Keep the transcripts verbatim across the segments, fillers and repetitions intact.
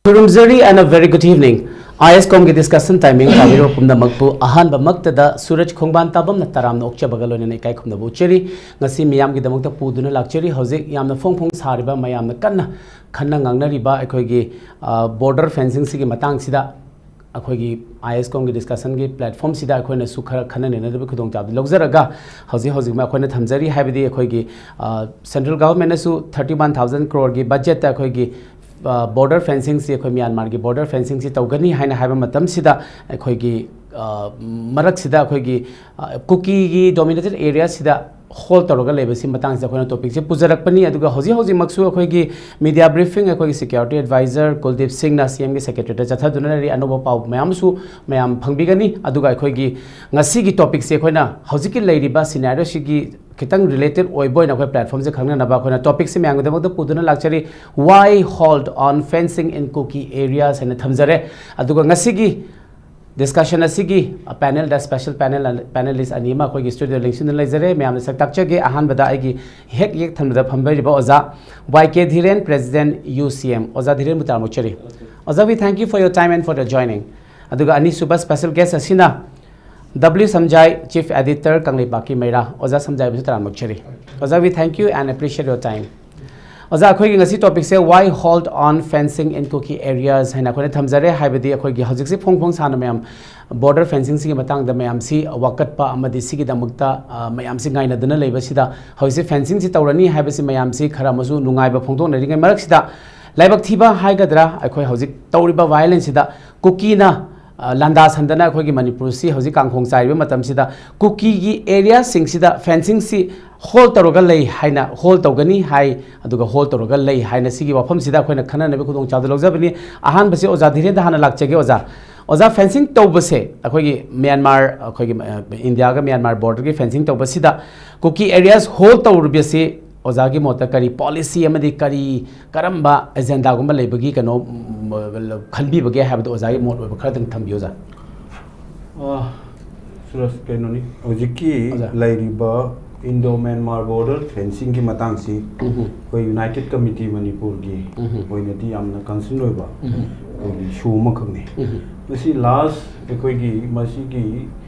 ꯈꯨꯔꯨꯝꯖꯔꯤ and a very good evening. I S ꯀꯣꯝꯒꯤ discussion timing ꯄꯥꯕꯤꯔꯕ ꯄꯨꯝꯅꯃꯛꯄꯨ ꯑꯍꯥꯟꯕꯃꯛꯇꯗ ꯁꯨꯔꯖ ꯈꯣꯡꯕꯥꯟ ꯇꯥꯕꯝꯅ ꯇꯔꯥꯝꯅ ꯑꯣꯛꯆꯕꯒ ꯂꯣꯏꯅꯅ ꯏꯀꯥꯏ ꯈꯨꯝꯅꯕ ꯎꯠꯆꯔꯤ꯫ ꯉꯁꯤ ꯃꯤꯌꯥꯝꯒꯤꯗꯃꯛꯇ ꯄꯨꯗꯨꯅ ꯂꯥꯛꯆꯔꯤ꯫ ꯍꯧꯖꯤꯛ ꯌꯥꯝꯅ ꯐꯣꯡ ꯐꯣꯡ ꯁꯥꯔꯤꯕ, ꯃꯌꯥꯝꯅ ꯀꯟꯅ ꯈꯟꯅ ꯉꯥꯡꯅꯔꯤꯕ ꯑꯩꯈꯣꯏꯒꯤ, ꯑ, ꯕꯣꯔꯗꯔ ꯐꯦꯟꯁꯤꯡꯁꯤꯒꯤ ꯃꯇꯥꯡꯁꯤꯗ ꯑꯩꯈꯣꯏꯒꯤ ꯑꯥꯏ ꯑꯦꯁ ꯀꯣꯝꯒꯤ ꯗꯤꯁꯀꯁꯟꯒꯤ ꯄ꯭ꯂꯦꯠꯐꯣꯝꯁꯤꯗ ꯑꯩꯈꯣꯏꯅꯁꯨ ꯈꯔ ꯈꯟꯅ ꯅꯩꯅꯅꯕꯒꯤ ꯈꯨꯗꯣꯡꯆꯥꯕꯗꯨ ꯂꯧꯖꯔꯒ, ꯍꯧꯖꯤꯛ ꯍꯧꯖꯤꯛꯃꯛ ꯑꯩꯈꯣꯏꯅ ꯊꯝꯖꯔꯤ꯫ ꯍꯥꯏꯕꯗꯤ ꯑꯩꯈꯣꯏꯒꯤ, ꯑ, central ꯒꯚꯔꯟꯃꯦꯟꯅꯁꯨ thirty one thousand crore ꯒꯤ ꯕꯖꯦꯠꯇ ꯑꯩꯈꯣꯏꯒꯤ, ꯑ, ꯕꯣꯔꯗꯔ ꯐꯦꯟꯁꯤꯡꯁꯤ, ꯑꯩꯈꯣꯏ ꯃ꯭ꯌꯥꯟꯃꯥꯔꯒꯤ ꯕꯣꯔꯗꯔ ꯐꯦꯟꯁꯤꯡꯁꯤ ꯇꯧꯒꯅꯤ ꯍꯥꯏꯅ ꯍꯥꯏꯕ ꯃꯇꯝꯁꯤꯗ, ꯑꯩꯈꯣꯏꯒꯤ, ꯑ, ꯃꯔꯛꯁꯤꯗ ꯑꯩꯈꯣꯏꯒꯤ, ꯑ, ꯀꯨꯀꯤꯒꯤ ꯗꯣꯃꯤꯅꯦꯇꯦꯠ ꯑꯦꯔꯤꯌꯥꯁꯤꯗ ꯍꯣꯜ ꯇꯧꯔꯒ ꯂꯩꯕꯁꯤ ꯃꯇꯥꯡꯁꯤꯗ ꯑꯩꯈꯣꯏꯅ ꯇꯣꯄꯤꯛꯁꯦ ꯄꯨꯖꯔꯛꯄꯅꯤ꯫ ꯑꯗꯨꯒ ꯍꯧꯖꯤꯛ ꯍꯧꯖꯤꯛꯃꯛꯁꯨ ꯑꯩꯈꯣꯏꯒꯤ ꯃꯤꯗꯤꯌꯥ ꯕ꯭ꯔꯤꯐꯤꯡ ꯑꯩꯈꯣꯏꯒꯤ ꯁꯦꯀ꯭ꯌꯨꯔꯤꯇꯤ ꯑꯦꯗꯚꯥꯏꯖꯔ ꯀꯨꯜꯗꯤꯞ ꯁꯤꯡꯅ, ꯁꯤ ꯑꯦꯝꯒꯤ ꯁꯦꯀ꯭ꯔꯦꯇꯔꯤꯗ ꯆꯠꯊꯗꯨꯅ ꯂꯩꯔꯤ꯫ ꯑꯅꯧꯕ ꯄꯥꯎ ꯃꯌꯥꯝꯁꯨ ꯃꯌꯥꯝ ꯐꯪꯕꯤꯒꯅꯤ꯫ ꯑꯗꯨꯒ ꯑꯩꯈꯣꯏꯒꯤ ꯉꯁꯤꯒꯤ ꯇꯣꯄꯤꯛꯁꯦ ꯑꯩꯈꯣꯏꯅ ꯍꯧꯖꯤꯛꯀꯤ ꯂꯩꯔꯤꯕ ꯁꯤꯅꯥꯔꯤꯑꯣꯁꯤꯒꯤ ꯈꯤꯇꯪ ꯔꯤꯂꯦꯇꯦꯠ ꯑꯣꯏꯕ ꯑꯣꯏꯅ ꯑꯩꯈꯣꯏ ꯄ꯭ꯂꯦꯠꯐꯣꯝꯁꯦ ꯈꯪꯅꯅꯕ ꯑꯩꯈꯣꯏꯅ ꯇꯣꯄꯤꯛꯁꯦ ꯃꯌꯥꯝꯒꯤꯗꯃꯛꯇ ꯄꯨꯗꯨꯅ ꯂꯥꯛꯆꯔꯤ꯫ Why halt on fencing in Kuki areas ꯍꯥꯏꯅ ꯊꯝꯖꯔꯦ꯫ ꯑꯗꯨꯒ ꯉꯁꯤꯒꯤ ꯗꯤꯁꯀꯁꯟ ꯑꯁꯤꯒꯤ ꯄꯦꯅꯦꯜꯗ, ꯁ꯭ꯄꯦꯁꯦꯜ ꯄꯦꯅꯦꯜ, ꯄꯦꯅꯦꯂꯤꯁ ꯑꯅꯤ ꯑꯃ ꯑꯩꯈꯣꯏꯒꯤ ꯁ꯭ꯇꯨꯗꯤꯑꯣ ꯂꯦꯡꯁꯤꯟꯗꯨꯅ ꯂꯩꯖꯔꯦ꯫ ꯃꯌꯥꯝꯅ ꯁꯛ ꯇꯥꯛꯆꯒꯦ꯫ ꯑꯍꯥꯟꯕꯗ ꯑꯩꯒꯤ ꯍꯦꯛ ꯌꯦꯛ ꯊꯪꯅꯕꯗ ꯐꯝꯕꯤꯔꯤꯕ ꯑꯣꯖꯥ ꯋꯥꯏ ꯀꯦ ꯙꯤꯔꯦꯟ, ꯄ꯭ꯔꯦꯁꯤꯗꯦꯟꯠ, ꯌꯨ ꯁꯤ ꯑꯦꯝ꯫ ꯑꯣꯖꯥ ꯙꯤꯔꯦꯟꯕꯨ ꯇꯔꯥꯝꯅ ꯑꯣꯛꯆꯔꯤ꯫ ꯑꯣꯖꯥ, we thank you for your time and for your joining. ꯑꯗꯨꯒ ꯑꯅꯤꯁꯨꯕ ꯁ꯭ꯄꯦꯁꯦꯜ ꯒꯦꯁ ꯑꯁꯤꯅ ꯗꯕ꯭ꯂꯤꯎ ꯁꯝꯖꯥꯏ, ꯆꯤꯐ ꯑꯦꯗꯤꯇꯔ, ꯀꯪꯂꯩꯄꯥꯛꯀꯤ ꯃꯩꯔꯥ꯫ ꯑꯣꯖꯥ ꯁꯝꯖꯥꯏꯕꯨꯁꯨ ꯇꯔꯥꯝꯅ ꯑꯣꯛꯆꯔꯤ꯫ ꯑꯣꯖꯥ, we thank you and appreciate your time. ꯑꯣꯖꯥ, ꯑꯩꯈꯣꯏꯒꯤ ꯉꯁꯤ ꯇꯣꯄꯤꯛꯁꯦ Why halt on fencing in Kuki areas ꯍꯥꯏꯅ ꯑꯩꯈꯣꯏꯅ ꯊꯝꯖꯔꯦ꯫ ꯍꯥꯏꯕꯗꯤ ꯑꯩꯈꯣꯏꯒꯤ ꯍꯧꯖꯤꯛꯁꯦ ꯐꯣꯡ ꯐꯣꯡ ꯁꯥꯅ ꯃꯌꯥꯝ ꯕꯣꯔꯗꯔ ꯐꯦꯟꯁꯤꯡꯁꯤꯒꯤ ꯃꯇꯥꯡꯗ ꯃꯌꯥꯝꯁꯤ ꯋꯥꯀꯠꯄ ꯑꯃꯗꯤ ꯁꯤꯒꯤꯗꯃꯛꯇ, ꯑ, ꯃꯌꯥꯝꯁꯤ ꯉꯥꯏꯅꯗꯨꯅ ꯂꯩꯕꯁꯤꯗ, ꯍꯧꯖꯤꯛꯁꯦ ꯐꯦꯟꯁꯤꯡꯁꯤ ꯇꯧꯔꯅꯤ ꯍꯥꯏꯕꯁꯤ ꯃꯌꯥꯝꯁꯤ ꯈꯔ ꯑꯃꯁꯨ ꯅꯨꯡꯉꯥꯏꯕ ꯐꯣꯡꯗꯣꯛꯅꯔꯤꯉꯩ ꯃꯔꯛꯁꯤꯗ, ꯂꯥꯏꯕꯛ ꯊꯤꯕ ꯍꯥꯏꯒꯗ꯭ꯔꯥ, ꯑꯩꯈꯣꯏ ꯍꯧꯖꯤꯛ ꯇꯧꯔꯤꯕ ꯚꯥꯏꯑꯣꯂꯦꯟꯁꯁꯤꯗ ꯀꯨꯀꯤꯅ, ꯑ, ꯂꯥꯟꯗꯥ ꯁꯟꯗꯅ ꯑꯩꯈꯣꯏꯒꯤ ꯃꯅꯤꯄꯨꯔꯁꯤ ꯍꯧꯖꯤꯛ ꯀꯥꯡꯈꯣꯡ ꯆꯥꯏꯔꯤꯕ ꯃꯇꯝꯁꯤꯗ, ꯀꯨꯀꯤꯒꯤ ꯑꯦꯔꯤꯌꯥꯁꯤꯡꯁꯤꯗ ꯐꯦꯟꯁꯤꯡꯁꯤ ꯍꯣꯜ ꯇꯧꯔꯒ ꯂꯩ ꯍꯥꯏꯅ, ꯍꯣꯜ ꯇꯧꯒꯅꯤ ꯍꯥꯏ, ꯑꯗꯨꯒ ꯍꯣꯜ ꯇꯧꯔꯒ ꯂꯩ ꯍꯥꯏꯅ ꯁꯤꯒꯤ ꯋꯥꯐꯝꯁꯤꯗ ꯑꯩꯈꯣꯏꯅ ꯈꯟꯅꯅꯕꯒꯤ ꯈꯨꯗꯣꯡꯆꯥꯕꯗꯨ ꯂꯧꯖꯕꯅꯤ꯫ ꯑꯍꯥꯟꯕꯁꯤ ꯑꯣꯖꯥ ꯙꯤꯔꯦꯟꯗ ꯍꯥꯟꯅ ꯂꯥꯛꯆꯒꯦ꯫ ꯑꯣꯖꯥ, ꯑꯣꯖꯥ, ꯐꯦꯟꯁꯤꯡ ꯇꯧꯕꯁꯦ, ꯑꯩꯈꯣꯏꯒꯤ ꯃ꯭ꯌꯥꯟꯃꯥꯔ, ꯑꯩꯈꯣꯏꯒꯤ, ꯑ, ꯏꯟꯗꯤꯌꯥꯒ ꯃ꯭ꯌꯥꯟꯃꯥꯔ ꯕꯣꯔꯗꯔꯒꯤ ꯐꯦꯟꯁꯤꯡ ꯇꯧꯕꯁꯤꯗ ꯀꯨꯀꯤ ꯑꯦꯔꯤꯌꯥꯁ ꯍꯣꯜ ꯇꯧꯔꯤꯕꯁꯤ ꯑꯣꯖꯥꯒꯤ ꯃꯣꯠꯇ ꯀꯔꯤ ꯄꯣꯂꯤꯁꯤ ꯑꯃꯗꯤ ꯀꯔꯤ, ꯀꯔꯝꯕ ꯑꯦꯖꯦꯟꯗꯥꯒꯨꯝꯕ ꯂꯩꯕꯒꯤ ꯀꯩꯅꯣ, ꯎꯝ, ꯈꯟꯕꯤꯕꯒꯦ ꯍꯥꯏꯕꯗꯣ ꯑꯣꯖꯥꯒꯤ ꯃꯣꯠ ꯑꯣꯏꯕ ꯈꯔꯗꯪ ꯊꯝꯕꯤꯌꯨ, ꯑꯣꯖꯥ꯫ ꯑ, ꯁꯨꯔꯖ, ꯀꯩꯅꯣꯅꯤ, ꯍꯧꯖꯤꯛꯀꯤ ꯑꯣꯖꯥ꯫ ꯂꯩꯔꯤꯕ ꯏꯟꯗꯣ ꯃ꯭ꯌꯥꯟꯃꯥꯔ ꯕꯣꯔꯗꯔ ꯐꯦꯟꯁꯤꯡꯒꯤ ꯃꯇꯥꯡꯁꯤ ꯎꯝ꯫ ꯑꯩꯈꯣꯏ ꯌꯨꯅꯥꯏꯇꯦꯗ ꯀꯃꯤꯇꯤ ꯃꯅꯤꯄꯨꯔꯒꯤ ꯎꯝ꯫ ꯑꯣꯏꯅꯗꯤ ꯌꯥꯝꯅ ꯀꯟꯁꯔꯟ ꯑꯣꯏꯕ ꯎꯝ꯫ ꯑꯩꯈꯣꯏꯒꯤ ꯏꯁꯨ ꯑꯃꯈꯛꯅꯤ꯫ ꯎꯝ꯫ ꯃꯁꯤ ꯂꯥꯁ ꯑꯩꯈꯣꯏꯒꯤ ꯃꯁꯤꯒꯤ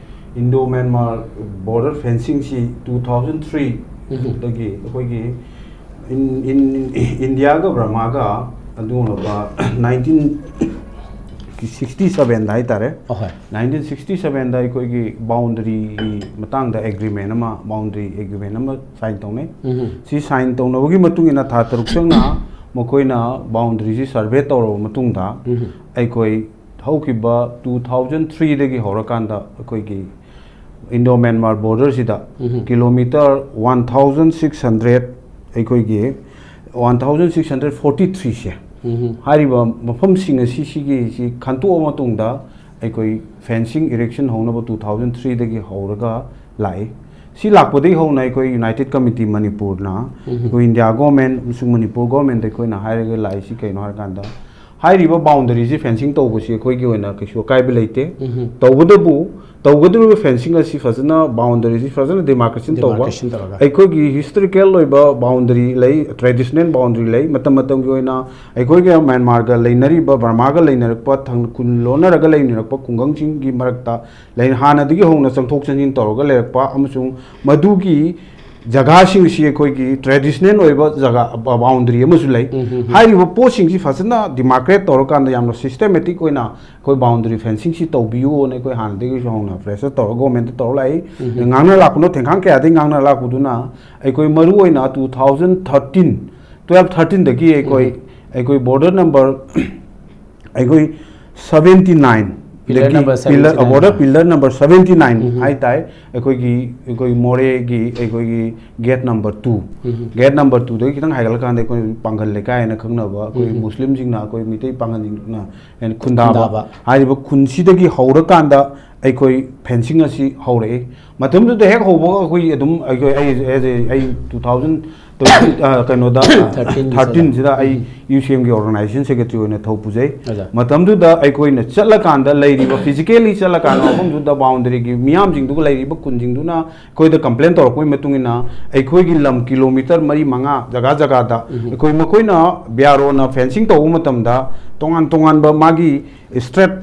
ꯏꯟꯗꯣ ꯃ꯭ꯌꯥꯟꯃꯥꯔ ꯕꯣꯔꯗꯔ ꯐꯦꯟꯁꯤꯡꯁꯤ ꯇꯨ ꯊꯥꯎꯖꯟ ꯊ꯭ꯔꯤ ꯎꯝ꯫ ꯗꯒꯤ ꯑꯩꯈꯣꯏꯒꯤ ꯏꯟ-, ꯏꯟ-, ꯏꯟꯗꯤꯌꯥꯒ ꯕꯔꯃꯥꯒ ꯑꯗꯨꯒꯨꯝꯂꯕ ꯅꯥꯏꯟꯇꯤꯟ ꯁꯤꯛꯁꯇꯤ ꯁꯕꯦꯟꯗ ꯍꯥꯏꯇꯥꯔꯦ, ꯑꯍꯣꯏ꯫ ꯅꯥꯏꯟꯇꯤꯟ ꯁꯤꯛꯁꯇꯤ ꯁꯕꯦꯟꯗ ꯑꯩꯈꯣꯏꯒꯤ ꯕꯥꯎꯟꯗꯔꯤꯒꯤ ꯃꯇꯥꯡꯗ ꯑꯦꯒ꯭ꯔꯤꯃꯦꯟ ꯑꯃ, ꯕꯥꯎꯟꯗꯔꯤ ꯑꯦꯒ꯭ꯔꯤꯃꯦꯟ ꯑꯃ ꯁꯥꯏꯟ ꯇꯧꯅꯩ꯫ ꯎꯝ꯫ ꯁꯤ ꯁꯥꯏꯟ ꯇꯧꯅꯕꯒꯤ ꯃꯇꯨꯡ ꯏꯟꯅ ꯊꯥ ꯇꯔꯨꯛ ꯆꯪꯅ ꯃꯈꯣꯏꯅ ꯕꯥꯎꯟꯗꯔꯤꯁꯤ ꯁꯔꯚꯦ ꯇꯧꯔꯕ ꯃꯇꯨꯡꯗ ꯎꯝ꯫ ꯑꯩꯈꯣꯏ ꯍꯧꯈꯤꯕ ꯇꯨ ꯊꯥꯎꯖꯟ ꯊ꯭ꯔꯤꯗꯒꯤ ꯍꯧꯔꯀꯥꯟꯗ ꯑꯩꯈꯣꯏꯒꯤ ꯏꯟꯗꯣ ꯃ꯭ꯌꯥꯟꯃꯥꯔ ꯕꯣꯔꯗꯔꯁꯤꯗ um. Kilometre one thousand six hundred, ꯑꯩꯈꯣꯏꯒꯤ one thousand six hundred forty ꯊ꯭ꯔꯤꯁꯦ, ꯎꯝ꯫ ꯍꯥꯏꯔꯤꯕ ꯃꯐꯝꯁꯤꯡ ꯑꯁꯤ ꯁꯤꯒꯤꯁꯤ ꯈꯟꯇꯣꯛꯑ ꯃꯇꯨꯡꯗ ꯑꯩꯈꯣꯏ ꯐꯦꯟꯁꯤꯡ ꯏꯔꯦꯛꯁꯟ ꯍꯧꯅꯕ ꯇꯨ ꯊꯥꯎꯖꯟ ꯊ꯭ꯔꯤꯗꯒꯤ ꯍꯧꯔꯒ ꯂꯥꯛꯏ꯫ ꯁꯤ ꯂꯥꯛꯄꯗꯒꯤ ꯍꯧꯅ ꯑꯩꯈꯣꯏ ꯌꯨꯅꯥꯏꯇꯦꯗ ꯀꯃꯤꯇꯤ ꯃꯅꯤꯄꯨꯔꯅ ꯎꯝ꯫ ꯑꯩꯈꯣꯏ ꯏꯟꯗꯤꯌꯥ ꯒꯣꯔꯃꯦꯟ ꯑꯃꯁꯨꯡ ꯃꯅꯤꯄꯨꯔ ꯒꯣꯔꯃꯦꯟꯗ ꯑꯩꯈꯣꯏꯅ ꯍꯥꯏꯔꯒ ꯂꯥꯛꯏꯁꯤ ꯀꯩꯅꯣ ꯍꯥꯏꯔꯀꯥꯟꯗ, ꯍꯥꯏꯔꯤꯕ ꯕꯥꯎꯟꯗꯔꯤꯁꯤ ꯐꯦꯟꯁꯤꯡ ꯇꯧꯕꯁꯤ ꯑꯩꯈꯣꯏꯒꯤ ꯑꯣꯏꯅ ꯀꯩꯁꯨ ꯑꯀꯥꯏꯕ ꯂꯩꯇꯦ꯫ ꯎꯝ꯫ ꯇꯧꯕꯇꯕꯨ ꯇꯧꯒꯗꯧꯔꯤꯕ ꯐꯦꯟꯁꯤꯡ ꯑꯁꯤ ꯐꯖꯅ, ꯕꯥꯎꯟꯗꯔꯤꯁꯤ ꯐꯖꯅ ꯗꯤꯃꯥꯔꯀꯦꯁꯟ ꯇꯧꯕ꯫ ꯗꯤꯃꯥꯔꯀꯦꯁꯟ ꯇꯧꯔꯒ꯫ ꯑꯩꯈꯣꯏꯒꯤ ꯍꯤꯁꯇꯣꯔꯤꯀꯦꯜ ꯑꯣꯏꯕ ꯕꯥꯎꯟꯗꯔꯤ ꯂꯩ, ꯇ꯭ꯔꯦꯗꯤꯁꯅꯦꯜ ꯕꯥꯎꯟꯗꯔꯤ ꯂꯩ꯫ ꯃꯇꯝ ꯃꯇꯝꯒꯤ ꯑꯣꯏꯅ ꯑꯩꯈꯣꯏꯒ ꯃ꯭ꯌꯥꯟꯃꯥꯔꯒ ꯂꯩꯅꯔꯤꯕ, ꯕꯔꯃꯥꯒ ꯂꯩꯅꯔꯛꯄ, ꯊꯪ-, ꯈꯨꯟ ꯂꯣꯟꯅꯔꯒ ꯂꯩꯅꯔꯛꯄ ꯈꯨꯡꯒꯪꯁꯤꯡꯒꯤ ꯃꯔꯛꯇ ꯂꯩ-, ꯍꯥꯟꯅꯗꯒꯤ ꯍꯧꯅ ꯆꯪꯊꯣꯛ ꯆꯪꯁꯤꯟ ꯇꯧꯔꯒ ꯂꯩꯔꯛꯄ ꯑꯃꯁꯨꯡ ꯃꯗꯨꯒꯤ ꯖꯒꯥꯁꯤꯡꯁꯤ ꯑꯩꯈꯣꯏꯒꯤ ꯇ꯭ꯔꯦꯗꯤꯁꯅꯦꯜ ꯑꯣꯏꯕ ꯖꯒꯥ, ꯕ-, ꯕꯥꯎꯟꯗꯔꯤ ꯑꯃꯁꯨ ꯂꯩ꯫ ꯎꯝ, ꯎꯝ, ꯎꯝ꯫ ꯍꯥꯏꯔꯤꯕ ꯄꯣꯠꯁꯤꯡꯁꯤ ꯐꯖꯅ ꯗꯤꯃꯥꯔꯀꯦꯠ ꯇꯧꯔꯀꯥꯟꯗ ꯌꯥꯝꯅ ꯁꯤꯁꯇꯦꯃꯦꯇꯤꯛ ꯑꯣꯏꯅ ꯑꯩꯈꯣꯏ ꯕꯥꯎꯟꯗꯔꯤ ꯐꯦꯟꯁꯤꯡꯁꯤ ꯇꯧꯕꯤꯌꯨꯅ ꯑꯩꯈꯣꯏ ꯍꯥꯟꯅꯗꯒꯤꯁꯨ ꯍꯧꯅ ꯄ꯭ꯔꯦꯁꯔ ꯇꯧꯔꯒ ꯒꯣꯔꯃꯦꯟꯗ ꯇꯧꯔ ꯂꯥꯛꯏ꯫ ꯎꯝ꯫ ꯉꯥꯡꯅ ꯂꯥꯛꯄꯅꯣ, ꯊꯦꯡꯈꯥꯡ ꯀꯌꯥꯗꯒꯤ ꯉꯥꯡꯅ ꯂꯥꯛꯄꯗꯨꯅ ꯑꯩꯈꯣꯏ ꯃꯔꯨ ꯑꯣꯏꯅ ꯇꯨ ꯊꯥꯎꯖꯟ ꯊꯥꯔꯇꯤꯟ, ꯇꯨꯌꯦꯜꯐ ꯊꯥꯔꯇꯤꯟꯗꯒꯤ ꯑꯩꯈꯣꯏ, ꯎꯝ꯫ ꯑꯩꯈꯣꯏ ꯕꯣꯔꯗꯔ ꯅꯝꯕꯔ ꯑꯩꯈꯣꯏ ꯁꯕꯦꯟꯇꯤ ꯅꯥꯏꯟ, Pillar ꯑꯗꯒꯤ number pillar seventy nine. ꯑꯕꯣꯔꯗ pillar number seventy nine ꯎꯝ꯫ ꯍꯥꯏ ꯇꯥꯏ꯫ ꯑꯩꯈꯣꯏꯒꯤ ꯑꯩꯈꯣꯏ ꯃꯣꯔꯦꯒꯤ ꯑꯩꯈꯣꯏꯒꯤ gate number two, ꯎꯝ꯫ Gate number two ꯗꯒꯤ ꯈꯤꯇꯪ ꯍꯥꯏꯒꯠꯂꯀꯥꯟꯗ ꯑꯩꯈꯣꯏ ꯄꯥꯡꯒꯜ ꯂꯩꯀꯥꯏ ꯍꯥꯏꯅ ꯈꯪꯅꯕ ꯑꯩꯈꯣꯏ ꯎꯝ꯫ ꯃꯨꯁꯂꯤꯝꯁꯤꯡꯅ ꯑꯩꯈꯣꯏ ꯃꯤꯇꯩ ꯄꯥꯡꯒꯜꯁꯤꯡꯅ ꯍꯦꯟꯅ ꯈꯨꯟꯗꯥꯕ ꯈꯨꯟꯗꯥꯕ꯫ ꯍꯥꯏꯔꯤꯕ ꯈꯨꯟꯁꯤꯗꯒꯤ ꯍꯧꯔꯀꯥꯟꯗ ꯑꯩꯈꯣꯏ fencing ꯑꯁꯤ ꯍꯧꯔꯛꯏ꯫ ꯃꯇꯝꯗꯨꯗ ꯍꯦꯛ ꯍꯧꯕꯒ ꯑꯩꯈꯣꯏ ꯑꯗꯨꯝ ꯑꯩꯈꯣꯏ ꯑꯩ ꯑꯩ ꯑꯩ two thousand twenty, ꯑ, ꯀꯩꯅꯣꯗ ꯊꯥꯔꯇꯤꯟ ꯊꯥꯔꯇꯤꯟꯁꯤꯗ ꯑꯩ ꯎꯝ꯫ UCM ꯒꯤ organization secretary ꯑꯣꯏꯅ ꯊꯧ ꯄꯨꯖꯩ꯫ ꯑꯣꯖꯥ꯫ ꯃꯇꯝꯗꯨꯗ ꯑꯩꯈꯣꯏꯅ ꯆꯠꯂꯀꯥꯟꯗ ꯂꯩꯔꯤꯕ physically ꯆꯠꯂꯀꯥꯟꯗ ꯃꯐꯝꯗꯨꯗ boundary ꯒꯤ ꯃꯤꯌꯥꯝꯁꯤꯡꯗꯨꯒ ꯂꯩꯔꯤꯕ ꯈꯨꯟꯁꯤꯡꯗꯨꯅ ꯑꯩꯈꯣꯏꯗ complain ꯇꯧꯔꯛꯄꯒꯤ ꯃꯇꯨꯡ ꯏꯟꯅ ꯑꯩꯈꯣꯏꯒꯤ ꯂꯝ kilometre ꯃꯔꯤ ꯃꯉꯥ ꯖꯒꯥ ꯖꯒꯥꯗ ꯎꯝ꯫ ꯑꯩꯈꯣꯏ ꯃꯈꯣꯏꯅ B R O ꯅ fencing ꯇꯧꯕ ꯃꯇꯝꯗ ꯇꯣꯉꯥꯟ ꯇꯣꯉꯥꯟꯕ ꯃꯥꯒꯤ straight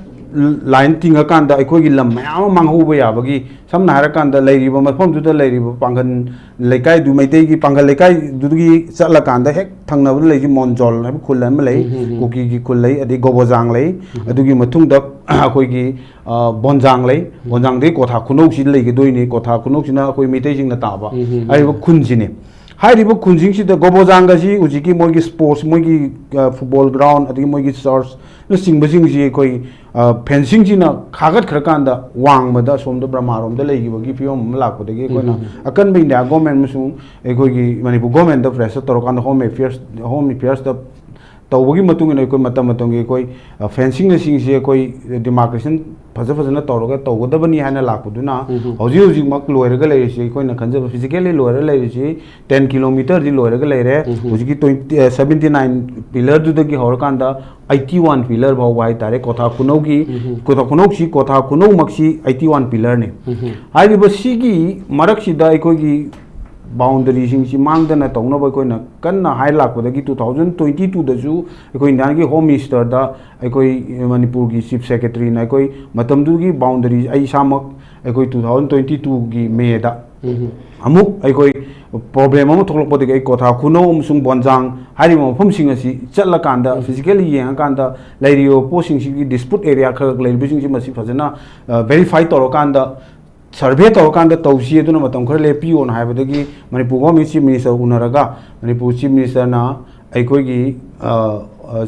line ꯇꯤꯡꯉꯀꯥꯟꯗ ꯑꯩꯈꯣꯏꯒꯤ ꯂꯝ ꯃꯌꯥꯝ ꯑꯃ ꯃꯥꯡꯍꯧꯕ ꯌꯥꯕꯒꯤ, ꯁꯝꯅ ꯍꯥꯏꯔꯀꯥꯟꯗ ꯂꯩꯔꯤꯕ ꯃꯐꯝꯗꯨꯗ ꯂꯩꯔꯤꯕ ꯄꯥꯡꯒꯜ ꯂꯩꯀꯥꯏꯗꯨ, ꯃꯩꯇꯩꯒꯤ ꯄꯥꯡꯒꯜ ꯂꯩꯀꯥꯏꯗꯨꯒꯤ ꯆꯠꯂꯀꯥꯟꯗ ꯍꯦꯛ ꯊꯪꯅꯕꯗ ꯂꯩꯔꯤꯁꯤ ꯃꯣꯟꯖꯣꯜ ꯍꯥꯏꯕ ꯈꯨꯜ ꯑꯃ ꯂꯩ, ꯎꯝ, ꯎꯝ, ꯎꯝ꯫ ꯀꯨꯀꯤꯒꯤ ꯈꯨꯜ ꯂꯩ, ꯑꯗꯩ ꯒꯣꯕꯣꯖꯥꯡ ꯂꯩ, ꯎꯝ꯫ ꯑꯗꯨꯒꯤ ꯃꯇꯨꯡꯗ ꯑꯩꯈꯣꯏꯒꯤ, ꯑ, ꯕꯣꯟꯖꯥꯡ ꯂꯩ꯫ ꯎꯝ꯫ ꯕꯣꯟꯖꯥꯡꯗꯒꯤ ꯀꯣꯊꯥ ꯈꯨꯅꯧꯁꯤ ꯂꯩꯒꯗꯣꯏꯅꯤ꯫ ꯀꯣꯊꯥ ꯈꯨꯅꯧꯁꯤꯅ ꯑꯩꯈꯣꯏ ꯃꯩꯇꯩꯁꯤꯡꯅ ꯇꯥꯕ ꯎꯝ, ꯎꯝ, ꯎꯝ꯫ ꯍꯥꯏꯔꯤꯕ ꯈꯨꯟꯁꯤꯅꯤ꯫ ꯍꯥꯏꯔꯤꯕ ꯈꯨꯟꯁꯤꯡꯁꯤꯗ ꯒꯣꯕꯣꯖꯥꯡꯒꯁꯤ ꯍꯧꯖꯤꯛꯀꯤ ꯃꯣꯏꯒꯤ sports, ꯃꯣꯏꯒꯤ, ꯑ, football ground, ꯑꯗꯒꯤ ꯃꯣꯏꯒꯤ church ꯅꯆꯤꯡꯕꯁꯤꯡꯁꯤ ꯑꯩꯈꯣꯏ, ꯑ, fencing ꯁꯤꯅ ꯈꯥꯒꯠꯈ꯭ꯔꯀꯥꯟꯗ ꯋꯥꯡꯃꯗ ꯑꯁꯣꯝꯗ ꯕ꯭ꯔꯍꯃꯥꯔꯣꯝꯗ ꯂꯩꯈꯤꯕꯒꯤ ꯐꯤꯕꯝ ꯑꯃ ꯂꯥꯛꯄꯗꯒꯤ ꯑꯩꯈꯣꯏꯅ ꯎꯝ, ꯎꯝ, ꯎꯝ꯫ ꯑꯀꯟꯕ India government ꯑꯃꯁꯨꯡ ꯑꯩꯈꯣꯏꯒꯤ ꯃꯅꯤꯄꯨꯔ government ꯇ pressure ꯇꯧꯔꯀꯥꯟꯗ Home Affairs, Home Affairs ꯇ ꯇꯧꯕꯒꯤ ꯃꯇꯨꯡ ꯏꯟꯅ ꯑꯩꯈꯣꯏ ꯃꯇꯝ ꯃꯇꯝꯒꯤ ꯑꯩꯈꯣꯏ, ꯑ, fencing ꯅꯆꯤꯡꯁꯤ ꯑꯩꯈꯣꯏ demarcation ꯐꯖ ꯐꯖꯅ ꯇꯧꯔꯒ ꯇꯧꯒꯗꯕꯅꯤ ꯍꯥꯏꯅ ꯂꯥꯛꯄꯗꯨꯅ ꯎꯝ, ꯎꯝ꯫ ꯍꯧꯖꯤꯛ ꯍꯧꯖꯤꯛꯃꯛ ꯂꯣꯏꯔꯒ ꯂꯩꯔꯤꯁꯤ, ꯑꯩꯈꯣꯏꯅ ꯈꯟꯖꯕ physically ꯂꯣꯏꯔꯒ ꯂꯩꯔꯤꯁꯤ ten kilometre ꯗꯤ ꯂꯣꯏꯔꯒ ꯂꯩꯔꯦ꯫ ꯎꯝ, ꯎꯝ꯫ ꯍꯧꯖꯤꯛꯀꯤ twenty, ꯑ, seventy nine pillar ꯗꯨꯗꯒꯤ ꯍꯧꯔꯀꯥꯟꯗ eighty one pillar ꯐꯥꯎꯕ ꯍꯥꯏꯇꯥꯔꯦ, ꯀꯣꯊꯥ ꯈꯨꯅꯧꯒꯤ, ꯎꯝ, ꯎꯝ꯫ ꯀꯣꯊꯥ ꯈꯨꯅꯧꯁꯤ, ꯀꯣꯊꯥ ꯈꯨꯅꯧꯃꯛꯁꯤ eighty one pillar ꯅꯤ꯫ ꯎꯝ, ꯎꯝ꯫ ꯍꯥꯏꯔꯤꯕ ꯁꯤꯒꯤ ꯃꯔꯛꯁꯤꯗ ꯑꯩꯈꯣꯏꯒꯤ boundary ꯁꯤꯡꯁꯤ ꯃꯥꯡꯗꯅ ꯇꯧꯅꯕ ꯑꯩꯈꯣꯏꯅ ꯀꯟꯅ ꯍꯥꯏ ꯂꯥꯛꯄꯗꯒꯤ two thousand twenty two ꯗꯁꯨ ꯑꯩꯈꯣꯏ India ꯒꯤ Home Minister ꯗ ꯑꯩꯈꯣꯏ ꯃꯅꯤꯄꯨꯔꯒꯤ Chief Secretary ꯅ ꯑꯩꯈꯣꯏ ꯃꯇꯝꯗꯨꯒꯤ boundary ꯑꯩ ꯏꯁꯥꯃꯛ ꯑꯩꯈꯣꯏ two thousand twenty two ꯒꯤ May ꯗ ꯎꯝ꯫ ꯑꯃꯨꯛ ꯑꯩꯈꯣꯏ problem ꯑꯃ ꯊꯣꯛꯂꯛꯄꯗꯒꯤ ꯑꯩ ꯀꯣꯊꯥ ꯈꯨꯅꯧ ꯑꯃꯁꯨꯡ ꯕꯣꯟꯖꯥꯡ ꯍꯥꯏꯔꯤꯕ ꯃꯐꯝꯁꯤꯡ ꯑꯁꯤ ꯆꯠꯂꯀꯥꯟꯗ ꯎꯝ꯫ Physically ꯌꯦꯡꯉꯀꯥꯟꯗ ꯂꯩꯔꯤꯕ ꯄꯣꯠꯁꯤꯡꯁꯤꯒꯤ dispute area ꯈꯔ ꯈꯔ ꯂꯩꯔꯤꯕꯁꯤꯡꯁꯤ ꯃꯁꯤ ꯐꯖꯅ, ꯑ, verify ꯇꯧꯔꯀꯥꯟꯗ survey ꯇꯧꯔꯀꯥꯟꯗ ꯇꯧꯁꯤ ꯑꯗꯨꯅ ꯃꯇꯝ ꯈꯔ ꯂꯦꯞꯄꯤꯌꯣꯅ ꯍꯥꯏꯕꯗꯒꯤ ꯃꯅꯤꯄꯨꯔ Government Chief Minister ꯎꯅꯔꯒ ꯃꯅꯤꯄꯨꯔ Chief Minister ꯅ ꯑꯩꯈꯣꯏꯒꯤ, ꯑ,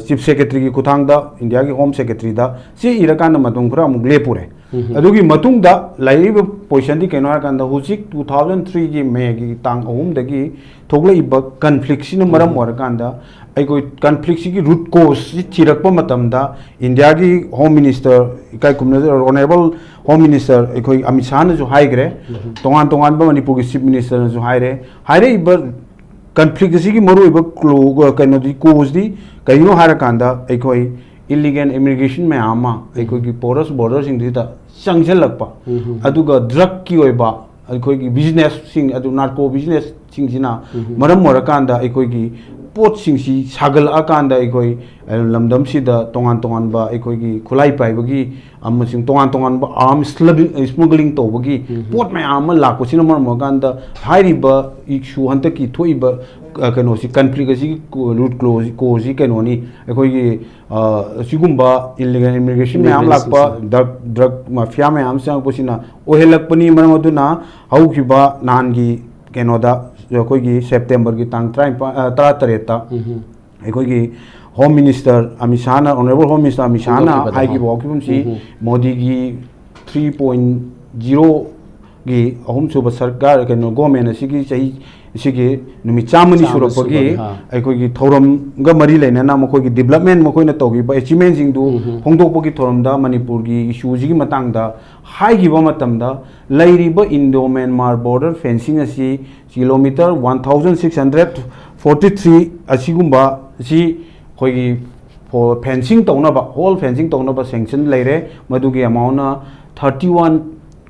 ꯆꯤꯐ ꯁꯦꯀ꯭ꯔꯦꯇꯔꯤꯒꯤ ꯈꯨꯠꯊꯥꯡꯗ ꯏꯟꯗꯤꯌꯥꯒꯤ ꯍꯣꯝ ꯁꯦꯀ꯭ꯔꯦꯇꯔꯤꯗ ꯆꯦ ꯏꯔꯀꯥꯟꯗ ꯃꯇꯝ ꯈꯔ ꯑꯃꯨꯛ ꯂꯦꯞꯄꯨꯔꯦ꯫ ꯑꯗꯨꯒꯤ ꯃꯇꯨꯡꯗ ꯂꯩꯔꯤꯕ ꯄꯣꯖꯤꯁꯟꯗꯤ ꯀꯩꯅꯣ ꯍꯥꯏꯔꯀꯥꯟꯗ, ꯍꯧꯖꯤꯛ ꯇꯨ ꯊꯥꯎꯖꯟ ꯊ꯭ꯔꯤꯒꯤ ꯃꯦꯒꯤ ꯇꯥꯡ ꯑꯍꯨꯝꯗꯒꯤ ꯊꯣꯛꯂꯛꯏꯕ ꯀꯟꯐ꯭ꯂꯤꯛꯁꯤꯅ ꯃꯔꯝ ꯑꯣꯏꯔꯀꯥꯟꯗ, ꯑꯩꯈꯣꯏ ꯀꯟꯐ꯭ꯂꯤꯛꯁꯤꯒꯤ ꯔꯨꯠ ꯀꯣꯁꯁꯤ ꯊꯤꯔꯛꯄ ꯃꯇꯝꯗ, ꯏꯟꯗꯤꯌꯥꯒꯤ ꯍꯣꯝ ꯃꯤꯅꯤꯁꯇꯔ, ꯏꯀꯥꯏ ꯈꯨꯝꯅꯖ ꯑꯣꯅꯔꯦꯕꯜ ꯍꯣꯝ ꯃꯤꯅꯤꯁꯇꯔ ꯑꯩꯈꯣꯏ ꯑꯃꯤꯠ ꯁꯥꯍꯅꯁꯨ ꯍꯥꯏꯈ꯭ꯔꯦ, ꯇꯣꯉꯥꯟ ꯇꯣꯉꯥꯟꯕ ꯃꯅꯤꯄꯨꯔꯒꯤ ꯆꯤꯐ ꯃꯤꯅꯤꯁꯇꯔꯅꯁꯨ ꯍꯥꯏꯔꯦ꯫ ꯍꯥꯏꯔꯛꯏꯕ ꯀꯟꯐ꯭ꯂꯤꯛ ꯑꯁꯤꯒꯤ ꯃꯔꯨꯑꯣꯏꯕ ꯀ꯭ꯂꯣ-, ꯀꯩꯅꯣꯗꯤ, ꯀꯣꯖꯗꯤ ꯀꯔꯤꯅꯣ ꯍꯥꯏꯔꯀꯥꯟꯗ, ꯑꯩꯈꯣꯏ ꯏꯂꯤꯒꯦꯜ ꯏꯃꯤꯒ꯭ꯔꯦꯁꯟ ꯃꯌꯥꯝ ꯑꯃ ꯑꯩꯈꯣꯏꯒꯤ ꯄꯣꯔꯁ ꯕꯣꯔꯗꯔꯁꯤꯡꯁꯤꯗ ꯆꯪꯁꯤꯜꯂꯛꯄ, ꯑꯗꯨꯒ ꯗ꯭ꯔꯛꯀꯤ ꯑꯣꯏꯕ ꯑꯩꯈꯣꯏꯒꯤ ꯕꯤꯖꯤꯅꯦꯁꯁꯤꯡ, ꯑꯗꯨ ꯅꯥꯔꯀꯣ ꯕꯤꯖꯤꯅꯦꯁꯁꯤꯡꯁꯤꯅ ꯃꯔꯝ ꯑꯣꯏꯔꯀꯥꯟꯗ ꯑꯩꯈꯣꯏꯒꯤ ꯄꯣꯠꯁꯤꯡꯁꯤ ꯁꯥꯒꯠꯂꯛꯑꯀꯥꯟꯗ, ꯑꯩꯈꯣꯏ, ꯑ, ꯂꯝꯗꯝꯁꯤꯗ ꯇꯣꯉꯥꯟ ꯇꯣꯉꯥꯟꯕ ꯑꯩꯈꯣꯏꯒꯤ ꯈꯨꯠꯂꯥꯏ ꯄꯥꯏꯕꯒꯤ ꯑꯃꯁꯨꯡ ꯇꯣꯉꯥꯟ ꯇꯣꯉꯥꯟꯕ ꯑꯥꯔꯝꯁ ꯁ꯭ꯃꯒ꯭ꯂꯤꯡ ꯇꯧꯕꯒꯤ ꯄꯣꯠ ꯃꯌꯥꯝ ꯑꯃ ꯂꯥꯛꯄꯁꯤꯅ ꯃꯔꯝ ꯑꯣꯏꯔꯀꯥꯟꯗ, ꯍꯥꯏꯔꯤꯕ ꯏꯁꯨ, ꯍꯟꯗꯛꯀꯤ ꯊꯣꯛꯏꯕ, ꯑ, ꯀꯩꯅꯣꯁꯤ, ꯀꯟꯐ꯭ꯂꯤꯛ ꯑꯁꯤꯒꯤ ꯀꯣ-, ꯔꯨꯠ ꯀ꯭ꯂꯣꯖ, ꯀꯣꯖꯁꯤ ꯀꯩꯅꯣꯅꯤ, ꯑꯩꯈꯣꯏꯒꯤ, ꯑ, ꯑꯁꯤꯒꯨꯝꯕ ꯏꯂꯤꯒꯦꯜ ꯏꯃꯤꯒ꯭ꯔꯦꯁꯟ ꯃꯌꯥꯝ ꯂꯥꯛꯄ, ꯗ꯭ꯔꯒ, ꯗ꯭ꯔꯒ ꯃꯥꯐꯤꯌꯥ ꯃꯌꯥꯝ ꯆꯪꯉꯛꯄꯁꯤꯅ ꯑꯣꯏꯍꯜꯂꯛꯄꯅꯤ꯫ ꯃꯔꯝ ꯑꯗꯨꯅ ꯍꯧꯈꯤꯕ ꯅꯍꯥꯟꯒꯤ ꯀꯩꯅꯣꯗ, ꯑꯩꯈꯣꯏꯒꯤ ꯁꯦꯞꯇꯦꯝꯕꯔꯒꯤ ꯇꯥꯡ ꯇꯔꯥꯅꯤꯄꯥꯜ, ꯑ, ꯇꯔꯥꯇꯔꯦꯠꯇ ꯑꯩꯈꯣꯏꯒꯤ ꯍꯣꯝ ꯃꯤꯅꯤꯁꯇꯔ ꯑꯃꯤꯠ ꯁꯥꯍꯅ, ꯑꯣꯅꯔꯦꯕꯜ ꯍꯣꯝ ꯃꯤꯅꯤꯁꯇꯔ ꯑꯃꯤꯠ ꯁꯥꯍꯅ ꯐꯣꯡꯗꯣꯛꯈꯤꯕꯗꯣ, ꯍꯥꯏꯈꯤꯕ ꯋꯥꯐꯝꯁꯤ ꯃꯣꯗꯤꯒꯤ ꯊ꯭ꯔꯤ ꯄꯣꯏꯟ ꯖꯤꯔꯣꯒꯤ ꯑꯍꯨꯝꯁꯨꯕ ꯁꯔꯀꯥꯔ, ꯀꯩꯅꯣ, ꯒꯣꯔꯃꯦꯟ ꯑꯁꯤꯒꯤ ꯆꯍꯤ ꯑꯁꯤꯒꯤ ꯅꯨꯃꯤꯠ ꯆꯥꯝꯃꯅꯤ ꯆꯥꯝꯃ ꯁꯨꯔꯛꯄꯒꯤ ꯁꯨꯕꯒꯤ, ꯍꯥ꯫ ꯑꯩꯈꯣꯏꯒꯤ ꯊꯧꯔꯝꯒ ꯃꯔꯤ ꯂꯩꯅꯅ ꯃꯈꯣꯏꯒꯤ ꯗꯤꯕꯂꯞꯃꯦꯟ, ꯃꯈꯣꯏꯅ ꯇꯧꯈꯤꯕ ꯑꯦꯆꯤꯞꯃꯦꯟꯁꯤꯡꯗꯨ ꯐꯣꯡꯗꯣꯛꯄꯒꯤ ꯊꯧꯔꯝꯗ ꯃꯅꯤꯄꯨꯔꯒꯤ ꯏꯁꯨꯁꯤꯒꯤ ꯃꯇꯥꯡꯗ ꯍꯥꯏꯈꯤꯕ ꯃꯇꯝꯗ, ꯂꯩꯔꯤꯕ ꯏꯟꯗꯣ ꯃ꯭ꯌꯥꯟꯃꯥꯔ ꯕꯣꯔꯗꯔ ꯐꯦꯟꯁꯤꯡ ꯑꯁꯤ kilometre one thousand six hundred forty three ꯑꯁꯤꯒꯨꯝꯕ ꯑꯁꯤ ꯑꯩꯈꯣꯏꯒꯤ ꯐꯣ-, ꯐꯦꯟꯁꯤꯡ ꯇꯧꯅꯕ, ꯍꯣꯜ ꯐꯦꯟꯁꯤꯡ ꯇꯧꯅꯕ ꯁꯦꯡꯁꯟ ꯂꯩꯔꯦ꯫ ꯃꯗꯨꯒꯤ ꯑꯦꯃꯥꯎꯟꯅ thirty one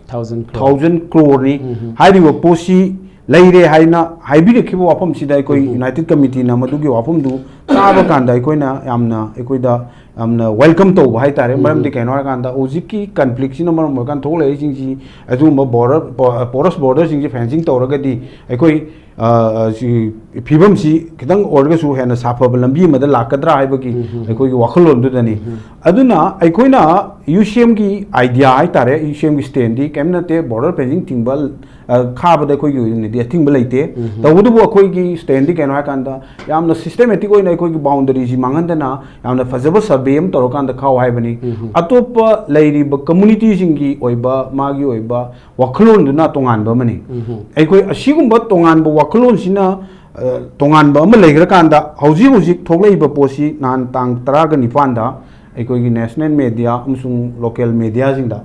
thousand crore. Thousand ꯀ꯭ꯔꯣꯔꯅꯤ꯫ ꯍꯥꯏꯔꯤꯕ ꯄꯣꯠꯁꯤ ꯂꯩꯔꯦ ꯍꯥꯏꯅ ꯍꯥꯏꯕꯤꯔꯛꯈꯤꯕ ꯋꯥꯐꯝꯁꯤꯗ, ꯑꯩꯈꯣꯏ ꯌꯨꯅꯥꯏꯇꯦꯗ ꯀꯃꯤꯇꯤꯅ ꯃꯗꯨꯒꯤ ꯋꯥꯐꯝꯗꯨ ꯇꯥꯕ ꯀꯥꯟꯗ ꯑꯩꯈꯣꯏꯅ ꯌꯥꯝꯅ, ꯑꯩꯈꯣꯏꯗ ꯌꯥꯝꯅ ꯋꯦꯜꯀꯝ ꯇꯧꯕ ꯍꯥꯏꯇꯥꯔꯦ꯫ ꯃꯔꯝꯗꯤ ꯀꯩꯅꯣ ꯍꯥꯏꯔꯀꯥꯟꯗ, ꯍꯧꯖꯤꯛꯀꯤ ꯀꯟꯐ꯭ꯂꯤꯛꯁꯤꯅ ꯃꯔꯝ ꯑꯣꯏꯔꯀꯥꯟꯗ ꯊꯣꯛꯂꯛꯏꯁꯤꯡꯁꯤ, ꯑꯗꯨꯒꯨꯝꯕ ꯕꯣꯔꯗꯔ, ꯄꯣ-, ꯄꯣꯔꯁ ꯕꯣꯔꯗꯔꯁꯤꯡꯁꯤ ꯐꯦꯟꯁꯤꯡ ꯇꯧꯔꯒꯗꯤ, ꯑꯩꯈꯣꯏ ꯑ, ꯁꯤ ꯐꯤꯕꯝꯁꯤ ꯈꯤꯇꯪ ꯑꯣꯏꯔꯒꯁꯨ ꯍꯦꯟꯅ ꯁꯥꯐꯕ ꯂꯝꯕꯤ ꯑꯃꯗ ꯂꯥꯛꯀꯗ꯭ꯔꯥ ꯍꯥꯏꯕꯒꯤ ꯑꯩꯈꯣꯏꯒꯤ ꯋꯥꯈꯜꯂꯣꯟꯗꯨꯗꯅꯤ꯫ ꯑꯗꯨꯅ ꯑꯩꯈꯣꯏꯅ ꯌꯨ ꯁꯤ ꯑꯦꯝꯒꯤ ꯑꯥꯏꯗꯤꯌꯥ ꯍꯥꯏꯇꯥꯔꯦ, ꯌꯨ ꯁꯤ ꯑꯦꯝꯒꯤ ꯁ꯭ꯇꯦꯟꯗꯤ ꯀꯔꯤꯝ ꯅꯠꯇꯦ, ꯕꯣꯔꯗꯔ ꯐꯦꯟꯁꯤꯡ ꯊꯤꯡꯕ, ꯑ, ꯈꯥꯕꯗ ꯑꯩꯈꯣꯏꯒꯤ ꯑꯣꯏꯅꯗꯤ ꯑꯊꯤꯡꯕ ꯂꯩꯇꯦ꯫ ꯇꯧꯕꯇꯕꯨ ꯑꯩꯈꯣꯏꯒꯤ ꯁ꯭ꯇꯦꯟꯗꯤ ꯀꯩꯅꯣ ꯍꯥꯏꯀꯥꯟꯗ ꯌꯥꯝꯅ ꯁꯤꯁꯇꯦꯃꯦꯇꯤꯛ ꯑꯣꯏꯅ ꯑꯩꯈꯣꯏꯒꯤ ꯕꯥꯎꯟꯗꯔꯤꯁꯤ ꯃꯥꯡꯍꯟꯗꯅ ꯌꯥꯝꯅ ꯐꯖꯕ ꯁꯔꯚꯦ ꯑꯃ ꯇꯧꯔꯀꯥꯟꯗ ꯈꯥꯎ ꯍꯥꯏꯕꯅꯤ꯫ ꯑꯇꯣꯞꯄ ꯂꯩꯔꯤꯕ ꯀꯝꯃꯨꯅꯤꯇꯤꯁꯤꯡꯒꯤ ꯑꯣꯏꯕ ꯃꯥꯒꯤ ꯑꯣꯏꯕ ꯋꯥꯈꯜꯂꯣꯟꯗꯨꯅ ꯇꯣꯉꯥꯟꯕ ꯑꯃꯅꯤ꯫ ꯑꯩꯈꯣꯏ ꯑꯁꯤꯒꯨꯝꯕ ꯇꯣꯉꯥꯟꯕ ꯋꯥꯈꯜꯂꯣꯟꯁꯤꯅ, ꯑ, ꯇꯣꯉꯥꯟꯕ ꯑꯃ ꯂꯩꯈ꯭ꯔꯀꯥꯟꯗ ꯍꯧꯖꯤꯛ ꯍꯧꯖꯤꯛ ꯊꯣꯛꯂꯛꯏꯕ ꯄꯣꯠꯁꯤ ꯅꯍꯥꯟ ꯇꯥꯡ ꯇꯔꯥꯒ ꯅꯤꯄꯥꯟꯗ ꯑꯩꯈꯣꯏꯒꯤ ꯅꯦꯁꯅꯦꯜ ꯃꯦꯗꯤꯌꯥ ꯑꯃꯁꯨꯡ ꯂꯣꯀꯦꯜ ꯃꯦꯗꯤꯌꯥꯁꯤꯡꯗ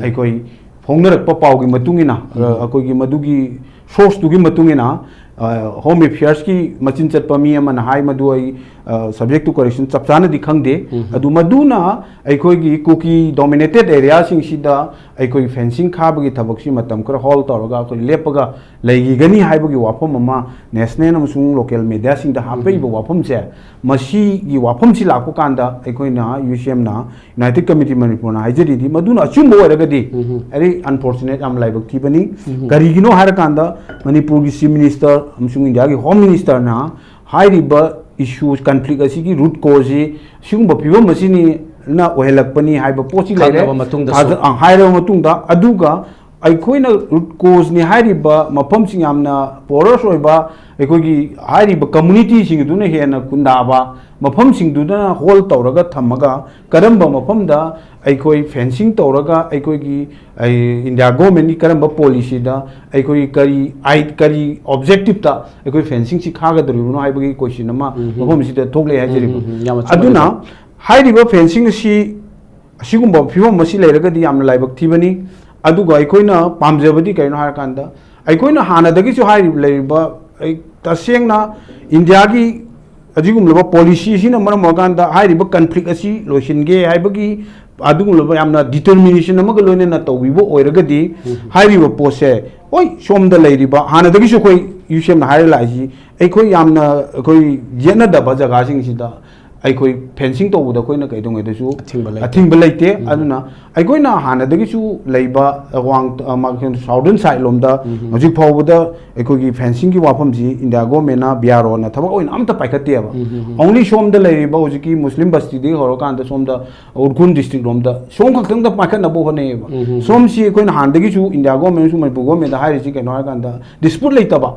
ꯑꯩꯈꯣꯏ ꯐꯣꯡꯅꯔꯛꯄ ꯄꯥꯎꯒꯤ ꯃꯇꯨꯡ ꯏꯟꯅ, ꯑ, ꯑꯩꯈꯣꯏꯒꯤ ꯃꯗꯨꯒꯤ ꯁꯣꯔꯁꯇꯨꯒꯤ ꯃꯇꯨꯡ ꯏꯟꯅ, ꯑ, ꯍꯣꯝ ꯑꯦꯐꯤꯌꯔꯁꯀꯤ ꯃꯆꯤꯟ ꯆꯠꯄ ꯃꯤ ꯑꯃꯅ ꯍꯥꯏ, ꯃꯗꯨ ꯑꯩ, ꯑ, subject to correction ꯆꯞ ꯆꯥꯅꯗꯤ ꯈꯪꯗꯦ꯫ ꯑꯗꯨ ꯃꯗꯨꯅ ꯑꯩꯈꯣꯏꯒꯤ ꯀꯨꯀꯤ ꯗꯣꯃꯤꯅꯦꯇꯦꯠ ꯑꯦꯔꯤꯌꯥꯁꯤꯡꯁꯤꯗ ꯑꯩꯈꯣꯏ ꯐꯦꯟꯁꯤꯡ ꯈꯥꯕꯒꯤ ꯊꯕꯛꯁꯤ ꯃꯇꯝ ꯈꯔ ꯍꯣꯜ ꯇꯧꯔꯒ ꯑꯩꯈꯣꯏ ꯂꯦꯞꯄꯒ ꯂꯩꯈꯤꯒꯅꯤ ꯍꯥꯏꯕꯒꯤ ꯋꯥꯐꯝ ꯑꯃ ꯅꯦꯁꯅꯦꯜ ꯑꯃꯁꯨꯡ ꯂꯣꯀꯦꯜ ꯃꯦꯗꯤꯌꯥꯁꯤꯡꯗ ꯍꯥꯞꯄꯛꯏꯕ ꯋꯥꯐꯝꯁꯦ, ꯃꯁꯤꯒꯤ ꯋꯥꯐꯝꯁꯤ ꯂꯥꯛꯄ ꯀꯥꯟꯗ ꯑꯩꯈꯣꯏꯅ ꯌꯨ ꯁꯤ ꯑꯦꯝꯅ, ꯌꯨꯅꯥꯏꯇꯦꯠ ꯀꯃꯤꯇꯤ ꯃꯅꯤꯄꯨꯔꯅ ꯍꯥꯏꯖꯔꯤꯗꯤ, ꯃꯗꯨꯅ ꯑꯆꯨꯝꯕ ꯑꯣꯏꯔꯒꯗꯤ very unfortunate, ꯌꯥꯝ ꯂꯥꯏꯕꯛ ꯊꯤꯕꯅꯤ꯫ ꯀꯔꯤꯒꯤꯅꯣ ꯍꯥꯏꯔꯀꯥꯟꯗ ꯃꯅꯤꯄꯨꯔꯒꯤ ꯆꯤꯐ ꯃꯤꯅꯤꯁꯇꯔ ꯑꯃꯁꯨꯡ ꯏꯟꯗꯤꯌꯥꯒꯤ ꯍꯣꯝ ꯃꯤꯅꯤꯁꯇꯔꯅ ꯍꯥꯏꯔꯤꯕ ꯏꯁꯨ, ꯀꯟꯐ꯭ꯂꯤꯛ ꯑꯁꯤꯒꯤ ꯔꯨꯠ ꯀꯣꯖꯁꯤ ꯁꯤꯒꯨꯝꯕ ꯐꯤꯕꯝ ꯑꯁꯤꯅ ꯑꯣꯏꯍꯜꯂꯛꯄꯅꯤ ꯍꯥꯏꯕ ꯄꯣꯠꯁꯤ ꯂꯩꯔꯦ꯫ ꯈꯪꯂꯕ ꯃꯇꯨꯡꯗꯁꯨ꯫ ꯊꯥꯖ-, ꯑ, ꯍꯥꯏꯔꯕ ꯃꯇꯨꯡꯗ, ꯑꯗꯨꯒ ꯑꯩꯈꯣꯏꯅ ꯔꯨꯠ ꯀꯣꯖꯅꯤ ꯍꯥꯏꯔꯤꯕ ꯃꯐꯝꯁꯤꯡ, ꯌꯥꯝꯅ ꯄꯣꯔꯁ ꯑꯣꯏꯕ ꯑꯩꯈꯣꯏꯒꯤ ꯍꯥꯏꯔꯤꯕ ꯀꯝꯃꯨꯅꯤꯇꯤꯁꯤꯡ ꯑꯗꯨꯅ ꯍꯦꯟꯅ ꯈꯨꯟꯗꯥꯕ ꯃꯐꯝꯁꯤꯡꯗꯨꯗ ꯍꯣꯜ ꯇꯧꯔꯒ ꯊꯝꯃꯒ, ꯀꯔꯝꯕ ꯃꯐꯝꯗ ꯑꯩꯈꯣꯏ ꯐꯦꯟꯁꯤꯡ ꯇꯧꯔꯒ ꯑꯩꯈꯣꯏꯒꯤ, ꯑꯩ, ꯏꯟꯗꯤꯌꯥ ꯒꯣꯔꯃꯦꯟꯒꯤ ꯀꯔꯝꯕ ꯄꯣꯂꯤꯁꯤꯗ ꯑꯩꯈꯣꯏ ꯀꯔꯤ ꯑꯥꯏ-, ꯀꯔꯤ ꯑꯣꯕꯖꯦꯛꯇꯤꯞꯇ ꯑꯩꯈꯣꯏ ꯐꯦꯟꯁꯤꯡꯁꯤ ꯈꯥꯒꯗꯧꯔꯤꯕꯅꯣ ꯍꯥꯏꯕꯒꯤ ꯀꯣꯏꯁꯟ ꯑꯃ ꯃꯐꯝꯁꯤꯗ ꯊꯣꯛꯂꯛꯑꯦ ꯍꯥꯏꯖꯔꯤꯕ꯫ ꯑꯗꯨꯅ ꯍꯥꯏꯔꯤꯕ ꯐꯦꯟꯁꯤꯡ ꯑꯁꯤ ꯑꯁꯤꯒꯨꯝꯕ ꯐꯤꯕꯝ ꯑꯁꯤ ꯂꯩꯔꯒꯗꯤ ꯌꯥꯝꯅ ꯂꯥꯏꯕꯛ ꯊꯤꯕꯅꯤ꯫ ꯑꯗꯨꯒ ꯑꯩꯈꯣꯏꯅ ꯄꯥꯝꯖꯕꯗꯤ ꯀꯔꯤꯅꯣ ꯍꯥꯏꯔꯀꯥꯟꯗ, ꯑꯩꯈꯣꯏꯅ ꯍꯥꯟꯅꯗꯒꯤꯁꯨ ꯍꯥꯏꯔꯤꯕ, ꯂꯩꯔꯤꯕ, ꯑꯩ ꯇꯁꯦꯡꯅ ꯏꯟꯗꯤꯌꯥꯒꯤ ꯑꯁꯤꯒꯨꯝꯂꯕ ꯄꯣꯂꯤꯁꯤ ꯑꯁꯤꯅ ꯃꯔꯝ ꯑꯣꯏꯔꯀꯥꯟꯗ ꯍꯥꯏꯔꯤꯕ ꯀꯟꯐ꯭ꯂꯤꯛ ꯑꯁꯤ ꯂꯣꯏꯁꯤꯟꯒꯦ ꯍꯥꯏꯕꯒꯤ ꯑꯗꯨꯒꯨꯝꯂꯕ ꯌꯥꯝꯅ ꯗꯤꯇꯔꯃꯤꯅꯦꯁꯟ ꯑꯃꯒ ꯂꯣꯏꯅꯅ ꯇꯧꯕꯤꯕ ꯑꯣꯏꯔꯒꯗꯤ, ꯍꯥꯏꯔꯤꯕ ꯄꯣꯠꯁꯦ, ꯍꯣꯏ, ꯁꯣꯝꯗ ꯂꯩꯔꯤꯕ ꯍꯥꯟꯅꯗꯒꯤꯁꯨ ꯑꯩꯈꯣꯏ ꯌꯨ ꯁꯤ ꯑꯦꯝꯅ ꯍꯥꯏꯔ ꯂꯥꯛꯏꯁꯤ, ꯑꯩꯈꯣꯏ ꯌꯥꯝꯅ ꯑꯩꯈꯣꯏ ꯌꯦꯠꯅꯗꯕ ꯖꯒꯥꯁꯤꯡꯁꯤꯗ ꯑꯩꯈꯣꯏ ꯐꯦꯟꯁꯤꯡ ꯇꯧꯕꯗ ꯑꯩꯈꯣꯏꯅ ꯀꯩꯗꯧꯉꯩꯗꯁꯨ ꯑꯊꯤꯡꯕ ꯂꯩꯇꯦ꯫ ꯑꯊꯤꯡꯕ ꯂꯩꯇꯦ꯫ ꯑꯗꯨꯅ ꯑꯩꯈꯣꯏꯅ ꯍꯥꯟꯅꯗꯒꯤꯁꯨ ꯂꯩꯕ ꯋꯥꯡ ꯁꯥꯎꯗꯔꯟ ꯁꯥꯏꯠ ꯂꯣꯝꯗ ꯍꯧꯖꯤꯛ ꯐꯥꯎꯕꯗ ꯑꯩꯈꯣꯏꯒꯤ ꯐꯦꯟꯁꯤꯡꯒꯤ ꯋꯥꯐꯝꯁꯤ ꯏꯟꯗꯤꯌꯥ ꯒꯣꯔꯃꯦꯟꯅ ꯕꯤ ꯑꯥꯔ ꯑꯣꯅ ꯊꯕꯛ ꯑꯣꯏꯅ ꯑꯝꯇ ꯄꯥꯏꯈꯠꯇꯦꯕ꯫ ꯑꯣꯡꯂꯤ ꯁꯣꯝꯗ ꯂꯩꯔꯤꯕ ꯍꯧꯖꯤꯛꯀꯤ ꯃꯨꯁꯂꯤꯝ ꯕꯁꯇꯤꯗꯒꯤ ꯍꯧꯔꯀꯥꯟꯗ ꯁꯣꯝꯗ ꯎꯔꯈꯨꯜ ꯗꯤꯁꯇ꯭ꯔꯤꯛ ꯂꯣꯝꯗ ꯁꯣꯝ ꯈꯛꯇꯪꯗ ꯄꯥꯏꯈꯠꯅꯕ ꯍꯣꯠꯅꯩꯌꯦꯕ꯫ ꯁꯣꯝꯁꯤ ꯑꯩꯈꯣꯏꯅ ꯍꯥꯟꯅꯗꯒꯤꯁꯨ ꯏꯟꯗꯤꯌꯥ ꯒꯣꯔꯃꯦꯟꯁꯨ ꯃꯅꯤꯄꯨꯔ ꯒꯣꯔꯃꯦꯟꯗ ꯍꯥꯏꯔꯤꯁꯤ ꯀꯩꯅꯣ ꯍꯥꯏꯔꯀꯥꯟꯗ ꯗꯤꯁꯄ꯭ꯌꯨꯠ ꯂꯩꯇꯕ,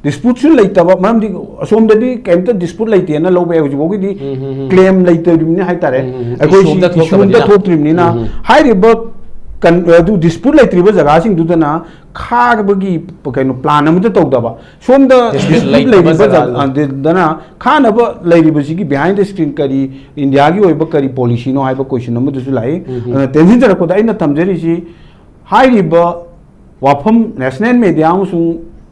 ꯗꯤꯁꯄ꯭ꯌꯨꯠꯁꯨ ꯂꯩꯇꯕ ꯃꯔꯝꯗꯤ ꯑꯁꯣꯝꯗꯗꯤ ꯀꯩꯝꯇ ꯗꯤꯁꯄ꯭ꯌꯨꯠ ꯂꯩꯇꯦꯅ ꯂꯧꯕ ꯌꯥꯏ꯫ ꯍꯧꯖꯤꯛꯐꯥꯎꯒꯤꯗꯤ ꯀ꯭ꯂꯦꯝ ꯂꯩꯇ꯭ꯔꯤꯕꯅꯤ ꯍꯥꯏꯇꯥꯔꯦ꯫ ꯑꯩꯈꯣꯏ ꯏꯁꯨ ꯑꯝꯇ ꯊꯣꯛꯇꯕꯅꯤꯅ꯫ ꯍꯥꯏꯔꯤꯕ ꯀꯟ-, ꯑꯗꯨ ꯗꯤꯁꯄ꯭ꯌꯨꯠ ꯂꯩꯇ꯭ꯔꯤꯕ ꯖꯒꯥꯁꯤꯡꯗꯨꯗꯅ ꯈꯥꯕꯒꯤ ꯀꯩꯅꯣ ꯄ꯭ꯂꯥꯟ ꯑꯃꯇ ꯇꯧꯗꯕ꯫ ꯁꯣꯝꯗ ꯗꯤꯁꯄ꯭ꯌꯨꯠ ꯂꯩꯇꯕ ꯂꯩꯔꯤꯕ ꯖꯒꯥ-, ꯖꯒꯥꯗ꯫ ꯑꯗꯨꯗꯅ ꯈꯥꯅꯕ ꯂꯩꯔꯤꯕꯁꯤꯒꯤ ꯕꯤꯍꯥꯏꯟ ꯗ ꯁ꯭ꯀ꯭ꯔꯤꯟ ꯀꯔꯤ, ꯏꯟꯗꯤꯌꯥꯒꯤ ꯑꯣꯏꯕ ꯀꯔꯤ ꯄꯣꯂꯤꯁꯤꯅꯣ ꯍꯥꯏꯕ ꯀꯣꯏꯁꯟ ꯑꯃꯗꯨꯁꯨ ꯂꯥꯛꯏ꯫ ꯑꯗꯨꯅ ꯇꯦꯟꯁꯤꯟꯖꯔꯛꯄꯗ ꯑꯩꯅ ꯊꯝꯖꯔꯤꯁꯤ ꯍꯥꯏꯔꯤꯕ ꯋꯥꯐꯝ ꯅꯦꯁꯅꯦꯜ ꯃꯦꯗꯤꯌꯥ ꯑꯃꯁꯨꯡ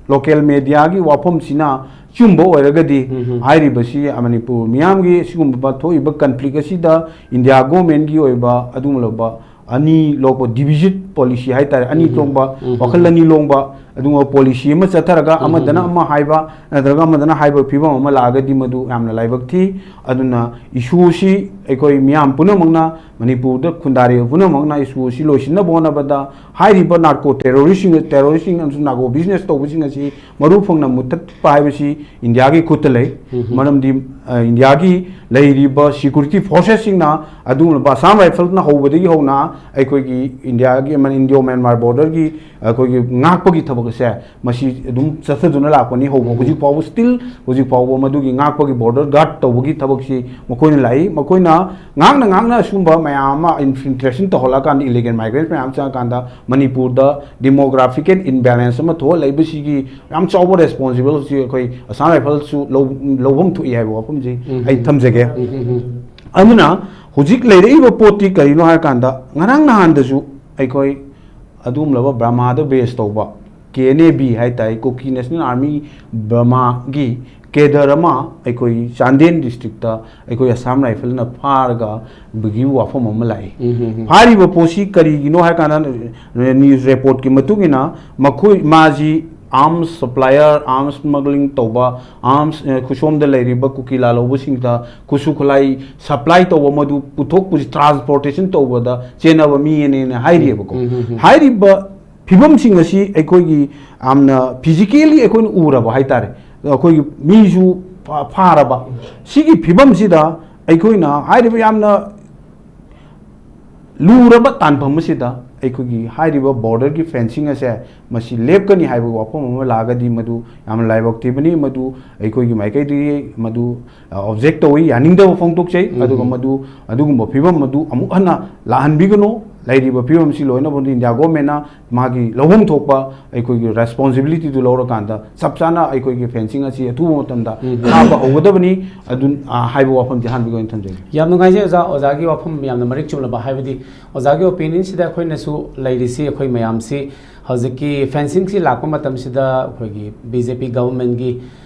ꯂꯣꯀꯦꯜ ꯃꯦꯗꯤꯌꯥꯒꯤ ꯋꯥꯐꯝꯁꯤꯅ ꯑꯆꯨꯝꯕ ꯑꯣꯏꯔꯒꯗꯤ ꯍꯥꯏꯔꯤꯕꯁꯤ ꯃꯅꯤꯄꯨꯔ ꯃꯤꯌꯥꯝꯒꯤ ꯁꯤꯒꯨꯝꯕ ꯊꯣꯛꯏꯕ ꯀꯟꯐ꯭ꯂꯤꯛ ꯑꯁꯤꯗ ꯏꯟꯗꯤꯌꯥ ꯒꯣꯔꯃꯦꯟꯒꯤ ꯑꯣꯏꯕ ꯑꯗꯨꯒꯨꯝꯂꯕ ꯑꯅꯤ ꯂꯣꯡꯕ ꯗꯤꯚꯤꯖꯟ ꯄꯣꯂꯤꯁꯤ ꯍꯥꯏꯇꯥꯔꯦ, ꯑꯅꯤ ꯂꯣꯡꯕ, ꯋꯥꯈꯜ ꯑꯅꯤ ꯂꯣꯡꯕ ꯑꯗꯨꯒꯨꯝꯕ ꯄꯣꯂꯤꯁꯤ ꯑꯃ ꯆꯠꯊꯔꯒ ꯑꯃꯗꯅ ꯑꯃ ꯍꯥꯏꯕ ꯅꯠꯇ꯭ꯔꯒ ꯑꯃꯗꯅ ꯍꯥꯏꯕ ꯐꯤꯕꯝ ꯑꯃ ꯂꯥꯛꯑꯒꯗꯤ ꯃꯗꯨ ꯌꯥꯝꯅ ꯂꯥꯏꯕꯛ ꯊꯤ꯫ ꯑꯗꯨꯅ ꯏꯁꯨ ꯑꯁꯤ ꯑꯩꯈꯣꯏ ꯃꯤꯌꯥꯝ ꯄꯨꯝꯅꯃꯛꯅ, ꯃꯅꯤꯄꯨꯔꯗ ꯈꯨꯟꯗꯥꯔꯤꯕ ꯄꯨꯝꯅꯃꯛꯅ ꯏꯁꯨ ꯑꯁꯤ ꯂꯣꯏꯁꯤꯟꯅꯕ ꯍꯣꯠꯅꯕꯗ ꯍꯥꯏꯔꯤꯕ ꯅꯥꯔꯀꯣ ꯇꯦꯔꯣꯔꯤꯁꯁꯤꯡ, ꯇꯦꯔꯣꯔꯤꯁꯁꯤꯡ ꯑꯃꯁꯨꯡ ꯅꯥꯔꯀꯣ ꯕꯤꯖꯤꯅꯦꯁ ꯇꯧꯕꯁꯤꯡ ꯑꯁꯤ ꯃꯔꯨ ꯐꯪꯅ ꯃꯨꯊꯠꯄ ꯍꯥꯏꯕꯁꯤ ꯏꯟꯗꯤꯌꯥꯒꯤ ꯈꯨꯠꯇ ꯂꯩ꯫ ꯃꯔꯝꯗꯤ, ꯑ, ꯏꯟꯗꯤꯌꯥꯒꯤ ꯂꯩꯔꯤꯕ ꯁꯤꯀ꯭ꯌꯨꯔꯤꯇꯤ ꯐꯣꯔꯁꯦꯁꯁꯤꯡꯅ ꯑꯗꯨꯒꯨꯝꯂꯕ ꯑꯁꯥꯝ ꯔꯥꯏꯐꯜꯅ ꯍꯧꯕꯗꯒꯤ ꯍꯧꯅ ꯑꯩꯈꯣꯏꯒꯤ ꯏꯟꯗꯤꯌꯥꯒꯤ, ꯃ-, ꯏꯟꯗꯤꯌꯣ ꯃ꯭ꯌꯥꯟꯃꯥꯔ ꯕꯣꯔꯗꯔꯒꯤ ꯑꯩꯈꯣꯏꯒꯤ ꯉꯥꯛꯄꯒꯤ ꯊꯕꯛ ꯑꯁꯦ ꯃꯁꯤ ꯑꯗꯨꯝ ꯆꯠꯊꯗꯨꯅ ꯂꯥꯛꯄꯅꯤ꯫ ꯍꯧꯕ ꯍꯧꯖꯤꯛ ꯐꯥꯎꯕ, ꯁ꯭ꯇꯤꯜ ꯍꯧꯖꯤꯛ ꯐꯥꯎꯕ ꯃꯗꯨꯒꯤ ꯉꯥꯛꯄꯒꯤ, ꯕꯣꯔꯗꯔ ꯒꯥꯔꯗ ꯇꯧꯕꯒꯤ ꯊꯕꯛꯁꯤ ꯃꯈꯣꯏꯅ ꯂꯥꯛꯏ꯫ ꯃꯈꯣꯏꯅ ꯉꯥꯛꯅ ꯉꯥꯛꯅ ꯑꯁꯨꯝꯕ ꯃꯌꯥꯝ ꯑꯃ ꯏꯟꯐꯤꯜꯇ꯭ꯔꯦꯁꯟ ꯇꯧꯍꯜꯂꯀꯥꯟꯗ, ꯏꯂꯤꯒꯦꯜ ꯃꯥꯏꯒ꯭ꯔꯦꯟꯁ ꯃꯌꯥꯝ ꯆꯪꯉꯀꯥꯟꯗ ꯃꯅꯤꯄꯨꯔꯗ ꯗꯤꯃꯣꯒ꯭ꯔꯥꯐꯤꯀꯦꯜ ꯏꯝꯕꯦꯂꯦꯟꯁ ꯑꯃ ꯊꯣꯛꯍꯜꯂꯛꯏꯕꯁꯤꯒꯤ ꯌꯥꯝ ꯆꯥꯎꯕ ꯔꯦꯁꯄꯣꯟꯁꯤꯕꯜꯁꯤ ꯑꯩꯈꯣꯏ ꯑꯁꯥꯝ ꯔꯥꯏꯐꯜꯁꯨ ꯂꯧ-, ꯂꯧꯐꯝ ꯊꯣꯛꯏ ꯍꯥꯏꯕ ꯋꯥꯐꯝꯁꯤ ꯑꯩ ꯊꯝꯖꯒꯦ꯫ ꯑꯗꯨꯅ ꯍꯧꯖꯤꯛ ꯂꯩꯔꯛꯏꯕ ꯄꯣꯠꯇꯤ ꯀꯔꯤꯅꯣ ꯍꯥꯏꯔꯀꯥꯟꯗ, ꯉꯔꯥꯡ ꯅꯍꯥꯟꯗꯁꯨ ꯑꯩꯈꯣꯏ ꯑꯗꯨꯒꯨꯝꯂꯕ ꯕ꯭ꯔꯃꯥꯗ ꯕꯦꯁ ꯇꯧꯕ ꯀꯦ ꯑꯦꯟ ꯑꯦ ꯕꯤ ꯍꯥꯏ ꯇꯥꯏ, ꯀꯨꯀꯤ ꯅꯦꯁꯅꯦꯜ ꯑꯥꯔꯃꯤ ꯕ꯭ꯔꯃꯥꯒꯤ ꯀꯦꯗꯔ ꯑꯃ ꯑꯩꯈꯣꯏ ꯆꯥꯟꯗꯦꯜ ꯗꯤꯁꯇ꯭ꯔꯤꯛꯇ ꯑꯩꯈꯣꯏ ꯑꯁꯥꯝ ꯔꯥꯏꯐꯜꯅ ꯐꯥꯔꯒ ꯕꯒꯤ ꯋꯥꯐꯝ ꯑꯃ ꯂꯥꯛꯏ꯫ ꯐꯥꯔꯤꯕ ꯄꯣꯠꯁꯤ ꯀꯔꯤꯒꯤꯅꯣ ꯍꯥꯏ ꯀꯥꯟꯗ, ꯅ꯭ꯌꯨꯁ ꯔꯤꯄꯣꯔꯠꯀꯤ ꯃꯇꯨꯡ ꯏꯟꯅ ꯃꯈꯣꯏ, ꯃꯥꯁꯤ ꯑꯥꯔꯝꯁ ꯁꯄ꯭ꯂꯥꯏꯌꯔ, ꯑꯥꯔꯝꯁ ꯁ꯭ꯃꯒ꯭ꯂꯤꯡ ꯇꯧꯕ, ꯑꯥꯔꯝꯁ ꯈꯨꯁꯣꯝꯗ ꯂꯩꯔꯤꯕ ꯀꯨꯀꯤ ꯂꯥꯜꯍꯧꯕꯁꯤꯡꯗ ꯈꯨꯠꯁꯨ ꯈꯨꯠꯂꯥꯏ ꯁꯄ꯭ꯂꯥꯏ ꯇꯧꯕ, ꯃꯗꯨ ꯄꯨꯊꯣꯛ ꯄꯨꯁꯤꯟ, ꯇ꯭ꯔꯥꯟꯁꯄꯣꯔꯇꯦꯁꯟ ꯇꯧꯕꯗ ꯆꯦꯟꯅꯕ ꯃꯤ ꯑꯅꯤꯅ ꯍꯥꯏꯔꯤꯑꯕꯀꯣ꯫ ꯎꯝ, ꯎꯝ, ꯎꯝ꯫ ꯍꯥꯏꯔꯤꯕ ꯐꯤꯕꯝꯁꯤꯡ ꯑꯁꯤ ꯑꯩꯈꯣꯏꯒꯤ ꯌꯥꯝꯅ ꯐꯤꯖꯤꯀꯦꯜꯂꯤ ꯑꯩꯈꯣꯏꯅ ꯎꯔꯕ ꯍꯥꯏꯇꯥꯔꯦ, ꯑꯩꯈꯣꯏꯒꯤ ꯃꯤꯁꯨ ꯐꯥ-, ꯐꯥꯔꯕ꯫ ꯁꯤꯒꯤ ꯐꯤꯕꯝꯁꯤꯗ ꯑꯩꯈꯣꯏꯅ ꯍꯥꯏꯔꯤꯕ ꯌꯥꯝꯅ ꯂꯨꯔꯕ ꯇꯥꯟꯐꯝ ꯑꯁꯤꯗ ꯑꯩꯈꯣꯏꯒꯤ ꯍꯥꯏꯔꯤꯕ ꯕꯣꯔꯗꯔꯒꯤ ꯐꯦꯟꯁꯤꯡ ꯑꯁꯦ ꯃꯁꯤ ꯂꯦꯞꯀꯅꯤ ꯍꯥꯏꯕꯒꯤ ꯋꯥꯐꯝ ꯑꯃ ꯂꯥꯛꯑꯒꯗꯤ, ꯃꯗꯨ ꯌꯥꯝꯅ ꯂꯥꯏꯕꯛ ꯊꯤꯕꯅꯤ꯫ ꯃꯗꯨ ꯑꯩꯈꯣꯏꯒꯤ ꯃꯥꯏꯀꯩꯗꯒꯤ ꯃꯗꯨ, ꯑ, ꯑꯣꯕꯖꯦꯛ ꯇꯧꯏ, ꯌꯥꯅꯤꯡꯗꯕ ꯐꯣꯡꯗꯣꯛꯆꯩ꯫ ꯎꯝ꯫ ꯑꯗꯨꯒ ꯃꯗꯨ, ꯑꯗꯨꯒꯨꯝꯕ ꯐꯤꯕꯝ ꯑꯗꯨ ꯑꯃꯨꯛ ꯍꯟꯅ ꯂꯥꯛꯍꯟꯕꯤꯒꯅꯨ꯫ ꯂꯩꯔꯤꯕ ꯐꯤꯕꯝꯁꯤ ꯂꯣꯏꯅꯃꯛ ꯏꯟꯗꯤꯌꯥ ꯒꯣꯔꯃꯦꯟꯅ ꯃꯥꯒꯤ ꯂꯧꯐꯝ ꯊꯣꯛꯄ ꯑꯩꯈꯣꯏꯒꯤ ꯔꯦꯁꯄꯣꯟꯁꯤꯕꯤꯂꯤꯇꯤꯗꯨ ꯂꯧꯔꯀꯥꯟꯗ ꯆꯞ ꯆꯥꯅ ꯑꯩꯈꯣꯏꯒꯤ ꯐꯦꯟꯁꯤꯡ ꯑꯁꯤ ꯑꯊꯨꯕ ꯃꯇꯝꯗ ꯎꯝ꯫ ꯊꯥꯕ ꯍꯧꯒꯗꯕꯅꯤ꯫ ꯑꯗꯨ, ꯑ, ꯍꯥꯏꯕ ꯋꯥꯐꯝꯁꯤ ꯑꯍꯥꯟꯕꯒꯤ ꯑꯣꯏꯅ ꯊꯝꯖꯒꯦ꯫ ꯌꯥꯝ ꯅꯨꯡꯉꯥꯏꯖꯩ ꯑꯣꯖꯥ, ꯑꯣꯖꯥꯒꯤ ꯋꯥꯐꯝ ꯌꯥꯝꯅ ꯃꯔꯤꯛ ꯆꯨꯝꯂꯕ, ꯍꯥꯏꯕꯗꯤ ꯑꯣꯖꯥꯒꯤ ꯑꯣꯄꯤꯅꯤꯌꯟꯁꯤꯗ ꯑꯩꯈꯣꯏꯅꯁꯨ ꯂꯩꯔꯤꯁꯤ, ꯑꯩꯈꯣꯏ ꯃꯌꯥꯝꯁꯤ ꯍꯧꯖꯤꯛꯀꯤ ꯐꯦꯟꯁꯤꯡꯁꯤ ꯂꯥꯛꯄ ꯃꯇꯝꯁꯤꯗ ꯑꯩꯈꯣꯏꯒꯤ ꯕꯤ ꯖꯦ ꯄꯤ ꯒꯚꯔꯟꯃꯦꯟꯒꯤ,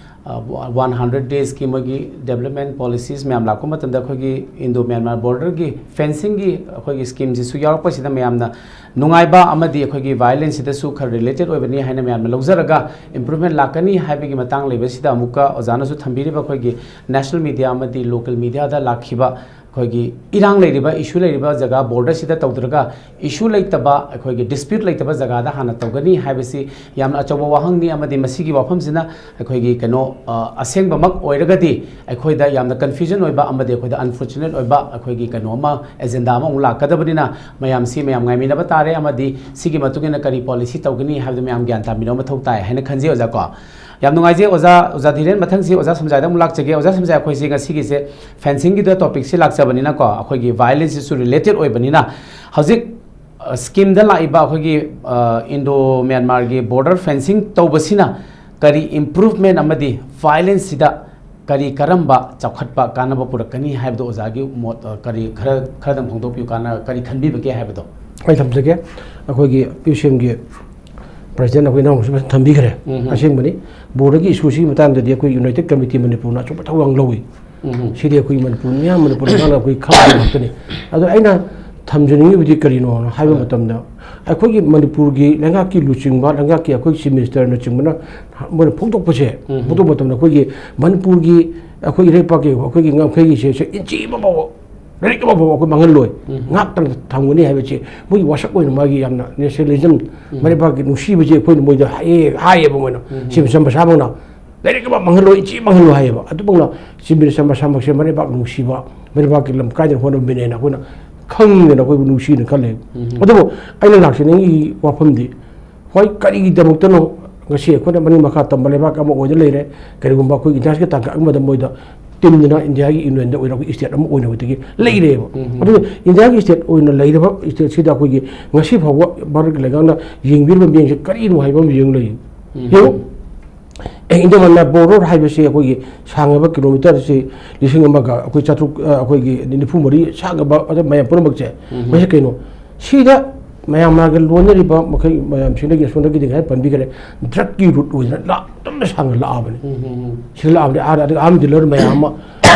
ꯑ, ꯋꯥꯟ ꯍꯟꯗ꯭ꯔꯦꯠ ꯗꯦꯖꯀꯤ ꯃꯣꯏꯒꯤ ꯗꯦꯕꯂꯞꯃꯦꯟ ꯄꯣꯂꯤꯁꯤꯁ ꯃꯌꯥꯝ ꯂꯥꯛꯄ ꯃꯇꯝꯗ ꯑꯩꯈꯣꯏꯒꯤ ꯏꯟꯗꯣ ꯃ꯭ꯌꯥꯟꯃꯥꯔ ꯕꯣꯔꯗꯔꯒꯤ ꯐꯦꯟꯁꯤꯡꯒꯤ ꯑꯩꯈꯣꯏꯒꯤ ꯁ꯭ꯀꯤꯝꯁꯤꯁꯨ ꯌꯥꯎꯔꯛꯄꯁꯤꯗ ꯃꯌꯥꯝꯅ ꯅꯨꯡꯉꯥꯏꯕ ꯑꯃꯗꯤ ꯑꯩꯈꯣꯏꯒꯤ ꯚꯥꯏꯑꯣꯂꯦꯟꯁꯁꯤꯗꯁꯨ ꯈꯔ ꯔꯤꯂꯦꯇꯦꯠ ꯑꯣꯏꯕꯅꯤ ꯍꯥꯏꯅ ꯃꯌꯥꯝꯅ ꯂꯧꯖꯔꯒ, ꯏꯝꯄ꯭ꯔꯨꯚꯃꯦꯟ ꯂꯥꯛꯀꯅꯤ ꯍꯥꯏꯕꯒꯤ ꯃꯇꯥꯡ ꯂꯩꯕꯁꯤꯗ ꯑꯃꯨꯛꯀ ꯑꯣꯖꯥꯅꯁꯨ ꯊꯝꯕꯤꯔꯤꯕ ꯑꯩꯈꯣꯏꯒꯤ ꯅꯦꯁꯅꯦꯜ ꯃꯤꯗꯤꯌꯥ ꯑꯃꯗꯤ ꯂꯣꯀꯦꯜ ꯃꯤꯗꯤꯌꯥꯗ ꯂꯥꯛꯈꯤꯕ ꯑꯩꯈꯣꯏꯒꯤ ꯏꯔꯥꯡ ꯂꯩꯔꯤꯕ, ꯏꯁꯨ ꯂꯩꯔꯤꯕ ꯖꯒꯥ ꯕꯣꯔꯗꯔꯁꯤꯗ ꯇꯧꯗ꯭ꯔꯒ, ꯏꯁꯨ ꯂꯩꯇꯕ, ꯑꯩꯈꯣꯏꯒꯤ ꯗꯤꯁꯄ꯭ꯌꯨꯠ ꯂꯩꯇꯕ ꯖꯒꯥꯗ ꯍꯥꯟꯅ ꯇꯧꯒꯅꯤ ꯍꯥꯏꯕꯁꯤ ꯌꯥꯝꯅ ꯑꯆꯧꯕ ꯋꯥꯍꯪꯅꯤ꯫ ꯑꯃꯗꯤ ꯃꯁꯤꯒꯤ ꯋꯥꯐꯝꯁꯤꯅ ꯑꯩꯈꯣꯏꯒꯤ ꯀꯩꯅꯣ, ꯑ, ꯑꯁꯦꯡꯕꯃꯛ ꯑꯣꯏꯔꯒꯗꯤ ꯑꯩꯈꯣꯏꯗ ꯌꯥꯝꯅ ꯀꯟꯐ꯭ꯌꯨꯖꯟ ꯑꯣꯏꯕ ꯑꯃꯗꯤ ꯑꯩꯈꯣꯏꯗ ꯑꯟꯐꯣꯔꯆꯨꯅꯦꯠ ꯑꯣꯏꯕ ꯑꯩꯈꯣꯏꯒꯤ ꯀꯩꯅꯣ ꯑꯃ, ꯑꯦꯖꯦꯟꯗꯥ ꯑꯃ ꯑꯃꯨꯛ ꯂꯥꯛꯀꯗꯕꯅꯤꯅ, ꯃꯌꯥꯝꯁꯤ ꯃꯌꯥꯝ ꯉꯥꯏꯃꯤꯟꯅꯕ ꯇꯥꯔꯦ꯫ ꯑꯃꯗꯤ ꯁꯤꯒꯤ ꯃꯇꯨꯡ ꯏꯟꯅ ꯀꯔꯤ ꯄꯣꯂꯤꯁꯤ ꯇꯧꯒꯅꯤ ꯍꯥꯏꯕꯗꯨ ꯃꯌꯥꯝ ꯒ꯭ꯌꯥꯟ ꯇꯥꯃꯤꯟꯅꯕ ꯃꯊꯧ ꯇꯥꯏ ꯍꯥꯏꯅ ꯈꯟꯖꯩ, ꯑꯣꯖꯥ ꯀꯣ꯫ ꯌꯥꯝ ꯅꯨꯡꯉꯥꯏꯖꯩ ꯑꯣꯖꯥ, ꯑꯣꯖꯥ ꯙꯤꯔꯦꯟ꯫ ꯃꯊꯪꯁꯤ ꯑꯣꯖꯥ ꯁꯝꯖꯥꯏꯗ ꯑꯃꯨꯛ ꯂꯥꯛꯆꯒꯦ꯫ ꯑꯣꯖꯥ ꯁꯝꯖꯥꯏ, ꯑꯩꯈꯣꯏꯁꯤ ꯉꯁꯤꯒꯤꯁꯦ ꯐꯦꯟꯁꯤꯡꯒꯤꯗ ꯇꯣꯄꯤꯛꯁꯤ ꯂꯥꯛꯆꯕꯅꯤꯅꯀꯣ, ꯑꯩꯈꯣꯏꯒꯤ ꯚꯥꯏꯑꯣꯂꯦꯟꯁꯁꯤꯁꯨ ꯔꯤꯂꯦꯇꯦꯠ ꯑꯣꯏꯕꯅꯤꯅ, ꯍꯧꯖꯤꯛ, ꯑ, ꯁ꯭ꯀꯤꯝꯗ ꯂꯥꯛꯏꯕ ꯑꯩꯈꯣꯏꯒꯤ, ꯑ, ꯏꯟꯗꯣ ꯃ꯭ꯌꯥꯟꯃꯥꯔꯒꯤ ꯕꯣꯔꯗꯔ ꯐꯦꯟꯁꯤꯡ ꯇꯧꯕꯁꯤꯅ ꯀꯔꯤ ꯏꯝꯄ꯭ꯔꯨꯚꯃꯦꯟ ꯑꯃꯗꯤ ꯚꯥꯏꯑꯣꯂꯦꯟꯁꯁꯤꯗ ꯀꯔꯤ ꯀꯔꯝꯕ ꯆꯥꯎꯈꯠꯄ ꯀꯥꯟꯅꯕ ꯄꯨꯔꯛꯀꯅꯤ ꯍꯥꯏꯕꯗꯣ ꯑꯣꯖꯥꯒꯤ ꯃꯣꯠ, ꯑ, ꯀꯔꯤ ꯈꯔ, ꯈꯔꯗꯪ ꯐꯣꯡꯗꯣꯛꯄꯤꯌꯨ, ꯀꯥꯟꯅ-, ꯀꯔꯤ ꯈꯟꯕꯤꯕꯒꯦ ꯍꯥꯏꯕꯗꯣ? ꯑꯩ ꯊꯝꯖꯒꯦ꯫ ꯑꯩꯈꯣꯏꯒꯤ ꯄꯤ ꯌꯨ ꯁꯤ ꯑꯦꯝꯒꯤ ꯄ꯭ꯔꯁꯤꯗꯦꯟ ꯑꯩꯈꯣꯏ ꯏꯅꯥꯎꯁꯨ ꯐꯖꯅ ꯊꯝꯕꯤꯈ꯭ꯔꯦ꯫ ꯎꯝ꯫ ꯑꯁꯦꯡꯕꯅꯤ, ꯕꯣꯔꯗꯔꯒꯤ ꯏꯁꯨꯁꯤꯒꯤ ꯃꯇꯥꯡꯗꯗꯤ ꯑꯩꯈꯣꯏ ꯌꯨꯅꯥꯏꯇꯦꯗ ꯀꯃꯤꯇꯤ ꯃꯅꯤꯄꯨꯔꯅ ꯑꯆꯧꯕ ꯊꯧꯗꯥꯡ ꯂꯧꯏ꯫ ꯎꯝ꯫ ꯁꯤꯗꯤ ꯑꯩꯈꯣꯏ ꯃꯅꯤꯄꯨꯔ ꯃꯤꯌꯥꯝ, ꯃꯅꯤꯄꯨꯔ ꯃꯤꯌꯥꯝꯅ ꯑꯩꯈꯣꯏ ꯈꯪꯕ ꯉꯥꯛꯇꯅꯤ꯫ ꯑꯗꯣ ꯑꯩꯅ ꯊꯝꯖꯅꯤꯡꯉꯤꯕꯗꯤ ꯀꯔꯤꯅꯣ ꯍꯥꯏꯕ ꯃꯇꯝꯗ, ꯑꯩꯈꯣꯏꯒꯤ ꯃꯅꯤꯄꯨꯔꯒꯤ ꯂꯩꯉꯥꯛꯀꯤ ꯂꯨꯆꯤꯡꯕ, ꯂꯩꯉꯥꯛꯀꯤ ꯑꯩꯈꯣꯏ Chief Ministerꯅꯆꯤꯡꯕꯅ ꯃꯣꯏꯅ ꯐꯣꯡꯗꯣꯛꯄꯁꯦ, ꯎꯝ꯫ ꯐꯣꯡꯗꯣꯛꯄ ꯃꯇꯝꯗ ꯑꯩꯈꯣꯏꯒꯤ ꯃꯅꯤꯄꯨꯔꯒꯤ ꯑꯩꯈꯣꯏ ꯏꯔꯩꯄꯥꯛꯀꯤ ꯑꯩꯈꯣꯏꯒꯤ ꯉꯝꯈꯩꯒꯤꯁꯦ ꯁꯦ ꯏꯟꯆꯤ ꯑꯃ ꯐꯥꯎꯕ, ꯂꯥꯏꯔꯤꯛ ꯑꯃ ꯐꯥꯎꯕ ꯑꯩꯈꯣꯏ ꯃꯥꯡꯍꯜꯂꯣꯏ, ꯎꯝ꯫ ꯉꯥꯛꯇꯅ ꯊꯝꯒꯅꯤ ꯍꯥꯏꯕꯁꯦ ꯃꯣꯏꯒꯤ ꯋꯥꯁꯛ ꯑꯣꯏꯅ ꯃꯥꯒꯤ ꯌꯥꯝꯅ nationalism, ꯎꯝ꯫ ꯃꯔꯩꯕꯥꯛꯀꯤ ꯅꯨꯡꯁꯤꯕꯁꯦ ꯑꯩꯈꯣꯏꯅ ꯃꯣꯏꯗ ꯍꯥꯏꯌꯦ, ꯍꯥꯏꯌꯦꯕ ꯃꯣꯏꯅ꯫ ꯎꯝ꯫ Chief Minister ꯃꯁꯥꯃꯛꯅ ꯂꯥꯏꯔꯤꯛ ꯑꯃ ꯃꯥꯡꯍꯜꯂꯣꯏ, ꯏꯟꯆꯤ ꯃꯥꯡꯍꯜꯂꯣꯏ ꯍꯥꯏꯌꯦꯕ꯫ ꯑꯗꯨꯃꯛꯅ Chief Minister ꯃꯁꯥꯃꯛꯁꯦ ꯃꯔꯩꯕꯥꯛ ꯅꯨꯡꯁꯤꯕ, ꯃꯔꯩꯕꯥꯛꯀꯤ ꯂꯝ ꯀꯥꯏꯗꯅ ꯍꯣꯠꯅꯕ ꯃꯤꯅꯦꯅ ꯑꯩꯈꯣꯏꯅ ꯈꯪꯗꯅ ꯑꯩꯈꯣꯏꯕꯨ ꯅꯨꯡꯁꯤꯅ ꯈꯜꯂꯦ꯫ ꯎꯝ꯫ ꯑꯗꯨꯕꯨ ꯑꯩꯅ ꯂꯥꯛꯆꯅꯤꯡꯉꯤ ꯋꯥꯐꯝꯗꯤ, ꯍꯣꯏ, ꯀꯔꯤꯒꯤꯗꯃꯛꯇꯅꯣ ꯉꯁꯤ ꯑꯩꯈꯣꯏꯅ ꯃꯅꯤꯡ ꯃꯈꯥ ꯇꯝꯕ ꯂꯩꯕꯥꯛ ꯑꯃ ꯑꯣꯏꯅ ꯂꯩꯔꯦ, ꯀꯔꯤꯒꯨꯝꯕ ꯑꯩꯈꯣꯏꯒꯤ ꯏꯟꯗꯤꯌꯥꯒꯤ ꯇꯥꯡꯀꯛ ꯑꯃꯗ ꯃꯣꯏꯗ ꯇꯤꯟꯗꯨꯅ ꯏꯟꯗꯤꯌꯥꯒꯤ Unionꯗ ꯑꯣꯏꯔꯒ state ꯑꯃ ꯑꯣꯏꯅꯕꯗꯒꯤ ꯂꯩꯔꯦꯕ꯫ ꯎꯝ꯫ ꯑꯗꯨꯅ ꯏꯟꯗꯤꯌꯥꯒꯤ state ꯑꯣꯏꯅ ꯂꯩꯔꯕ stateꯁꯤꯗ ꯑꯩꯈꯣꯏꯒꯤ ꯉꯁꯤ ꯐꯥꯎꯕ ꯚꯥꯔꯠꯀꯤ ꯂꯩꯉꯥꯛꯅ ꯌꯦꯡꯕꯤꯔꯤꯕ ꯃꯤꯠꯌꯦꯡꯁꯦ ꯀꯔꯤꯅꯣ ꯍꯥꯏꯕ ꯑꯃ ꯌꯦꯡ ꯂꯩ꯫ ꯎꯝ꯫ ꯌꯦꯡꯉꯨ, ꯑꯦ, ꯏꯟꯗꯣ ꯃꯌꯥꯟꯃꯥꯔ border ꯍꯥꯏꯕꯁꯤ ꯑꯩꯈꯣꯏꯒꯤ ꯁꯥꯡꯉꯕ kilometerꯁꯤ ꯂꯤꯁꯤꯡ ꯑꯃꯒ ꯑꯩꯈꯣꯏ ꯆꯥꯇ꯭ꯔꯨꯛ, ꯑ, ꯑꯩꯈꯣꯏꯒꯤ ꯅꯤꯐꯨ ꯃꯔꯤ ꯁꯥꯡꯉꯕ, ꯑꯗ ꯃꯌꯥꯝ ꯄꯨꯝꯅꯃꯛꯁꯦ꯫ ꯎꯝ꯫ ꯃꯁꯤ ꯀꯩꯅꯣ? ꯁꯤꯗ ꯃꯌꯥꯝ ꯃꯥꯒ ꯂꯣꯟꯅꯔꯤꯕ ꯃꯈꯩ ꯃꯌꯥꯝꯁꯤꯡꯗꯒꯤ ꯑꯁꯣꯝꯗꯒꯤꯗꯤ ꯉꯁꯥꯏ ꯄꯟꯕꯤꯈ꯭ꯔꯦ, drugꯀꯤ route ꯑꯣꯏꯅ ꯂꯥꯞꯇꯅ ꯁꯥꯡꯅ ꯂꯥꯛꯑꯕꯅꯤ꯫ ꯎꯝ, ꯎꯝ, ꯎꯝ꯫ ꯁꯤꯗ ꯂꯥꯛꯑꯕꯅꯤ, ꯑꯥꯗ ꯑꯗꯨꯒ armed dealer ꯃꯌꯥꯝ ꯑꯃ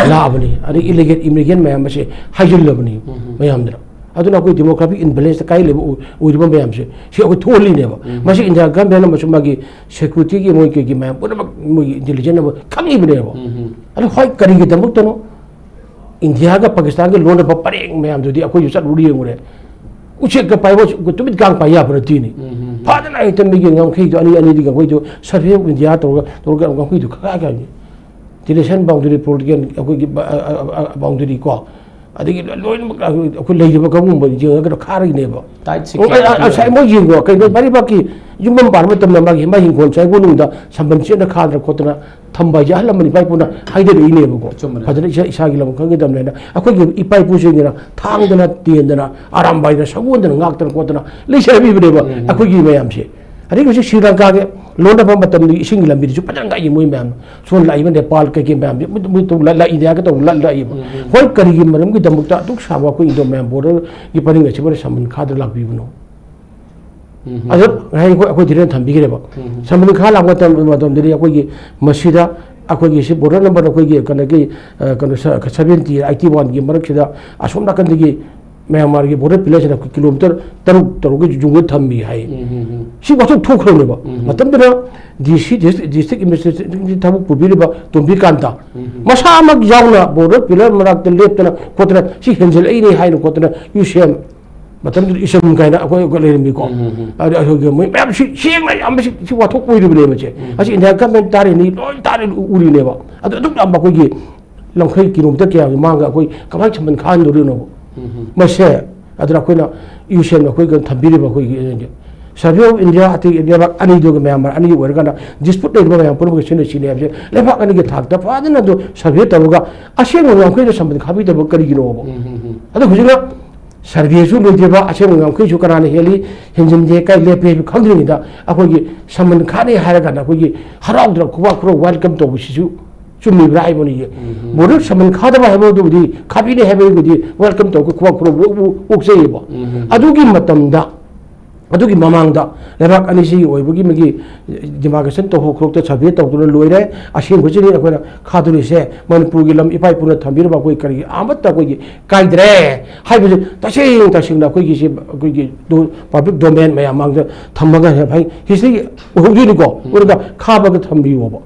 ꯂꯥꯛꯑꯕꯅꯤ, ꯑꯗꯩ illegal immigrant ꯃꯌꯥꯝ ꯑꯁꯦ ꯍꯥꯏꯖꯤꯜꯂꯕꯅꯤ ꯎꯝ, ꯎꯝ꯫ ꯃꯌꯥꯝꯗꯨꯅ꯫ ꯑꯗꯨꯅ ꯑꯩꯈꯣꯏ demographic imbalance ꯀꯥꯏ ꯂꯩꯕ ꯑꯣꯏ-, ꯑꯣꯏꯔꯤꯕ ꯃꯌꯥꯝꯁꯦ ꯁꯤ ꯑꯩꯈꯣꯏ ꯊꯣꯛꯍꯜꯂꯤꯅꯦꯕ꯫ ꯎꯝ꯫ ꯃꯁꯤ India government ꯑꯃꯁꯨꯡ ꯃꯥꯒꯤ securityꯒꯤ ꯃꯣꯏ ꯀꯩꯒꯤ ꯃꯌꯥꯝ ꯄꯨꯝꯅꯃꯛ ꯃꯣꯏꯒꯤ intelligence ꯑꯃ ꯈꯪꯉꯤꯕꯅꯦꯕ꯫ ꯎꯝ, ꯎꯝ꯫ ꯑꯗꯣ ꯍꯣꯏ, ꯀꯔꯤꯒꯤꯗꯃꯛꯇꯅꯣ ꯏꯟꯗꯤꯌꯥꯒ ꯄꯥꯀꯤꯁꯇꯥꯟꯒ ꯂꯣꯟꯅꯕ ꯄꯔꯦꯡ ꯃꯌꯥꯝꯗꯨꯗꯤ ꯑꯩꯈꯣꯏꯁꯨ ꯆꯠꯂꯨꯔ ꯌꯦꯡꯉꯨꯔꯦ꯫ ꯎꯆꯦꯛꯀ ꯄꯥꯏꯕ, ꯇꯨꯃꯤꯠ ꯀꯥꯡ ꯄꯥꯏ ꯌꯥꯕ ꯅꯠꯇꯦꯅꯦ꯫ ꯎꯝ, ꯎꯝ, ꯎꯝ꯫ ꯐꯖꯅ ꯍꯦꯛꯇ ꯃꯤꯒꯤ ꯉꯝꯈꯩꯗꯣ ꯑꯅꯤ ꯑꯅꯤꯗꯤ ꯉꯝꯈꯩꯗꯣ Survey of India ꯇꯧꯔꯒ, ꯇꯧꯔꯒ ꯉꯝꯈꯩꯗꯣ ꯈꯥꯏ ꯈꯥꯏꯅꯤ꯫ Relation boundary, political ꯑꯩꯈꯣꯏꯒꯤ ꯕ-, ꯑ, ꯑ, ꯑ, boundary ꯀꯣ, ꯑꯗꯒꯤ ꯂꯣꯏꯅꯃꯛ ꯑꯩꯈꯣꯏ ꯂꯩꯔꯤꯕ ꯀꯥꯡꯕꯨ ꯌꯦꯡꯉꯒ ꯈꯥꯔꯤꯅꯦꯕ꯫ Tight security ꯑꯣ, ꯑ, ꯑ, ꯉꯁꯥꯏ ꯃꯣꯏ ꯌꯦꯡꯉꯣ, ꯀꯩꯅꯣ, ꯃꯔꯩꯕꯥꯛꯀꯤ ꯌꯨꯝꯐꯝ ꯄꯥꯟꯕ ꯃꯇꯝꯗ ꯃꯥꯒꯤ ꯃꯥ ꯍꯤꯡꯈꯣꯜ ꯆꯥꯏꯒꯣꯟꯅꯨꯡꯗ ꯁꯝꯕꯜ ꯆꯦꯠꯅ ꯈꯥꯗꯅ ꯈꯣꯠꯇꯅ ꯊꯝꯕ ꯍꯥꯏꯁꯦ ꯑꯍꯜ ꯂꯃꯟ ꯏꯄꯥ ꯏꯄꯨꯅ ꯍꯥꯏꯗꯔꯛꯏꯅꯦꯕꯀꯣ꯫ ꯑꯆꯨꯝꯕꯅꯦ꯫ ꯐꯖꯅ ꯏꯁꯥ, ꯏꯁꯥꯒꯤ ꯂꯝ ꯈꯪꯒꯗꯕꯅꯦꯅ ꯑꯩꯈꯣꯏꯒꯤ ꯏꯄꯥ ꯏꯄꯨꯁꯤꯡꯁꯤꯅ ꯊꯥꯡꯗꯅ, ꯇꯦꯟꯗꯅ, ꯑꯔꯥꯝꯕꯥꯏꯗ ꯁꯒꯣꯟꯗꯅ ꯉꯥꯛꯇꯅ ꯈꯣꯠꯇꯅ ꯂꯩꯁꯥꯕꯤꯕꯅꯦꯕ ꯎꯝ꯫ ꯑꯩꯈꯣꯏꯒꯤ ꯃꯌꯥꯝꯁꯦ꯫ ꯑꯗꯩ ꯍꯧꯖꯤꯛ ꯁ꯭ꯔꯤ ꯂꯪꯀꯥꯒꯤ ꯂꯣꯟꯅꯕ ꯃꯇꯝꯗ ꯏꯁꯤꯡꯒꯤ ꯂꯝꯕꯤꯗꯨꯁꯨ ꯐꯖꯅ ꯉꯥꯛꯏ ꯃꯣꯏ ꯃꯌꯥꯝꯅ꯫ ꯁꯣꯝ ꯂꯥꯛꯏꯕ ꯅꯦꯄꯥꯜ ꯀꯩꯀꯩ ꯃꯌꯥꯝꯁꯦ ꯃꯣꯏ, ꯃꯣꯏ ꯇꯧ ꯂꯥꯛ-, ꯂꯥꯛ-, ꯏꯟꯗꯤꯌꯥꯒ ꯇꯧ ꯂꯥꯛ-, ꯂꯥꯛꯏꯕ꯫ ꯎꯝ, ꯎꯝ꯫ ꯍꯣꯏ, ꯀꯔꯤꯒꯤ ꯃꯔꯝꯒꯤꯗꯃꯛꯇ ꯑꯗꯨꯛ ꯁꯥꯡꯕ ꯑꯩꯈꯣꯏ ꯏꯟꯗꯣ ꯃꯌꯥꯝ borderꯒꯤ ꯄꯔꯤꯡ ꯑꯁꯤꯕꯨ ꯁꯃꯟ ꯈꯥꯗ ꯂꯥꯛꯄꯤꯕꯅꯣ? ꯎꯝ, ꯎꯝ꯫ ꯑꯗꯣ ꯉꯁꯥꯏ ꯑꯩꯈꯣꯏ, ꯑꯩꯈꯣꯏ ꯙꯤꯔꯦꯟ ꯊꯝꯕꯤꯈ꯭ꯔꯦꯕ꯫ ꯎꯝ, ꯎꯝ꯫ ꯁꯃꯟ ꯈꯥ ꯂꯥꯛꯄ ꯃꯇꯝ-, ꯃꯇꯝꯗꯗꯤ ꯑꯩꯈꯣꯏꯒꯤ ꯃꯁꯤꯗ ꯑꯩꯈꯣꯏꯒꯤ ꯁꯤ border number ꯑꯩꯈꯣꯏꯒꯤ ꯀꯩꯅꯣꯒꯤ, ꯑ, ꯀꯩꯅꯣ, ꯁ-, seventy, eighty oneꯒꯤ ꯃꯔꯛꯁꯤꯗ ꯑꯁꯣꯝ ꯅꯥꯀꯟꯗꯒꯤ ꯃ꯭ꯌꯥꯟꯃꯥꯔꯒꯤ ꯕꯣꯔꯗꯔ ꯄꯤꯂꯔꯁꯤꯅ ꯑꯩꯈꯣꯏ ꯀꯤꯂꯣꯃꯤꯇꯔ ꯇꯔꯨꯛ, ꯇꯔꯨꯛꯀꯤ ꯌꯨꯝꯒ ꯊꯝꯃꯤ ꯍꯥꯏ꯫ ꯎꯝ, ꯎꯝ, ꯎꯝ꯫ ꯁꯤ ꯋꯥꯊꯣꯛ ꯊꯣꯛꯈ꯭ꯔꯕꯅꯦꯕ꯫ ꯎꯝ, ꯎꯝ꯫ ꯃꯇꯝꯗꯨꯗ ꯗꯤ ꯁꯤ, ꯗꯤꯁꯇ꯭ꯔꯤꯛ, ꯗꯤꯁꯇ꯭ꯔꯤꯛ ꯑꯦꯗꯃꯤꯅꯤꯁꯇ꯭ꯔꯦꯁꯟꯒꯤ ꯊꯕꯛ ꯄꯨꯕꯤꯔꯤꯕ ꯇꯣꯝꯕꯤꯀꯥꯟꯇ ꯎꯝ, ꯎꯝ꯫ ꯃꯁꯥꯃꯛ ꯌꯥꯎꯅ ꯕꯣꯔꯗꯔ ꯄꯤꯂꯔ ꯃꯅꯥꯛꯇ ꯂꯦꯞꯇꯅ ꯈꯣꯠꯇꯅ ꯁꯤ ꯍꯦꯟꯖꯜꯂꯛꯏꯅꯦ ꯍꯥꯏꯅ ꯈꯣꯠꯇꯅ ꯌꯨ ꯁꯤ ꯑꯦꯝ ꯃꯇꯝꯗꯨꯗ ꯏꯁꯝ ꯀꯥꯏꯅ ꯑꯩꯈꯣꯏ, ꯑꯩꯈꯣꯏ ꯂꯩꯔꯝꯃꯤꯀꯣ꯫ ꯎꯝ, ꯎꯝ, ꯎꯝ꯫ ꯑꯗ ꯑꯩꯈꯣꯏꯒꯤ ꯃꯣꯏ ꯃꯌꯥꯝ ꯁꯤ ꯁꯦꯡꯅ ꯌꯥꯝꯕꯁꯤ ꯁꯤ ꯋꯥꯊꯣꯛ ꯑꯣꯏꯔꯤꯕꯅꯦꯕ ꯁꯦ꯫ ꯎꯝ꯫ ꯑꯁꯤ ꯏꯟꯗꯤꯌꯥ ꯒꯃꯦꯟ ꯇꯥꯔꯤꯅꯤ, ꯂꯣꯏ ꯇꯥꯔꯤ ꯎꯔꯤꯅꯦꯕ꯫ ꯑꯗꯨ ꯑꯗꯨꯛ ꯌꯥꯝꯕ ꯑꯩꯈꯣꯏꯒꯤ ꯂꯝꯈꯩ ꯀꯤꯂꯣꯃꯤꯇꯔ ꯀꯌꯥꯒꯤ ꯃꯥꯡꯒ ꯑꯩꯈꯣꯏ ꯀꯃꯥꯏꯅ ꯁꯝꯕꯟ ꯈꯥꯍꯟꯗꯣꯔꯤꯅꯣꯕ? ꯎꯝ, ꯎꯝ꯫ ꯃꯁꯦ ꯑꯗꯨꯅ ꯑꯩꯈꯣꯏꯅ ꯌꯨ ꯁꯤ ꯑꯦꯝꯅ ꯑꯩꯈꯣꯏꯒ ꯊꯝꯕꯤꯔꯤꯕ ꯑꯩꯈꯣꯏꯒꯤ ꯁꯔꯚꯦ ꯑꯣꯐ ꯏꯟꯗꯤꯌꯥ ꯑꯇꯩ ꯂꯩꯕꯥꯛ ꯑꯅꯤꯗꯨꯒ ꯃꯌꯥꯝ ꯑꯅꯤ ꯑꯣꯏꯔꯀꯥꯟꯗ ꯗꯤꯁꯄ꯭ꯌꯨꯠ ꯂꯩꯔꯤꯕ ꯃꯌꯥꯝ ꯄꯨꯝꯅꯃꯛꯀꯤ ꯁꯤꯟꯅ ꯁꯤꯅꯤ ꯍꯥꯏꯕꯁꯦ ꯂꯩꯕꯥꯛ ꯑꯅꯤꯒꯤ ꯊꯥꯛꯇ ꯐꯖꯅ ꯑꯗꯨ ꯁꯔꯚꯦ ꯇꯧꯔꯒ ꯑꯁꯦꯡꯕ ꯉꯝꯈꯩꯗ ꯁꯝꯕꯟ ꯈꯥꯕꯤꯗꯕ ꯀꯔꯤꯒꯤꯅꯣꯕ? ꯎꯝ, ꯎꯝ, ꯎꯝ꯫ ꯑꯗꯣ ꯍꯧꯖꯤꯛꯅ ꯁꯔꯚꯦꯁꯨ ꯂꯣꯏꯗ꯭ꯔꯤꯕ, ꯑꯁꯦꯡꯕ ꯉꯝꯈꯩꯁꯨ ꯀꯅꯥꯅ ꯍꯦꯜꯂꯤ, ꯍꯦꯟꯖꯤꯟꯗꯦ, ꯀꯥꯏ ꯂꯦꯞꯄꯦ ꯍꯥꯏꯕ ꯈꯪꯗ꯭ꯔꯤꯉꯩꯗ ꯑꯩꯈꯣꯏꯒꯤ ꯁꯃꯟ ꯈꯥꯅꯤ ꯍꯥꯏꯔ ꯀꯥꯟꯗ ꯑꯩꯈꯣꯏꯒꯤ ꯍꯔꯥꯎꯗꯅ ꯈꯨꯕꯥꯛ ꯈꯨꯔꯧ welcome ꯇꯧꯕꯁꯤꯁꯨ ꯆꯨꯝꯃꯤꯕ꯭ꯔꯥ ꯍꯥꯏꯕꯅꯤ꯫ ꯎꯝ, ꯎꯝ꯫ ꯕꯣꯔꯗꯔ ꯁꯃꯟ ꯈꯥꯗꯕ ꯍꯥꯏꯕꯗꯨꯕꯨꯗꯤ ꯈꯥꯕꯤꯅꯤ ꯍꯥꯏꯕꯒꯤꯕꯨꯗꯤ welcome ꯇꯧꯔꯒ ꯈꯨꯕꯥꯛ ꯈꯨꯔꯧ ꯑꯣꯛ-, ꯑꯣꯛ-, ꯑꯣꯛꯆꯩꯌꯦꯕ꯫ ꯎꯝ, ꯎꯝ꯫ ꯑꯗꯨꯒꯤ ꯃꯇꯝꯗ, ꯑꯗꯨꯒꯤ ꯃꯃꯥꯡꯗ ꯂꯩꯕꯥꯛ ꯑꯅꯤꯁꯤꯒꯤ ꯑꯣꯏꯕꯒꯤ ꯃꯒꯤ demarcation ꯇꯧꯊꯣꯛ ꯈꯣꯠꯇꯣꯛꯇ survey ꯇꯧꯗꯨꯅ ꯂꯣꯏꯔꯦ꯫ ꯑꯁꯦꯡꯕꯁꯤꯅꯤ ꯑꯩꯈꯣꯏꯅ ꯈꯥꯗꯣꯔꯤꯁꯦ꯫ ꯃꯅꯤꯄꯨꯔꯒꯤ ꯂꯝ ꯏꯄꯥ ꯏꯄꯨꯅ ꯊꯝꯕꯤꯔꯝꯕ ꯑꯩꯈꯣꯏ ꯀꯔꯤꯒꯤ ꯑꯃꯠꯇ ꯑꯩꯈꯣꯏꯒꯤ ꯀꯥꯏꯗ꯭ꯔꯦ ꯍꯥꯏꯕꯁꯦ ꯇꯁꯦꯡ ꯇꯁꯦꯡꯅ ꯑꯩꯈꯣꯏꯒꯤꯁꯦ ꯑꯩꯈꯣꯏꯒꯤ ꯗꯣ-, public domain ꯃꯌꯥꯝ ꯃꯥꯡꯗ ꯊꯝꯃꯒ ꯍꯥꯏ-, history ꯑꯣꯏꯍꯧꯗꯣꯏꯅꯤꯀꯣ꯫ ꯎꯝ꯫ ꯑꯗꯨꯒ ꯈꯥꯕꯒ ꯊꯝꯕꯤꯌꯣꯕ꯫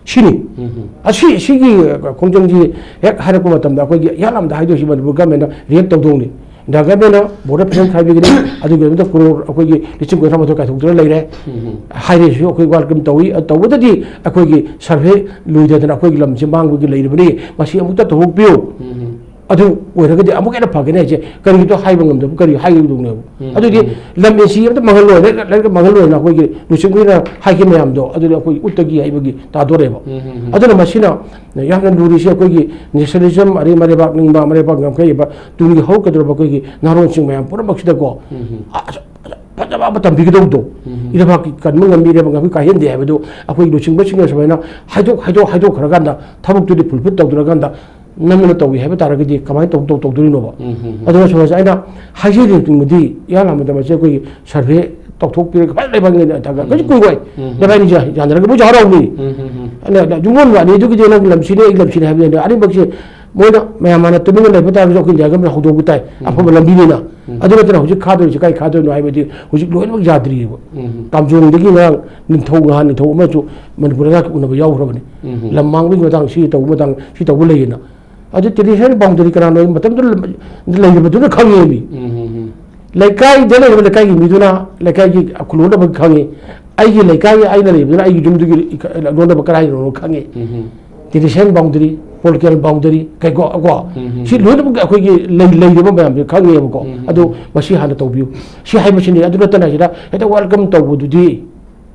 ꯁꯤꯅꯤ꯫ ꯎꯝ, ꯎꯝ꯫ ꯑꯁꯤ, ꯁꯤꯒꯤ ꯈꯣꯡꯖꯪꯁꯤ ꯍꯦꯛ ꯍꯥꯏꯔꯛꯄ ꯃꯇꯝꯗ ꯑꯩꯈꯣꯏꯒꯤ ꯏꯍꯥꯟ ꯍꯥꯟꯕꯗ ꯍꯥꯏꯗꯣꯏꯁꯤ ꯃꯅꯤꯄꯨꯔ ꯒꯃꯦꯟꯅ react ꯇꯧꯗꯧꯅꯤ꯫ ꯏꯟꯗꯤꯌꯥ ꯒꯃꯦꯟꯅ ꯕꯣꯔꯗꯔ ꯐꯖꯅ ꯈꯥꯏꯕꯤꯒꯅꯤ, ꯑꯗꯨꯒꯤ ꯃꯇꯨꯡꯗ ꯀ꯭ꯔꯣꯔ ꯑꯩꯈꯣꯏꯒꯤ ꯂꯤꯁꯤꯡ ꯀꯨꯟꯊ꯭ꯔꯥ ꯃꯥꯊꯣꯏ ꯀꯥꯏꯊꯣꯛꯇꯨꯅ ꯂꯩꯔꯦ꯫ ꯎꯝ, ꯎꯝ꯫ ꯍꯥꯏꯔꯤꯁꯤꯁꯨ ꯑꯩꯈꯣꯏ welcome ꯇꯧꯏ꯫ ꯑꯗꯨ ꯇꯧꯕꯗꯗꯤ ꯑꯩꯈꯣꯏꯒꯤ survey ꯂꯣꯏꯗꯗꯅ ꯑꯩꯈꯣꯏꯒꯤ ꯂꯝꯁꯤ ꯃꯥꯡꯕꯒꯤ ꯂꯩꯔꯤꯕꯅꯤ, ꯃꯁꯤ ꯑꯃꯨꯛꯇ ꯇꯧꯊꯣꯛꯄꯤꯌꯨ꯫ ꯎꯝ, ꯎꯝ꯫ ꯑꯗꯨ ꯑꯣꯏꯔꯒꯗꯤ ꯑꯃꯨꯛ ꯍꯦꯟꯅ ꯐꯒꯅꯤ ꯍꯥꯏꯁꯦ꯫ ꯀꯔꯤꯒꯤꯅꯣ ꯍꯥꯏꯕ ꯉꯝꯗꯕ, ꯀꯔꯤ ꯍꯥꯏꯒꯗꯧꯅꯦꯕ? ꯎꯝ, ꯑꯗꯨꯗꯤ ꯎꯝ꯫ ꯂꯝ ꯑꯁꯤ ꯑꯃꯇ ꯃꯥꯡꯍꯜꯂꯣꯏ, ꯂꯩ-, ꯂꯩ-, ꯃꯥꯡꯍꯜꯂꯣꯏꯅ ꯑꯩꯈꯣꯏꯒꯤ ꯂꯨꯆꯤꯡꯕꯤꯅ ꯍꯥꯏꯈꯤꯕ ꯃꯌꯥꯝꯗꯣ ꯑꯗꯨꯗꯤ ꯑꯩꯈꯣꯏ ꯎꯠꯇꯒꯤ ꯍꯥꯏꯕꯒꯤ ꯇꯥꯗꯣꯔꯦꯕ꯫ ꯎꯝ, ꯎꯝ, ꯎꯝ꯫ ꯑꯗꯨꯅ ꯃꯁꯤꯅ ꯌꯥꯝꯅ ꯂꯨꯔꯤꯁꯦ ꯑꯩꯈꯣꯏꯒꯤ nationalism, ꯑꯗꯩ ꯃꯔꯩꯕꯥꯛ ꯅꯤꯡꯕ, ꯃꯔꯩꯕꯥꯛ ꯉꯝꯈꯩꯕ ꯇꯨꯡꯒꯤ ꯍꯧꯔꯛꯀꯗꯧꯔꯕ ꯑꯩꯈꯣꯏꯒꯤ ꯅꯍꯥꯔꯣꯟꯁꯤꯡ ꯃꯌꯥꯝ ꯄꯨꯝꯅꯃꯛꯁꯤꯗꯀꯣ, ꯎꯝ, ꯎꯝ꯫ ꯑ-, ꯑ-, ꯐꯖꯕ ꯑꯃ ꯇꯝꯕꯤꯒꯗꯧꯕꯗꯣ꯫ ꯎꯝ꯫ ꯏꯔꯩꯕꯥꯛꯀꯤ ꯀꯟꯕ ꯉꯝꯃꯤ, ꯏꯔꯩꯕꯥꯛ ꯉꯝꯃꯤ ꯀꯥꯏꯍꯟꯗꯦ ꯍꯥꯏꯕꯗꯨ ꯑꯩꯈꯣꯏ ꯂꯨꯆꯤꯡꯕꯁꯤꯡꯅ ꯁꯨꯃꯥꯏꯅ ꯍꯥꯏꯗꯣꯛ, ꯍꯥꯏꯗꯣꯛ, ꯍꯥꯏꯗꯣꯛꯈ꯭ꯔꯀꯥꯟꯗ ꯊꯕꯛꯇꯨꯗꯤ fulfil ꯇꯧꯗ꯭ꯔꯀꯥꯟꯗ ꯅꯝꯗꯅ ꯇꯧꯏ ꯍꯥꯏꯕ ꯇꯥꯔꯒꯗꯤ ꯀꯃꯥꯏꯅ ꯇꯧ-, ꯇꯧ-, ꯇꯧꯗꯣꯔꯤꯅꯣꯕ? ꯎꯝ, ꯎꯝ, ꯎꯝ꯫ ꯑꯗꯨꯅ ꯁꯨꯃꯥꯏꯅ ꯑꯩꯅ ꯍꯥꯏꯖꯅꯤꯡꯕꯗꯤ ꯏꯍꯥꯟ ꯍꯥꯟꯕꯗ ꯃꯁꯤ ꯑꯩꯈꯣꯏꯒꯤ survey ꯇꯧꯊꯣꯛꯄꯤꯔꯒ ꯐꯖꯅ ꯂꯩꯕꯥꯛꯅꯤꯅ ꯊꯥꯒꯠ-, ꯀꯩꯁꯨ ꯎꯝ꯫ ꯀꯨꯏꯔꯣꯏ꯫ ꯎꯝ, ꯎꯝ꯫ ꯅꯕꯥꯏꯅꯤꯁꯦ ꯌꯥꯅꯔꯒ ꯃꯣꯏꯁꯨ ꯍꯔꯥꯎꯅꯤ꯫ ꯎꯝ, ꯎꯝ, ꯎꯝ꯫ ꯑꯩꯅ ꯌꯨꯝꯂꯣꯟꯕ ꯑꯅꯤꯗꯨꯒꯤꯗꯤ ꯅꯪ ꯂꯝꯁꯤꯅꯦ, ꯑꯩ ꯂꯝꯁꯤꯅꯦ ꯍꯥꯏꯕꯅꯤ꯫ ꯑꯅꯤꯃꯛꯁꯦ ꯃꯣꯏꯅ ꯃꯌꯥꯝ ꯃꯥꯅ ꯇꯨꯃꯤꯟꯅ ꯂꯩꯕ ꯇꯥꯔꯒꯁꯨ ꯑꯩꯈꯣꯏ ꯏꯟꯗꯤꯌꯥ ꯒꯃꯦꯟꯅ ꯍꯧꯗꯣꯛꯄ ꯇꯥꯏ꯫ ꯎꯝ꯫ ꯑꯐꯕ ꯂꯝꯕꯤꯅꯤꯅ꯫ ꯎꯝ꯫ ꯑꯗꯨ ꯅꯠꯇꯅ ꯍꯧꯖꯤꯛ ꯈꯥꯗꯣꯏꯁꯦ ꯀꯥꯏ ꯈꯥꯗꯣꯏꯅꯣ ꯍꯥꯏꯕꯗꯤ ꯍꯧꯖꯤꯛ ꯂꯣꯏꯅꯃꯛ ꯌꯥꯗ꯭ꯔꯤꯑꯕ꯫ ꯎꯝ꯫ ꯀꯥꯝꯖꯣꯡꯗꯒꯤ ꯉꯔꯥꯡ ꯅꯤꯡꯊꯧ, ꯉꯍꯥꯟ ꯅꯤꯡꯊꯧ ꯑꯃꯁꯨ ꯃꯅꯤꯄꯨꯔ ꯂꯩꯉꯥꯛꯀꯤ ꯎꯅꯕ ꯌꯥꯎꯈ꯭ꯔꯕꯅꯤ꯫ ꯎꯝ꯫ ꯂꯝ ꯃꯥꯡꯕꯒꯤ ꯃꯇꯥꯡ, ꯁꯤ ꯇꯧꯕ ꯃꯇꯥꯡ, ꯁꯤ ꯇꯧꯕ ꯂꯩꯌꯦꯅ꯫ ꯑꯗꯨ traditional boundary ꯀꯅꯥꯅꯣ ꯃꯇꯝꯗꯨꯗ ꯂꯩꯔꯤꯕꯗꯨꯅ ꯈꯪꯉꯦ ꯃꯤ꯫ ꯎꯝ, ꯎꯝ, ꯎꯝ꯫ ꯂꯩꯀꯥꯏꯗ ꯂꯩꯔꯤꯕ ꯂꯩꯀꯥꯏꯒꯤ ꯃꯤꯗꯨꯅ ꯂꯩꯀꯥꯏꯒꯤ ꯈꯨꯜꯂꯣꯟꯅꯕ ꯈꯪꯉꯤ꯫ ꯑꯩꯒꯤ ꯂꯩꯀꯥꯏꯒꯤ ꯑꯩꯅ ꯂꯩꯕꯗꯨꯅ ꯑꯩꯒꯤ ꯌꯨꯝꯗꯨꯒꯤ ꯂꯣꯟꯅꯕ ꯀꯗꯥꯏꯗꯅꯣ ꯈꯪꯉꯤ꯫ ꯎꯝ, ꯎꯝ꯫ Traditional boundary, political boundary, ꯀꯩꯀꯣ, ꯀꯣ, ꯎꯝ, ꯎꯝ, ꯁꯤ ꯎꯝ꯫ ꯂꯣꯏꯅꯃꯛ ꯑꯩꯈꯣꯏꯒꯤ ꯂꯩ-, ꯂꯩꯔꯤꯕ ꯃꯌꯥꯝꯁꯦ ꯈꯪꯉꯦꯕꯀꯣ꯫ ꯎꯝ, ꯎꯝ, ꯑꯗꯨ ꯎꯝ꯫ ꯃꯁꯤ ꯍꯥꯟꯅ ꯇꯧꯕꯤꯌꯨ꯫ ꯁꯤ ꯍꯥꯏꯕꯁꯤꯅꯤ꯫ ꯑꯗꯨ ꯅꯠꯇꯅ ꯁꯤꯗ ꯍꯦꯛꯇ welcome ꯇꯧꯕꯗꯨꯗꯤ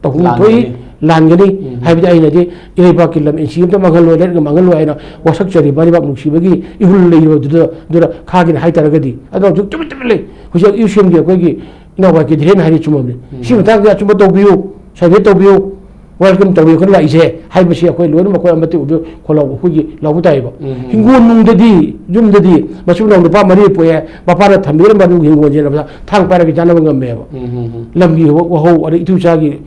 ꯇꯧꯐꯝ ꯊꯣꯛꯏ, ꯂꯥꯟꯒꯅꯤ꯫ ꯂꯥꯟꯒꯅꯤ꯫ ꯎꯝ꯫ ꯍꯥꯏꯕꯗꯤ ꯑꯩꯅꯗꯤ ꯏꯔꯩꯕꯥꯛꯀꯤ ꯂꯝ ꯏꯟꯆꯤ ꯑꯝꯇ ꯃꯥꯡꯍꯜꯂꯣꯏ, ꯂꯩꯔꯛ ꯃꯥꯡꯍꯜꯂꯣꯏ ꯍꯥꯏꯅ ꯋꯥꯁꯛꯆꯔꯤꯕ ꯂꯩꯕꯥꯛ ꯅꯨꯡꯁꯤꯕꯒꯤ ꯏꯍꯨꯜ ꯂꯩꯔꯤꯕꯗꯨꯗ, ꯑꯗꯨꯅ ꯈꯥꯒꯅꯤ ꯍꯥꯏꯇꯥꯔꯒꯗꯤ, ꯑꯗꯣ ꯍꯧꯖꯤꯛ ꯇꯨꯃꯤꯟ ꯇꯨꯃꯤꯟ ꯂꯩ꯫ ꯍꯧꯖꯤꯛ ꯌꯨꯁꯦꯝꯒꯤ ꯑꯩꯈꯣꯏꯒꯤ ꯏꯅꯥꯎ ꯋꯥꯏ ꯀꯦ ꯙꯤꯔꯦꯟ ꯍꯥꯏꯔꯤ ꯆꯨꯝꯃꯕꯅꯤ꯫ ꯎꯝ꯫ ꯁꯤ ꯃꯇꯥꯡꯗ ꯑꯆꯨꯝꯕ ꯇꯧꯕꯤꯌꯨ, survey ꯇꯧꯕꯤꯌꯨ, welcome ꯇꯧꯕꯤꯌꯨ ꯈꯔ ꯂꯥꯛꯏꯁꯦ ꯍꯥꯏꯕꯁꯤ ꯑꯩꯈꯣꯏ ꯂꯣꯏꯅꯃꯛ ꯑꯩꯈꯣꯏ ꯑꯃꯠꯇ ꯑꯣꯏꯕ ꯈꯣꯜꯂꯥꯎ ꯑꯩꯈꯣꯏꯒꯤ ꯂꯥꯎꯕ ꯇꯥꯏꯌꯦꯕ꯫ ꯎꯝ꯫ ꯍꯤꯡꯒꯣꯜ ꯅꯨꯡꯗꯗꯤ, ꯌꯨꯝꯗꯗꯤ ꯃꯆꯤꯟ ꯃꯅꯥꯎ ꯅꯨꯄꯥ ꯃꯔꯤ ꯄꯣꯛꯑꯦ, ꯃꯄꯥꯅ ꯊꯝꯕꯤꯔꯝꯕ ꯑꯗꯨꯒꯤ ꯍꯤꯡꯒꯣꯜꯁꯦ ꯊꯥꯡ ꯄꯥꯏꯔꯒ ꯆꯥꯅꯕ ꯉꯝꯃꯦꯕ꯫ ꯎꯝ, ꯎꯝ, ꯎꯝ꯫ ꯂꯝꯒꯤ ꯋꯥꯍꯧ, ꯑꯗꯩ ꯏꯇꯨ ꯏꯆꯥꯒꯤ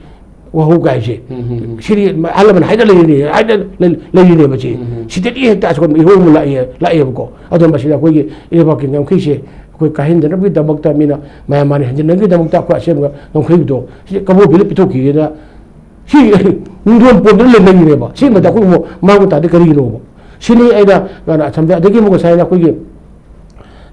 ꯋꯥꯍꯧ ꯀꯥꯏꯁꯦ꯫ ꯎꯝ, ꯎꯝ, ꯎꯝ꯫ ꯁꯤꯗꯤ ꯑꯍꯜ ꯂꯃꯟ ꯍꯥꯏꯅ ꯂꯩꯔꯤꯅꯦ, ꯍꯥꯏꯅ ꯂꯩ-, ꯂꯩꯔꯤꯅꯦꯕ ꯁꯤ꯫ ꯎꯝ, ꯎꯝ꯫ ꯁꯤꯗꯗꯤ ꯍꯦꯛꯇ ꯑꯁꯣꯝ ꯏꯍꯧ ꯑꯃ ꯂꯥꯛꯑꯦ, ꯂꯥꯛꯑꯦꯕꯀꯣ꯫ ꯑꯗꯣ ꯃꯁꯤꯗ ꯑꯩꯈꯣꯏꯒꯤ ꯏꯔꯩꯕꯥꯛꯀꯤ ꯉꯝꯈꯩꯁꯦ ꯑꯩꯈꯣꯏ ꯀꯥꯏꯍꯟꯗꯅꯕꯒꯤꯗꯃꯛꯇ ꯃꯤꯅ ꯃꯌꯥꯝ ꯃꯥꯅ ꯍꯦꯟꯖꯤꯟꯅꯕꯒꯤꯗꯃꯛꯇ ꯑꯩꯈꯣꯏ ꯑꯁꯦꯝꯕ ꯉꯝꯈꯩꯗꯣ ꯁꯤ ꯀꯕꯣꯛ ꯕꯤꯜꯗ ꯄꯤꯊꯣꯛꯈꯤꯒꯦꯅ ꯁꯤ ꯅꯤꯡꯊꯣꯟ ꯄꯣꯟꯗꯅ ꯂꯩꯅꯔꯤꯅꯦꯕ꯫ ꯁꯤꯃꯗ ꯑꯩꯈꯣꯏ ꯑꯃꯨꯛ ꯃꯥꯡꯕ ꯇꯥꯔꯗꯤ ꯀꯔꯤꯒꯤꯅꯣꯕ? ꯁꯤꯅꯤ ꯑꯩꯅ, ꯑ, ꯑꯁꯝꯗ-, ꯑꯗꯒꯤ ꯑꯃꯨꯛ ꯉꯁꯥꯏꯅ ꯑꯩꯈꯣꯏꯒꯤ,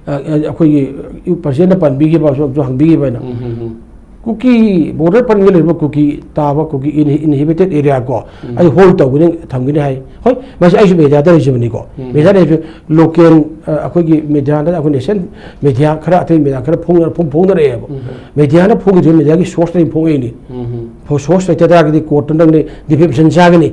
ꯑ, ꯑ, ꯑꯩꯈꯣꯏꯒꯤ president ꯅ ꯄꯟꯕꯤꯈꯤꯕ, ꯑꯁꯨꯝ ꯍꯪꯕꯤꯈꯤꯕ ꯍꯥꯏꯅ꯫ ꯎꯝ, ꯎꯝ, ꯎꯝ꯫ ꯀꯨꯀꯤ border ꯄꯟꯒ ꯂꯩꯔꯤꯕ ꯀꯨꯀꯤ ꯇꯥꯕ ꯀꯨꯀꯤ in-, inhabited area ꯀꯣ, ꯎꯝ꯫ ꯑꯩ hold ꯇꯧꯒꯅꯤ, ꯊꯝꯒꯅꯤ ꯍꯥꯏ꯫ ꯍꯣꯏ, ꯃꯁꯤ ꯑꯩꯁꯨ media ꯗ ꯂꯩꯖꯕꯅꯤꯀꯣ꯫ ꯎꯝ꯫ Media ꯗ ꯂꯩꯖꯕ local, ꯑ, ꯑꯩꯈꯣꯏꯒꯤ media ꯗ, ꯑꯩꯈꯣꯏ nation media ꯈꯔ, ꯑꯇꯩ media ꯈꯔ ꯐꯣꯡꯅ-, ꯐꯣꯡ-, ꯐꯣꯡꯅꯔꯛꯑꯦꯕ꯫ ꯎꯝ꯫ Media ꯅ ꯐꯣꯡꯉꯤꯗꯨ media ꯒꯤ source ꯇꯒꯤ ꯐꯣꯡꯉꯛꯏꯅꯤ꯫ ꯎꯝ꯫ ꯐꯣ-, source ꯂꯩꯇ ꯇꯥꯔꯒꯗꯤ court ꯇ ꯅꯪꯗꯤ defamation ꯆꯥꯒꯅꯤ꯫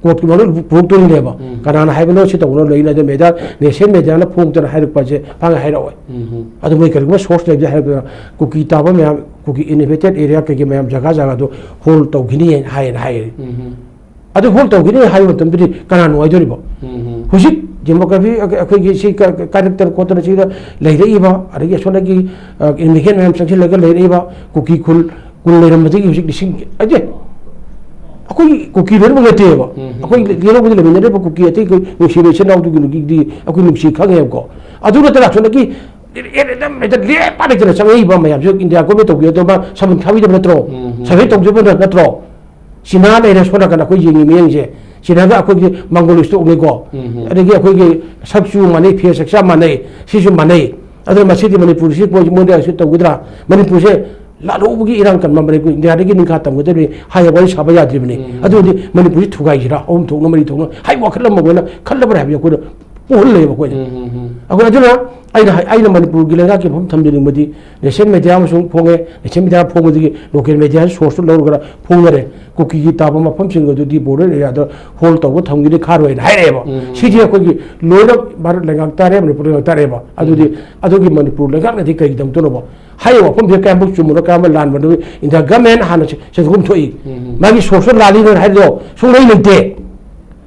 Court ꯀꯤ ꯃꯅꯨꯡꯗ ꯄꯨꯊꯣꯛꯇꯣꯏꯅꯦꯕ꯫ ꯎꯝ꯫ ꯀꯅꯥꯅ ꯍꯥꯏꯕꯅꯣ ꯁꯤ ꯇꯧꯕꯅꯣ ꯂꯩꯅ ꯑꯗꯨ media, nation media ꯅ ꯐꯣꯡꯗꯅ ꯍꯥꯏꯔꯛꯄꯁꯦ ꯄꯥꯡ ꯍꯥꯏꯔꯛꯑꯣꯏ꯫ ꯎꯝ꯫ ꯑꯗꯨ ꯃꯣꯏ ꯀꯔꯤꯒꯨꯝꯕ source ꯂꯩꯕꯗꯤ ꯍꯥꯏꯔꯛꯄꯗ ꯀꯨꯀꯤ ꯇꯥꯕ ꯃꯌꯥꯝ, ꯀꯨꯀꯤ inhabited area ꯀꯩꯀꯩ ꯃꯌꯥꯝ ꯖꯒꯥ ꯖꯒꯥꯗꯣ hold ꯇꯧꯈꯤꯅꯤ ꯍꯥꯏꯅ ꯍꯥꯏꯔꯦ꯫ ꯎꯝ꯫ ꯑꯗꯨ hold ꯇꯧꯈꯤꯅꯤ ꯍꯥꯏꯕ ꯃꯇꯝꯗꯗꯤ ꯀꯅꯥ ꯅꯨꯡꯉꯥꯏꯗꯣꯔꯤꯕꯣ? ꯎꯝ꯫ ꯍꯧꯖꯤꯛ demography ꯑꯩꯈꯣꯏꯒꯤ ꯁꯤ ꯀ-, ꯀ-, ꯀꯥꯏꯔꯛꯇꯅ ꯈꯣꯠꯇꯅ ꯁꯤꯗ ꯂꯩꯔꯛꯏꯕ, ꯑꯗꯒꯤ ꯑꯁꯣꯝꯗꯒꯤ, ꯑ, immigrant ꯃꯌꯥꯝ ꯆꯪꯁꯤꯜꯂꯒ ꯂꯩꯔꯛꯏꯕ ꯀꯨꯀꯤ ꯈꯨꯜ ꯀꯨꯟ ꯂꯩꯔꯝꯕꯗꯒꯤ ꯍꯧꯖꯤꯛ ꯂꯤꯁꯤꯡ, ꯑꯗꯦ, ꯑꯩꯈꯣꯏ ꯀꯨꯀꯤ ꯂꯣꯏꯅꯃꯛ ꯅꯠꯇꯦꯕ꯫ ꯎꯝ, ꯎꯝ꯫ ꯑꯩꯈꯣꯏ ꯂꯩꯔꯧꯕꯗ ꯂꯩꯃꯤꯟꯅꯔꯤꯕ ꯀꯨꯀꯤ ꯑꯇꯩ ꯑꯩꯈꯣꯏ ꯅꯨꯡꯁꯤꯕ ꯏꯆꯤꯟ ꯏꯅꯥꯎꯗꯨꯒꯤꯗꯤ ꯑꯩꯈꯣꯏ ꯅꯨꯡꯁꯤ ꯈꯪꯉꯦꯕꯀꯣ꯫ ꯑꯗꯨ ꯅꯠꯇꯅ ꯑꯁꯣꯝꯗꯒꯤ ꯍꯦꯛꯇ ꯂꯦꯞꯄ ꯂꯩꯇꯅ ꯆꯪꯉꯛꯏꯕ ꯃꯌꯥꯝꯁꯦ ꯏꯟꯗꯤꯌꯥ ꯒꯣꯔꯃꯦꯟ ꯇꯧꯕꯤꯔꯗꯕ ꯁꯕꯟ ꯊꯥꯕꯤꯗꯕ ꯅꯠꯇ꯭ꯔꯣ? ꯎꯝ, ꯎꯝ꯫ ꯁꯔꯚꯦ ꯇꯧꯖꯕ ꯅꯠꯇ꯭ꯔꯣ? ꯆꯤꯅꯥ ꯂꯩꯔꯦ ꯁꯣꯝ ꯅꯥꯀꯟꯗ ꯑꯩꯈꯣꯏ ꯌꯦꯡꯉꯤ ꯃꯤꯠꯌꯦꯡꯁꯦ꯫ ꯆꯤꯅꯥꯒ ꯑꯩꯈꯣꯏꯒꯤ ꯃꯪꯒꯣꯂꯤꯁꯇ ꯎꯅꯩꯀꯣ꯫ ꯎꯝ, ꯎꯝ꯫ ꯑꯗꯒꯤ ꯑꯩꯈꯣꯏꯒꯤ ꯁꯛꯁꯨ ꯃꯥꯟꯅꯩ, ꯐꯦ ꯁꯛꯆꯥ ꯃꯥꯟꯅꯩ, ꯁꯤꯁꯨ ꯃꯥꯟꯅꯩ꯫ ꯑꯗꯨꯅ ꯃꯁꯤꯗꯤ ꯃꯅꯤꯄꯨꯔꯁꯤ ꯃꯣꯏ, ꯃꯣꯏꯗ ꯑꯁꯤ ꯇꯧꯒꯗ꯭ꯔꯥ? ꯃꯅꯤꯄꯨꯔꯁꯦ ꯂꯥꯜꯍꯧꯕꯒꯤ ꯏꯔꯥꯡ ꯀꯟꯕ ꯃꯅꯤꯄꯨꯔ ꯏꯟꯗꯤꯌꯥꯗꯒꯤ ꯅꯤꯡꯈꯥ ꯇꯝꯒꯗꯕꯅꯤ ꯍꯥꯏꯕ ꯋꯥꯔꯤ ꯁꯥꯕ ꯌꯥꯗ꯭ꯔꯤꯕꯅꯤ꯫ ꯎꯝ, ꯎꯝ꯫ ꯑꯗꯨꯗꯤ ꯃꯅꯤꯄꯨꯔꯁꯤ ꯊꯨꯒꯥꯏꯁꯤꯔꯥ? ꯑꯍꯨꯝ ꯊꯣꯛꯅ, ꯃꯔꯤ ꯊꯣꯛꯅ ꯍꯥꯏꯕ ꯋꯥꯈꯜ ꯑꯃ ꯑꯩꯈꯣꯏꯅ ꯈꯜꯂꯕ꯭ꯔꯥ ꯍꯥꯏꯕ ꯑꯩꯈꯣꯏꯅ ꯄꯣꯛꯍꯜꯂꯦꯕ ꯑꯩꯈꯣꯏꯗ꯫ ꯎꯝ, ꯎꯝ, ꯎꯝ꯫ ꯑꯩꯈꯣꯏ ꯑꯗꯨꯅ ꯑꯩꯅ ꯍꯥꯏ-, ꯑꯩꯅ ꯃꯅꯤꯄꯨꯔꯒꯤ ꯂꯩꯉꯥꯛꯀꯤ ꯃꯐꯝ ꯊꯝꯖꯅꯤꯡꯕꯗꯤ ꯅꯦꯁꯅꯦꯜ ꯃꯦꯗꯤꯌꯥ ꯑꯃꯁꯨꯡ ꯐꯣꯡꯉꯦ꯫ ꯅꯦꯁꯅꯦꯜ ꯃꯦꯗꯤꯌꯥ ꯐꯣꯡꯕꯗꯒꯤ ꯂꯣꯀꯦꯜ ꯃꯦꯗꯤꯌꯥ ꯁꯣꯔꯁꯇꯨ ꯂꯧꯔꯒ ꯐꯣꯡꯅꯔꯦ꯫ ꯀꯨꯀꯤꯒꯤ ꯇꯥꯕ ꯃꯐꯝꯁꯤꯡ ꯑꯗꯨꯗꯤ ꯕꯣꯔꯗꯔ ꯑꯦꯔꯤꯌꯥꯗ ꯍꯣꯜ ꯇꯧꯕ ꯊꯝꯈꯤꯅꯤ, ꯈꯥꯔꯣꯏꯅ ꯍꯥꯏꯔꯛꯑꯦꯕ꯫ ꯎꯝ꯫ ꯁꯤꯗꯤ ꯑꯩꯈꯣꯏꯒꯤ ꯂꯣꯏꯅ ꯚꯥꯔꯠ ꯂꯩꯉꯥꯛ ꯇꯥꯔꯦ, ꯃꯅꯤꯄꯨꯔ ꯂꯩꯉꯥꯛ ꯇꯥꯔꯦꯕ꯫ ꯑꯗꯨꯗꯤ ꯎꯝ꯫ ꯑꯗꯨꯒꯤ ꯃꯅꯤꯄꯨꯔ ꯂꯩꯉꯥꯛꯅꯗꯤ ꯀꯔꯤꯒꯤꯗꯃꯛꯇꯅꯣꯕ? ꯍꯥꯏꯔꯤꯕ ꯋꯥꯐꯝꯁꯦ ꯀꯌꯥꯃꯨꯛ ꯆꯨꯝꯕꯅꯣ, ꯀꯌꯥꯃꯨꯛ ꯂꯥꯟꯕꯅꯣ, ꯏꯟꯗꯤꯌꯥ ꯒꯃꯦꯟ ꯍꯥꯟꯅ ꯁꯦ-, ꯁꯦꯟꯊꯣꯛꯐꯝ ꯊꯣꯛꯏ꯫ ꯎꯝ꯫ ꯃꯥꯒꯤ ꯁꯣꯔꯁꯇꯣ ꯂꯥꯜꯂꯤ ꯅꯣꯏꯅ ꯍꯥꯏꯔꯤꯗꯣ ꯁꯨꯡꯂꯩ ꯂꯩꯇꯦ꯫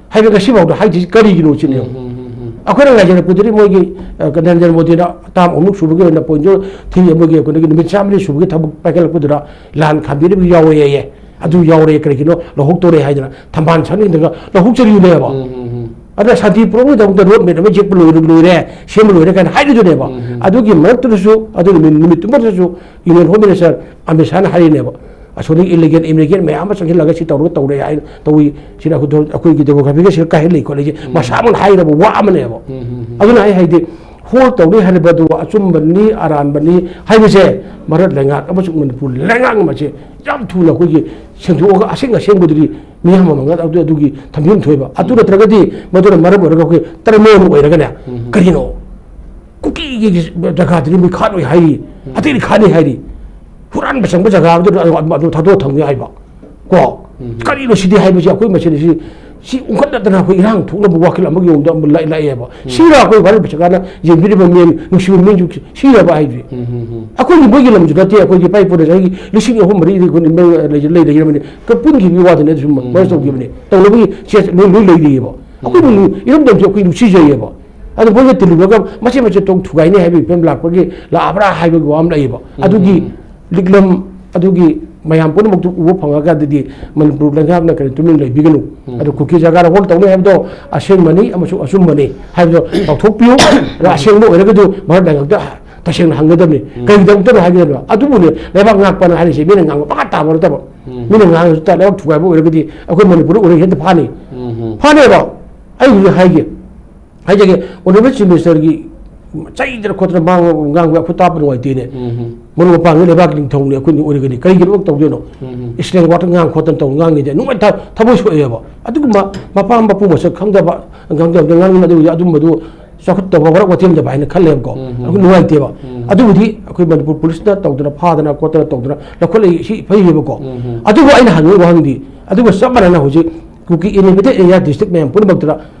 ꯍꯥꯏꯕ ꯉꯁꯤꯐꯥꯎꯗ ꯍꯥꯏꯗ꯭ꯔꯤꯁꯤ ꯀꯔꯤꯒꯤꯅꯣ ꯁꯤꯅꯦꯕ꯫ ꯎꯝ, ꯎꯝ, ꯎꯝ, ꯎꯝ꯫ ꯑꯩꯈꯣꯏꯅ ꯉꯥꯏꯖꯔꯛꯄꯗꯗꯤ ꯃꯣꯏꯒꯤ, ꯑ, ꯅꯔꯦꯟꯗ꯭ꯔ ꯃꯣꯗꯤꯅ ꯇꯥꯝ ꯑꯍꯨꯝꯂꯛ ꯁꯨꯕꯒꯤ ꯑꯣꯏꯅ ꯄꯣꯏꯟ ꯖꯤꯔꯣ ꯊ꯭ꯔꯤ ꯑꯃꯒꯤ ꯑꯩꯈꯣꯏꯒꯤ ꯅꯨꯃꯤꯠ ꯆꯥꯝꯃꯔꯤ ꯁꯨꯕꯒꯤ ꯊꯕꯛ ꯄꯥꯏꯈꯠꯂꯛꯄꯗꯨꯗ ꯂꯥꯟ ꯈꯥꯝꯕꯤꯅꯕ ꯌꯥꯎꯋꯦꯌꯦ꯫ ꯑꯗꯨ ꯌꯥꯎꯔꯦ, ꯀꯔꯤꯒꯤꯅꯣ ꯂꯧꯍꯧꯗꯧꯔꯦ ꯍꯥꯏꯗꯅ ꯊꯝꯕꯥꯜ ꯁꯥꯠꯅꯤꯡꯗꯒ ꯂꯧꯍꯧꯖꯔꯤꯕꯅꯦꯕ꯫ ꯎꯝ, ꯎꯝ, ꯎꯝ꯫ ꯑꯗꯨꯅ ꯁꯥꯟꯇꯤ ꯄꯨꯔꯛꯅꯕꯒꯤꯗꯃꯛꯇ ꯔꯣꯗ ꯃꯦꯞ ꯑꯃ ꯌꯦꯛꯄ ꯂꯣꯏꯔꯦ, ꯂꯣꯏꯔꯦ, ꯁꯦꯝꯕ ꯂꯣꯏꯔꯦ ꯀꯥꯏꯅ ꯍꯥꯏꯔꯤꯗꯨꯅꯦꯕ꯫ ꯎꯝ, ꯎꯝ꯫ ꯑꯗꯨꯒꯤ ꯃꯔꯛꯇꯨꯗꯁꯨ, ꯑꯗꯨꯒꯤ ꯅꯨꯃꯤꯠ, ꯅꯨꯃꯤꯠꯇꯨꯃꯗꯁꯨ ꯌꯨꯅꯤꯌꯟ ꯍꯣꯝ ꯃꯤꯅꯤꯁꯇꯔ ꯑꯃꯤꯠ ꯁꯥꯍꯅ ꯍꯥꯏꯔꯤꯅꯦꯕ, ꯑꯁꯣꯝꯗꯒꯤ ꯏꯂꯤꯒꯦꯜ ꯏꯃꯤꯒ꯭ꯔꯦꯟ ꯃꯌꯥꯝ ꯑꯃ ꯆꯪꯁꯤꯜꯂꯒ ꯁꯤ ꯇꯧꯔꯒ ꯇꯧꯔꯦ ꯍꯥꯏꯅ ꯇꯧꯏ, ꯁꯤꯅ ꯑꯩꯈꯣꯏ, ꯑꯩꯈꯣꯏꯒꯤ ꯗꯦꯃꯣꯒ꯭ꯔꯥꯐꯤꯒ ꯁꯤꯗ ꯀꯥꯏꯍꯜꯂꯤ ꯈꯣꯠꯂꯤ, ꯎꯝ꯫ ꯃꯁꯥꯃꯛꯅ ꯍꯥꯏꯈ꯭ꯔꯕ ꯋꯥ ꯑꯃꯅꯦꯕ꯫ ꯎꯝ, ꯎꯝ, ꯎꯝ꯫ ꯑꯗꯨꯅ ꯑꯩ ꯍꯥꯏꯗꯤ ꯍꯣꯜ ꯇꯧꯅꯤ ꯍꯥꯏꯔꯤꯕ ꯑꯗꯨ ꯑꯆꯨꯝꯕꯅꯤ ꯑꯔꯥꯟꯕꯅꯤ ꯍꯥꯏꯕꯁꯦ ꯚꯥꯔꯠ ꯂꯩꯉꯥꯛ ꯑꯃꯁꯨꯡ ꯃꯅꯤꯄꯨꯔ ꯂꯩꯉꯥꯛꯅ ꯃꯁꯦ ꯌꯥꯝ ꯊꯨꯅ ꯑꯩꯈꯣꯏꯒꯤ ꯁꯦꯡꯗꯣꯛꯑꯒ ꯑꯁꯦꯡ ꯑꯁꯦꯡꯕꯗꯨꯗꯤ ꯃꯤꯌꯥꯝ ꯑꯃ ꯑꯗꯨ, ꯑꯗꯨꯒꯤ ꯊꯝꯕꯤꯐꯝ ꯊꯣꯛꯑꯦꯕ꯫ ꯑꯗꯨ ꯅꯠꯇ꯭ꯔꯒꯗꯤ ꯃꯗꯨꯅ ꯃꯔꯝ ꯑꯣꯏꯔꯒ ꯑꯩꯈꯣꯏ ꯇꯔꯃꯣꯟ ꯑꯣꯏꯔꯒꯅꯦ, ꯎꯝ꯫ ꯀꯔꯤꯅꯣ ꯀꯨꯀꯤꯒꯤ ꯖꯒꯥꯗꯨꯗꯤ ꯃꯣꯏ ꯈꯥꯠꯂꯣꯏ ꯍꯥꯏꯔꯤ, ꯎꯝ꯫ ꯑꯇꯩꯗꯤ ꯈꯥꯠꯅꯤ ꯍꯥꯏꯔꯤ, ꯍꯨꯔꯥꯟꯕ ꯆꯪꯕ ꯖꯒꯥꯗꯨꯗ ꯑꯗꯨ, ꯑꯗꯨ ꯊꯥꯗꯣꯛꯑ ꯊꯝꯒꯦ ꯍꯥꯏꯕ꯫ ꯀꯣ? ꯎꯝ꯫ ꯀꯔꯤꯅꯣ ꯁꯤꯗꯤ ꯍꯥꯏꯕꯁꯤ ꯑꯩꯈꯣꯏ ꯃꯁꯦꯟ ꯁꯤ, ꯁꯤ ꯎꯪꯈꯠꯅꯗꯅ ꯑꯩꯈꯣꯏ ꯏꯔꯥꯡ ꯊꯣꯛꯅꯕ ꯋꯥꯈꯜ ꯑꯃꯒꯤ ꯃꯑꯣꯡꯗ ꯑꯃ ꯂꯥꯛ-, ꯂꯥꯛꯑꯦꯕ꯫ ꯎꯝ꯫ ꯁꯤꯔ ꯑꯩꯈꯣꯏ ꯚꯥꯔꯠ ꯄꯩꯁꯥ ꯀꯥꯟꯅ ꯌꯦꯡꯕꯤꯔꯤꯕ ꯃꯤꯑꯣꯏ ꯅꯨꯡꯁꯤꯕ ꯃꯤꯁꯨ ꯁꯤꯔꯕ ꯍꯥꯏꯗꯤ꯫ ꯎꯝ, ꯎꯝ, ꯎꯝ꯫ ꯑꯩꯈꯣꯏꯒꯤ ꯃꯣꯏꯒꯤ ꯂꯝꯁꯨ ꯅꯠꯇꯦ, ꯑꯩꯈꯣꯏꯒꯤ ꯏꯄꯥ ꯏꯄꯨꯅ ꯆꯍꯤ ꯂꯤꯁꯤꯡ ꯑꯍꯨꯝ ꯃꯔꯤꯗꯤ ꯑꯩꯈꯣꯏ ꯂꯩ-, ꯂꯩ-, ꯂꯩꯔꯕꯅꯤ꯫ ꯄꯨꯟꯈꯤꯕꯒꯤ ꯋꯥꯗꯨꯅꯦ ꯑꯗꯨꯁꯨ ꯎꯝ꯫ ꯃꯔꯁ ꯇꯧꯈꯤꯕꯅꯤ꯫ ꯇꯧꯅꯕꯒꯤ ꯆꯦ ꯂꯣꯏ, ꯂꯣꯏ ꯂꯩꯔꯤꯑꯕ꯫ ꯑꯩꯈꯣꯏꯕꯨ ꯎꯝ꯫ ꯅꯨ-, ꯏꯔꯝꯗꯝꯁꯦ ꯑꯩꯈꯣꯏ ꯅꯨꯡꯁꯤꯖꯩꯌꯦꯕ꯫ ꯑꯗꯨ ꯃꯣꯏꯅ ꯇꯤꯜꯂꯨꯔꯒ ꯃꯆꯦꯠ ꯃꯆꯦꯠ ꯇꯧ ꯊꯨꯒꯥꯏꯅꯤ ꯍꯥꯏꯕꯒꯤ ꯐꯤꯕꯝ ꯂꯥꯛꯄꯒꯤ ꯂꯥꯛꯑꯕ꯭ꯔꯥ ꯍꯥꯏꯕꯒꯤ ꯋꯥ ꯑꯃ ꯂꯩꯌꯦꯕ꯫ ꯎꯝ꯫ ꯑꯗꯨꯒꯤ ꯂꯤꯛꯂꯝ, ꯑꯗꯨꯒꯤ ꯃꯌꯥꯝ ꯄꯨꯝꯅꯃꯛꯇꯨ ꯎꯕ ꯐꯪꯉꯀꯥꯟꯗꯗꯤ ꯃꯅꯤꯄꯨꯔ ꯂꯩꯉꯥꯛꯅ ꯀꯔꯤ ꯇꯨꯃꯤꯟ ꯂꯩꯕꯤꯒꯅꯨ꯫ ꯎꯝ꯫ ꯑꯗꯨ ꯀꯨꯀꯤ ꯖꯒꯥꯗ ꯍꯣꯜ ꯇꯧꯅꯤ ꯍꯥꯏꯕꯗꯣ ꯑꯁꯦꯡꯕꯅꯤ ꯑꯃꯁꯨꯡ ꯑꯆꯨꯝꯕꯅꯤ ꯍꯥꯏꯕꯗꯣ ꯂꯥꯎꯊꯣꯛꯄꯤꯌꯨ꯫ ꯑꯗꯣ ꯑꯁꯦꯡꯕ ꯑꯣꯏꯔꯒꯗꯤ ꯚꯥꯔꯠ ꯂꯩꯉꯥꯛꯇ ꯇꯁꯦꯡꯅ ꯍꯪꯒꯗꯕꯅꯤ꯫ ꯎꯝ꯫ ꯀꯔꯤꯒꯤꯗꯃꯛꯇꯅꯣ ꯍꯥꯏꯒꯗꯕꯅꯣ? ꯑꯗꯨꯕꯨꯅꯦ ꯂꯩꯕꯥꯛ ꯉꯥꯛꯄꯅ ꯍꯥꯏꯔꯤꯁꯦ ꯃꯤꯅ ꯉꯥꯡꯕ ꯄꯪꯇꯥ ꯇꯥꯕ ꯅꯠꯇꯕ꯫ ꯎꯝ꯫ ꯃꯤꯅ ꯉꯥꯡꯉꯁꯨ ꯇꯥ-, ꯂꯩꯕꯥꯛ ꯊꯨꯒꯥꯏꯕ ꯑꯣꯏꯔꯒꯗꯤ ꯑꯩꯈꯣꯏ ꯃꯅꯤꯄꯨꯔꯗ ꯑꯣꯏꯔꯒ ꯍꯦꯛꯇ ꯐꯥꯅꯤ꯫ ꯎꯝ꯫ ꯐꯥꯅꯦꯕ꯫ ꯑꯩ ꯍꯧꯖꯤꯛ ꯍꯥꯏꯒꯦ꯫ ꯍꯥꯏꯖꯒꯦ, ꯑꯣꯅꯔꯦꯕꯜ ꯆꯤꯐ ꯃꯤꯅꯤꯁꯇꯔꯒꯤ ꯆꯩꯗꯅ ꯈꯣꯠꯇꯅ ꯃꯥ ꯉꯥꯡꯕ ꯑꯩꯈꯣꯏ ꯇꯥꯕ ꯅꯨꯡꯉꯥꯏꯇꯦꯅꯦ꯫ ꯎꯝ꯫ ꯃꯔꯨꯞ ꯃꯄꯥꯡꯒꯤ ꯂꯩꯕꯥꯛꯀꯤ ꯅꯤꯡꯊꯧꯅꯤ ꯑꯩꯈꯣꯏꯅ ꯑꯣꯏꯔꯒꯅꯤ, ꯀꯔꯤꯒꯤꯗꯃꯛ ꯇꯧꯗꯣꯏꯅꯣ? ꯎꯝ꯫ ꯏꯁꯂꯦꯡ ꯋꯥꯔꯗ ꯉꯥꯡ ꯈꯣꯠꯇꯅ ꯇꯧ ꯉꯥꯡꯉꯤꯗꯤ ꯅꯨꯡꯉꯥꯏ-, ꯊ-, ꯊꯃꯣꯏ ꯁꯣꯛꯑꯦꯕ꯫ ꯑꯗꯨꯒꯨꯝꯕ ꯃꯄꯥ ꯃꯄꯨ ꯃꯁꯛ ꯈꯪꯗꯕ, ꯈꯪꯗꯕꯗ ꯉꯥꯡꯅꯤꯡ ꯑꯗꯨꯒꯤ ꯑꯗꯨꯝꯕꯗꯨ ꯆꯥꯎꯈꯠꯇꯕ ꯋꯥꯔꯛ ꯋꯥꯇꯦꯝꯗꯕ ꯍꯥꯏꯅ ꯈꯜꯂꯦꯕꯀꯣ꯫ ꯎꯝ꯫ ꯑꯩꯈꯣꯏ ꯅꯨꯡꯉꯥꯏꯇꯦꯕ꯫ ꯎꯝ꯫ ꯑꯗꯨꯕꯨꯗꯤ ꯑꯩꯈꯣꯏ ꯃꯅꯤꯄꯨꯔ ꯄꯨꯂꯤꯁꯅ ꯇꯧꯗꯅ ꯐꯥꯗꯅ ꯈꯣꯠꯇꯅ ꯇꯧꯗꯅ ꯂꯧꯈꯠꯂꯛꯏ ꯁꯤ ꯐꯩꯌꯦꯕꯀꯣ꯫ ꯎꯝ꯫ ꯑꯗꯨꯕꯨ ꯑꯩꯅ ꯍꯪꯅꯤꯡꯕ ꯋꯥꯍꯪꯗꯤ ꯑꯗꯨꯒ ꯆꯞ ꯃꯥꯟꯅꯅ ꯍꯧꯖꯤꯛ ꯀꯨꯀꯤ ꯏꯟꯍꯦꯕꯤꯇꯦꯠ ꯑꯦꯔꯤꯌꯥ ꯗꯤꯁꯇ꯭ꯔꯤꯛ ꯃꯌꯥꯝ ꯄꯨꯝꯅꯃꯛꯇꯨꯗ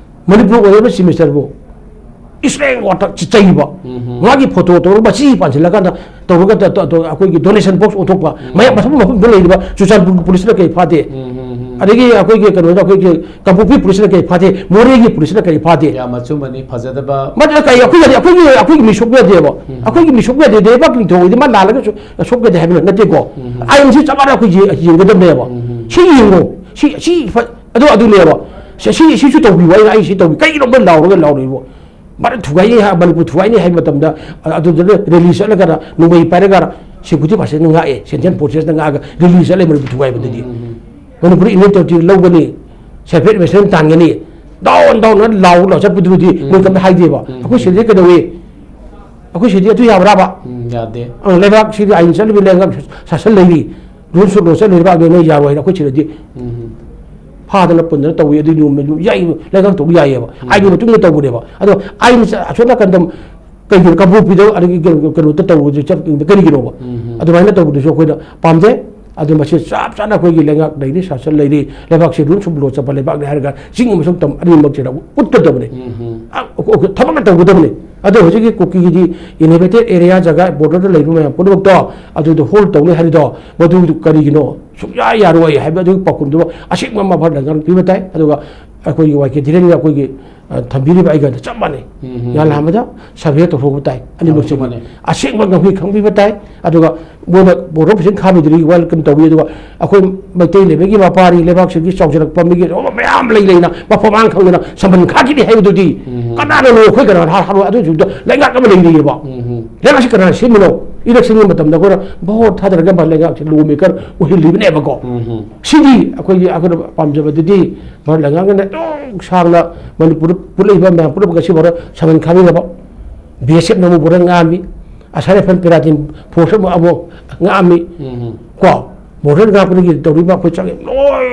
ꯃꯅꯤꯄꯨꯔ ꯑꯣꯏꯔꯤꯕ ꯆꯤꯐ ꯃꯤꯅꯤꯁꯇꯔꯕꯨ ꯏꯁꯂꯦꯡ ꯋꯥꯔꯗ ꯆꯩꯕ, ꯎꯝ꯫ ꯃꯥꯒꯤ ꯐꯣꯇꯣ ꯇꯧꯔꯒ ꯃꯁꯤ ꯄꯥꯟꯁꯤꯜꯂꯀꯥꯟꯗ ꯇꯧꯔꯒ ꯇ-, ꯇ-, ꯇ-, ꯑꯩꯈꯣꯏꯒꯤ ꯗꯣꯅꯦꯁꯟ ꯕꯣꯛꯁ ꯑꯣꯟꯊꯣꯛꯄ, ꯎꯝ꯫ ꯃꯌꯥꯝ ꯃꯐꯝ ꯃꯐꯝꯗ ꯂꯩꯔꯤꯕ ꯆꯨꯔꯆꯥꯟꯄꯨꯔꯒꯤ ꯄꯨꯂꯤꯁꯅ ꯀꯔꯤ ꯐꯥꯗꯦ? ꯎꯝ, ꯎꯝ, ꯎꯝ꯫ ꯑꯗꯒꯤ ꯑꯩꯈꯣꯏꯒꯤ ꯀꯩꯅꯣꯗ ꯑꯩꯈꯣꯏꯒꯤ ꯀꯥꯡꯄꯣꯛꯄꯤ ꯄꯨꯂꯤꯁꯅ ꯀꯔꯤ ꯐꯥꯗꯦ? ꯃꯣꯔꯦꯒꯤ ꯄꯨꯂꯤꯁꯅ ꯀꯔꯤ ꯐꯥꯗꯦ? ꯌꯥꯝ ꯑꯆꯨꯝꯕꯅꯤ, ꯐꯖꯗꯕ꯫ ꯃꯗꯨꯅ ꯀꯔꯤ ꯑꯩꯈꯣꯏꯒꯤ, ꯑꯩꯈꯣꯏꯒꯤ, ꯑꯩꯈꯣꯏꯒꯤ ꯃꯤ ꯁꯣꯛꯄ ꯌꯥꯗꯦꯕ꯫ ꯎꯝ꯫ ꯑꯩꯈꯣꯏꯒꯤ ꯃꯤ ꯁꯣꯛꯄ ꯌꯥꯗꯦ, ꯂꯩꯕꯥꯛꯀꯤ ꯅꯤꯡꯊꯧ ꯑꯣꯏꯗꯤ ꯃꯥ ꯂꯥꯜꯂꯒꯁꯨ ꯁꯣꯛꯄ ꯌꯥꯗꯦ ꯍꯥꯏꯕ ꯅꯠꯇꯦꯀꯣ꯫ ꯎꯝ꯫ ꯑꯥꯏꯟꯁꯤ ꯆꯞ ꯃꯥꯟꯅ ꯑꯩꯈꯣꯏ ꯌꯦ-, ꯌꯦꯡꯒꯗꯕꯅꯦꯕ꯫ ꯎꯝ꯫ ꯁꯤ ꯌꯦꯡꯉꯣ, ꯁꯤ, ꯁꯤ ꯐ-, ꯑꯗꯨ ꯑꯗꯨꯅꯦꯕ꯫ ꯁꯤ, ꯁꯤ, ꯁꯤꯁꯨ ꯇꯧꯕꯤꯌꯨ, ꯑꯩꯅ, ꯑꯩ ꯁꯤ ꯇꯧꯕꯤ-, ꯀꯩꯒꯤꯅꯣ ꯃꯣꯏ ꯂꯥꯎꯔꯒ ꯂꯥꯎꯔꯤꯕꯣ? ꯃꯥꯅ ꯊꯨꯒꯥꯏꯅꯤ ꯍꯥꯏ, ꯃꯅꯤꯄꯨꯔ ꯊꯨꯒꯥꯏꯅꯤ ꯍꯥꯏꯕ ꯃꯇꯝꯗ, ꯑ-, ꯑꯗꯨꯗꯨꯅ ꯔꯦꯂꯤ ꯆꯠꯂꯒꯅ ꯅꯣꯡꯃꯩ ꯄꯥꯏꯔꯒ ꯁꯦꯀ꯭ꯌꯨꯔꯤꯇꯤ ꯐꯣꯔꯁꯦꯁꯅ ꯉꯥꯛꯑꯦ, ꯁꯦꯟꯇ꯭ꯔꯦꯜ ꯐꯣꯔꯁꯦꯁꯅ ꯉꯥꯛꯑꯒ ꯔꯦꯂꯤ ꯆꯠꯂꯦ ꯃꯅꯤꯄꯨꯔ ꯊꯨꯒꯥꯏꯕꯗꯗꯤ꯫ Um, um, um. Manipur Indian territory ꯂꯧꯒꯅꯤ, ꯁꯦꯜꯐ ꯍꯦꯜꯞ ꯏꯟꯗꯤꯄꯦꯟꯗꯦꯟꯁ ꯇꯥꯟꯒꯅꯤ, ꯗꯥꯎꯟ ꯗꯥꯎꯟ ꯂꯥꯎ ꯂꯥꯎ ꯆꯠꯄꯗꯨꯗꯤ ꯎꯝ, ꯃꯣꯏ ꯀꯝꯇ ꯍꯥꯏꯗꯦꯕ꯫ ꯎꯝ, ꯑꯩꯈꯣꯏ ꯎꯝ꯫ ꯁꯤꯗꯗꯤ ꯀꯩꯗꯧꯏ? ꯑꯩꯈꯣꯏ ꯁꯤꯗꯤ ꯑꯗꯨ ꯌꯥꯕ꯭ꯔꯥꯕ? ꯎꯝ, ꯌꯥꯗꯦ꯫ ꯑ, ꯂꯩꯕꯥꯛꯁꯤꯗꯤ ꯑꯥꯏꯟ ꯆꯠꯅꯕꯤ ꯂꯩꯉꯥꯛ ꯁꯥꯁꯟ ꯂꯩꯔꯤ꯫ ꯔꯨꯜꯁ ꯑꯣꯐ ꯂꯣ ꯆꯠꯅꯔꯤꯕ ꯑꯗꯨ ꯅꯣꯏ ꯌꯥꯔꯣꯏ ꯍꯥꯏꯅ ꯑꯩꯈꯣꯏ ꯁꯤꯗꯗꯤ ꯎꯝ꯫ ꯐꯥꯗꯅ ꯄꯨꯟꯗꯅ ꯇꯧꯏ꯫ ꯑꯗꯨ ꯅꯣꯡꯃ ꯌꯥꯏ, ꯂꯩꯉꯥꯛ ꯇꯧꯕ ꯌꯥꯏꯌꯦꯕ꯫ ꯎꯝ꯫ ꯑꯥꯏꯟꯒꯤ ꯃꯇꯨꯡ ꯏꯟꯅ ꯇꯧꯕꯅꯦꯕ꯫ ꯑꯗꯣ ꯑꯥꯏꯟ ꯆ-, ꯑꯁꯣꯝ ꯅꯥꯀꯟꯗ ꯀꯩꯒꯤꯅꯣ ꯀꯥꯡꯄꯣꯛꯄꯤꯗ ꯑꯗꯒꯤ ꯀꯩꯅꯣ, ꯀꯩꯅꯣꯗ ꯇꯧꯕꯁꯦ ꯆꯠ-, ꯀꯔꯤꯒꯤꯅꯣꯕ? ꯎꯝ꯫ ꯑꯗꯨꯃꯥꯏꯅ ꯇꯧꯕꯗꯨꯁꯨ ꯑꯩꯈꯣꯏꯅ ꯄꯥꯝꯗꯦ꯫ ꯑꯗꯨ ꯃꯁꯤ ꯆꯞ ꯆꯥꯅ ꯑꯩꯈꯣꯏꯒꯤ ꯂꯩꯉꯥꯛ ꯂꯩꯔꯤ, ꯁꯥꯁꯟ ꯂꯩꯔꯤ, ꯂꯩꯕꯥꯛꯁꯤ ꯔꯨꯜꯁ ꯑꯣꯐ ꯂꯣ ꯆꯠꯄ ꯂꯩꯕꯥꯛꯅꯤ ꯍꯥꯏꯔꯒ ꯆꯤꯡ ꯑꯃꯁꯨꯡ ꯇꯝ ꯑꯅꯤꯃꯛꯁꯤꯗ ꯎꯠꯀꯗꯕꯅꯤ꯫ ꯎꯝ꯫ ꯑ, ꯑ, ꯊꯕꯛꯅ ꯇꯧꯒꯗꯕꯅꯤ꯫ ꯑꯗꯣ ꯍꯧꯖꯤꯛꯀꯤ ꯀꯨꯀꯤꯒꯤꯗꯤ ꯏꯟꯍꯦꯕꯤꯇꯦꯠ ꯑꯦꯔꯤꯌꯥ ꯖꯒꯥ ꯕꯣꯔꯗꯔꯗ ꯂꯩꯕ ꯃꯌꯥꯝ ꯄꯨꯝꯅꯃꯛꯇꯣ ꯑꯗꯨꯗ ꯍꯣꯜ ꯇꯧꯅꯤ ꯍꯥꯏꯔꯤꯗꯣ ꯃꯗꯨ ꯀꯔꯤꯒꯤꯅꯣ? ꯁꯨꯡꯌꯥ ꯌꯥꯔꯣꯏ ꯍꯥꯏꯕ ꯑꯗꯨꯒꯤ ꯄꯥꯎꯈꯨꯝꯗꯨ ꯑꯁꯦꯡꯕ ꯃꯐꯝꯗ ꯉꯥꯡ ꯄꯤꯕ ꯇꯥꯏ꯫ ꯑꯗꯨꯒ ꯑꯩꯈꯣꯏꯒꯤ ꯋꯥꯏ ꯀꯦ ꯙꯤꯔꯦꯟꯒ ꯑꯩꯈꯣꯏꯒꯤ ꯑ, ꯊꯝꯕꯤꯔꯤꯕ ꯑꯩꯒ ꯆꯞ ꯃꯥꯟꯅꯩ꯫ ꯎꯝ, ꯎꯝ꯫ ꯌꯥꯜꯍꯟꯕꯗ ꯁꯚꯦ ꯇꯧꯊꯣꯛꯄ ꯇꯥꯏ꯫ ꯑꯅꯤꯃꯛꯁꯦ ꯆꯞ ꯃꯥꯟꯅꯩ꯫ ꯑꯁꯦꯡꯕ ꯉꯝꯈꯩ ꯈꯪꯕꯤꯕ ꯇꯥꯏ꯫ ꯑꯗꯨꯒ ꯃꯣꯏꯅ border office ꯈꯥꯝꯕꯤꯗꯨꯅ welcome ꯇꯧꯏ꯫ ꯑꯗꯨꯒ ꯑꯩꯈꯣꯏ ꯃꯩꯇꯩ ꯂꯩꯕꯒꯤ ꯃꯄꯥꯔꯤ ꯂꯩꯕꯥꯛꯁꯤꯒꯤ ꯆꯥꯎꯖꯔꯛꯄ ꯃꯤꯒꯤ ꯑꯣ ꯃꯌꯥꯝ ꯂꯩ ꯂꯩꯅ ꯃꯐꯝ ꯃꯔꯥꯡ ꯈꯪꯗꯅ ꯁꯝꯕꯟ ꯈꯥꯛꯈꯤꯗꯦ ꯍꯥꯏꯕꯗꯨꯗꯤ ꯎꯝ꯫ ꯀꯅꯥꯅꯅꯣ? ꯑꯩꯈꯣꯏ ꯀꯅꯥ ꯍꯥ-, ꯍꯥ-, ꯑꯗꯨ ꯍꯧꯖꯤꯛꯇ ꯂꯩꯉꯥꯛ ꯑꯃ ꯂꯩꯔꯤꯑꯕ꯫ ꯎꯝ꯫ ꯂꯩꯉꯥꯛꯁꯤ ꯀꯅꯥꯅ ꯁꯦꯝꯃꯤꯅꯣ? Electionꯒꯤ ꯃꯇꯝꯗ ꯑꯩꯈꯣꯏꯅ vote ꯊꯥꯗꯔꯒ ꯃꯥ ꯂꯩꯉꯥꯛꯁꯤ lawmaker ꯑꯣꯏꯍꯜꯂꯤꯕꯅꯦꯕꯀꯣ꯫ ꯎꯝ꯫ ꯁꯤꯗꯤ ꯑꯩꯈꯣꯏꯒꯤ, ꯑꯩꯈꯣꯏꯅ ꯄꯥꯝꯖꯕꯗꯨꯗꯤ ꯚꯥꯔꯠ ꯂꯩꯉꯥꯛꯅ ꯑꯗꯨꯝ ꯁꯥꯡꯅ ꯃꯅꯤꯄꯨꯔꯗ ꯄꯨꯜꯂꯛꯏꯕ ꯃꯌꯥꯝ ꯄꯨꯝꯅꯃꯛ ꯉꯁꯤ ꯐꯥꯎꯗ ꯁꯃꯟ ꯈꯥꯃꯤꯟꯅꯕ, BSFꯅ ꯑꯃꯨꯛ border ꯉꯥꯛꯑꯝꯃꯤ, ꯑꯁꯥꯝ ꯔꯥꯏꯐꯜ ꯄꯦꯔꯥꯇꯤꯟ force ꯑꯃꯨꯛ, ꯑꯃꯨꯛ ꯉꯥꯛꯑꯝꯃꯤ꯫ ꯎꯝ꯫ ꯀꯣ, border ꯉꯥꯛꯄꯗꯒꯤ ꯇꯧꯔꯤꯕ ꯑꯩꯈꯣꯏ ꯆꯪꯉꯤ ꯂꯣꯏ